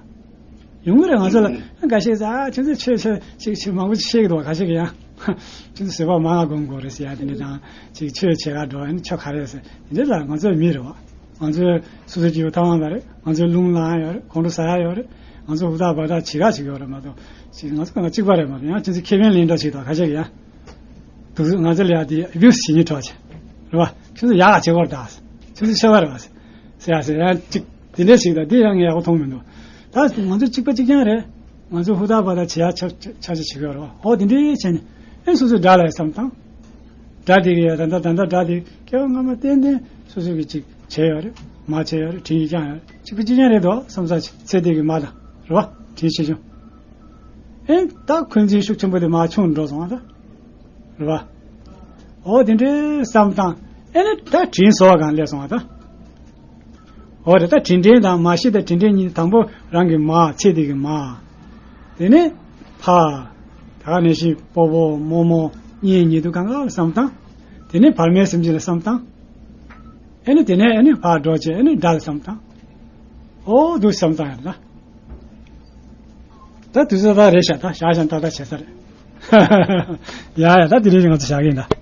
ཡོང་གི་རེད། ང་ཚོ་ལ་འགའ་ཤས་ཀྱིས་ཨ་ཁྱོད་ཚོས་ཆོས་ཆོས་ཅིག་ཅིག་མང་པོ་ཅིག་བཤད་ཀྱི་འདུག་བ། ཁ་ཤས་ཀྱིས་ཡང་ཁྱོད་ཚོས་བཟོད་པ་མང་ང་སྒོམ་དགོས་རེད་ཟེར་ཡ་དེ་འདྲ་དང་། ཅིག་ཆོས་བྱེད་ག་འགྲོ་ཡ་ནི་ཆོ་ག་རེད་ཟེར་དེ་འདྲ་ལ་ང་ཚོ་མི་རེད་བ། ང་ཚོས་སོ་སོའི་སྐྱིད་པོ་ཐོབ་ཡ་མ་རེད། ང་ཚོས་རླུང་ལངས་ཡ་ཡོད་རེད། ཁོང་ཁྲོ་ཟ་ཡ་ཡོད་རེད། ང་ཚོ་ཧུར་ཐག་འབད་ཐག་བྱེད་ག་བྱེད་ཀྱི་ཡོད་རེད་མ་གཏོགས། ཅིག་ང་ཚོ་གང་ག་གཅིག་པ་རེད་མ་གཏོགས། ཡང་ཁྱོད་ཚོས་ཁེ་ཕན་ལེན་འདྲ་ཞིག་དང་ཁ་ཤས་ཀྱིས་ཡང་། དུ་ང་ཚོ་ལ་ཡ་དེ་ཨེ་བིའུ་སི་བྱེད་ཉེན་འཕྲོག་བྱེད། རེད་བ། ཁྱོད་ཚོ་ཡག་ག་བྱེད་དགོས་རེད་ད། ཁྱོད་ཚོ་ཆེ་བ་རེད་བ། ཟེར་ཡ་ཟེར་ཡ་ཅིག་དེ་འདྲས་ཞིག་དང་དེ་ཡང་ངས་ཡག་པོ་མཐོང་མི་འདུག་ད་ང་ཚོ་གཅིག་པ་གཅིག་རྐྱང་རེད། ང་ཚོ་ཧུར་ཐག་འབད་ཐག་བྱེད་ཡ་ཆ་ཆ་ཆ་བྱེད་ཀྱི་ཡོད་རེད་བ། ཨོ་དེ་འདྲས་བྱས་ནས་ཨེ་སོ་སོའི་དགྲ་ལ་ཡ་བསམ་བཏང་། དགྲ་དེ་གི་ཡ་ད་ལྟ་ད་ལྟ་དགྲ་དེ་སྐྱེ་བ་སྔ་མ་ཏན་ཏན་སོ་སོ་གི་ཅིག་བྱས་ཡོད་རེད། མ་བྱས་ཡོད་རེད། དྲིན་ཡིག་བསྐྱངས་ཡོད་རེད། གཅིག་པ་གཅིག་རྐྱང་རེད་དོ་བསམ་ས་ཅིག་ཚེ་འདི་གི་མ་དང་རེད་བ། དྲིན་ཆེ་ཆུང་། ཨེ་ད་འཁོན་འཛིན་ཤུགས་ཆེན་པོ་དེ་མར་ཆུང་འགྲོ་སོང་བ་ད། རེད་བ། འོ་དེ་འདྲའི་བསམ་བཏང་། ཨེ་ནི་ད་དྲིན་གཟོ་བ་གང་སླེབས་སོང་བ་ད། འོ་རེད། ད་དྲིན་དྲན་དང་མ་ཤི་དང་དྲིན་དྲན་གཉིས། དང་པོ་རང་གི་མ་ཚེ་འདི་གི་མ། དེ་ནས་ཕ། ད་ག་ནང་བཞིན་སྤོ་བོ་རྨོ་མོ་གཉེན་ཉེ་དུ་གང་ག་ལ་བསམ་བཏང་། དེ་ནས་བར་མའི་སེམས་ཅན་ལ་བསམ་བཏང་། ཨེ་ནི་དེ་ནས་ཨེ་ནི་ཕར་འགྲོ་བྱས་ཨེ་ནི་དགྲ་ལ་བསམ་བཏང་། འོ་འདུག་བསམ་བཏང་ཡ་ད། ད་དུས་ཚོད་ད་རེད་ཤག་ད་ཞག་ཞག་ཏག་ཏག་བྱས་ས་རེད། ཡ་ཡ། ད་དེ་རིང་ང་ཚོ་བཞག་གི་ཡིན་ད།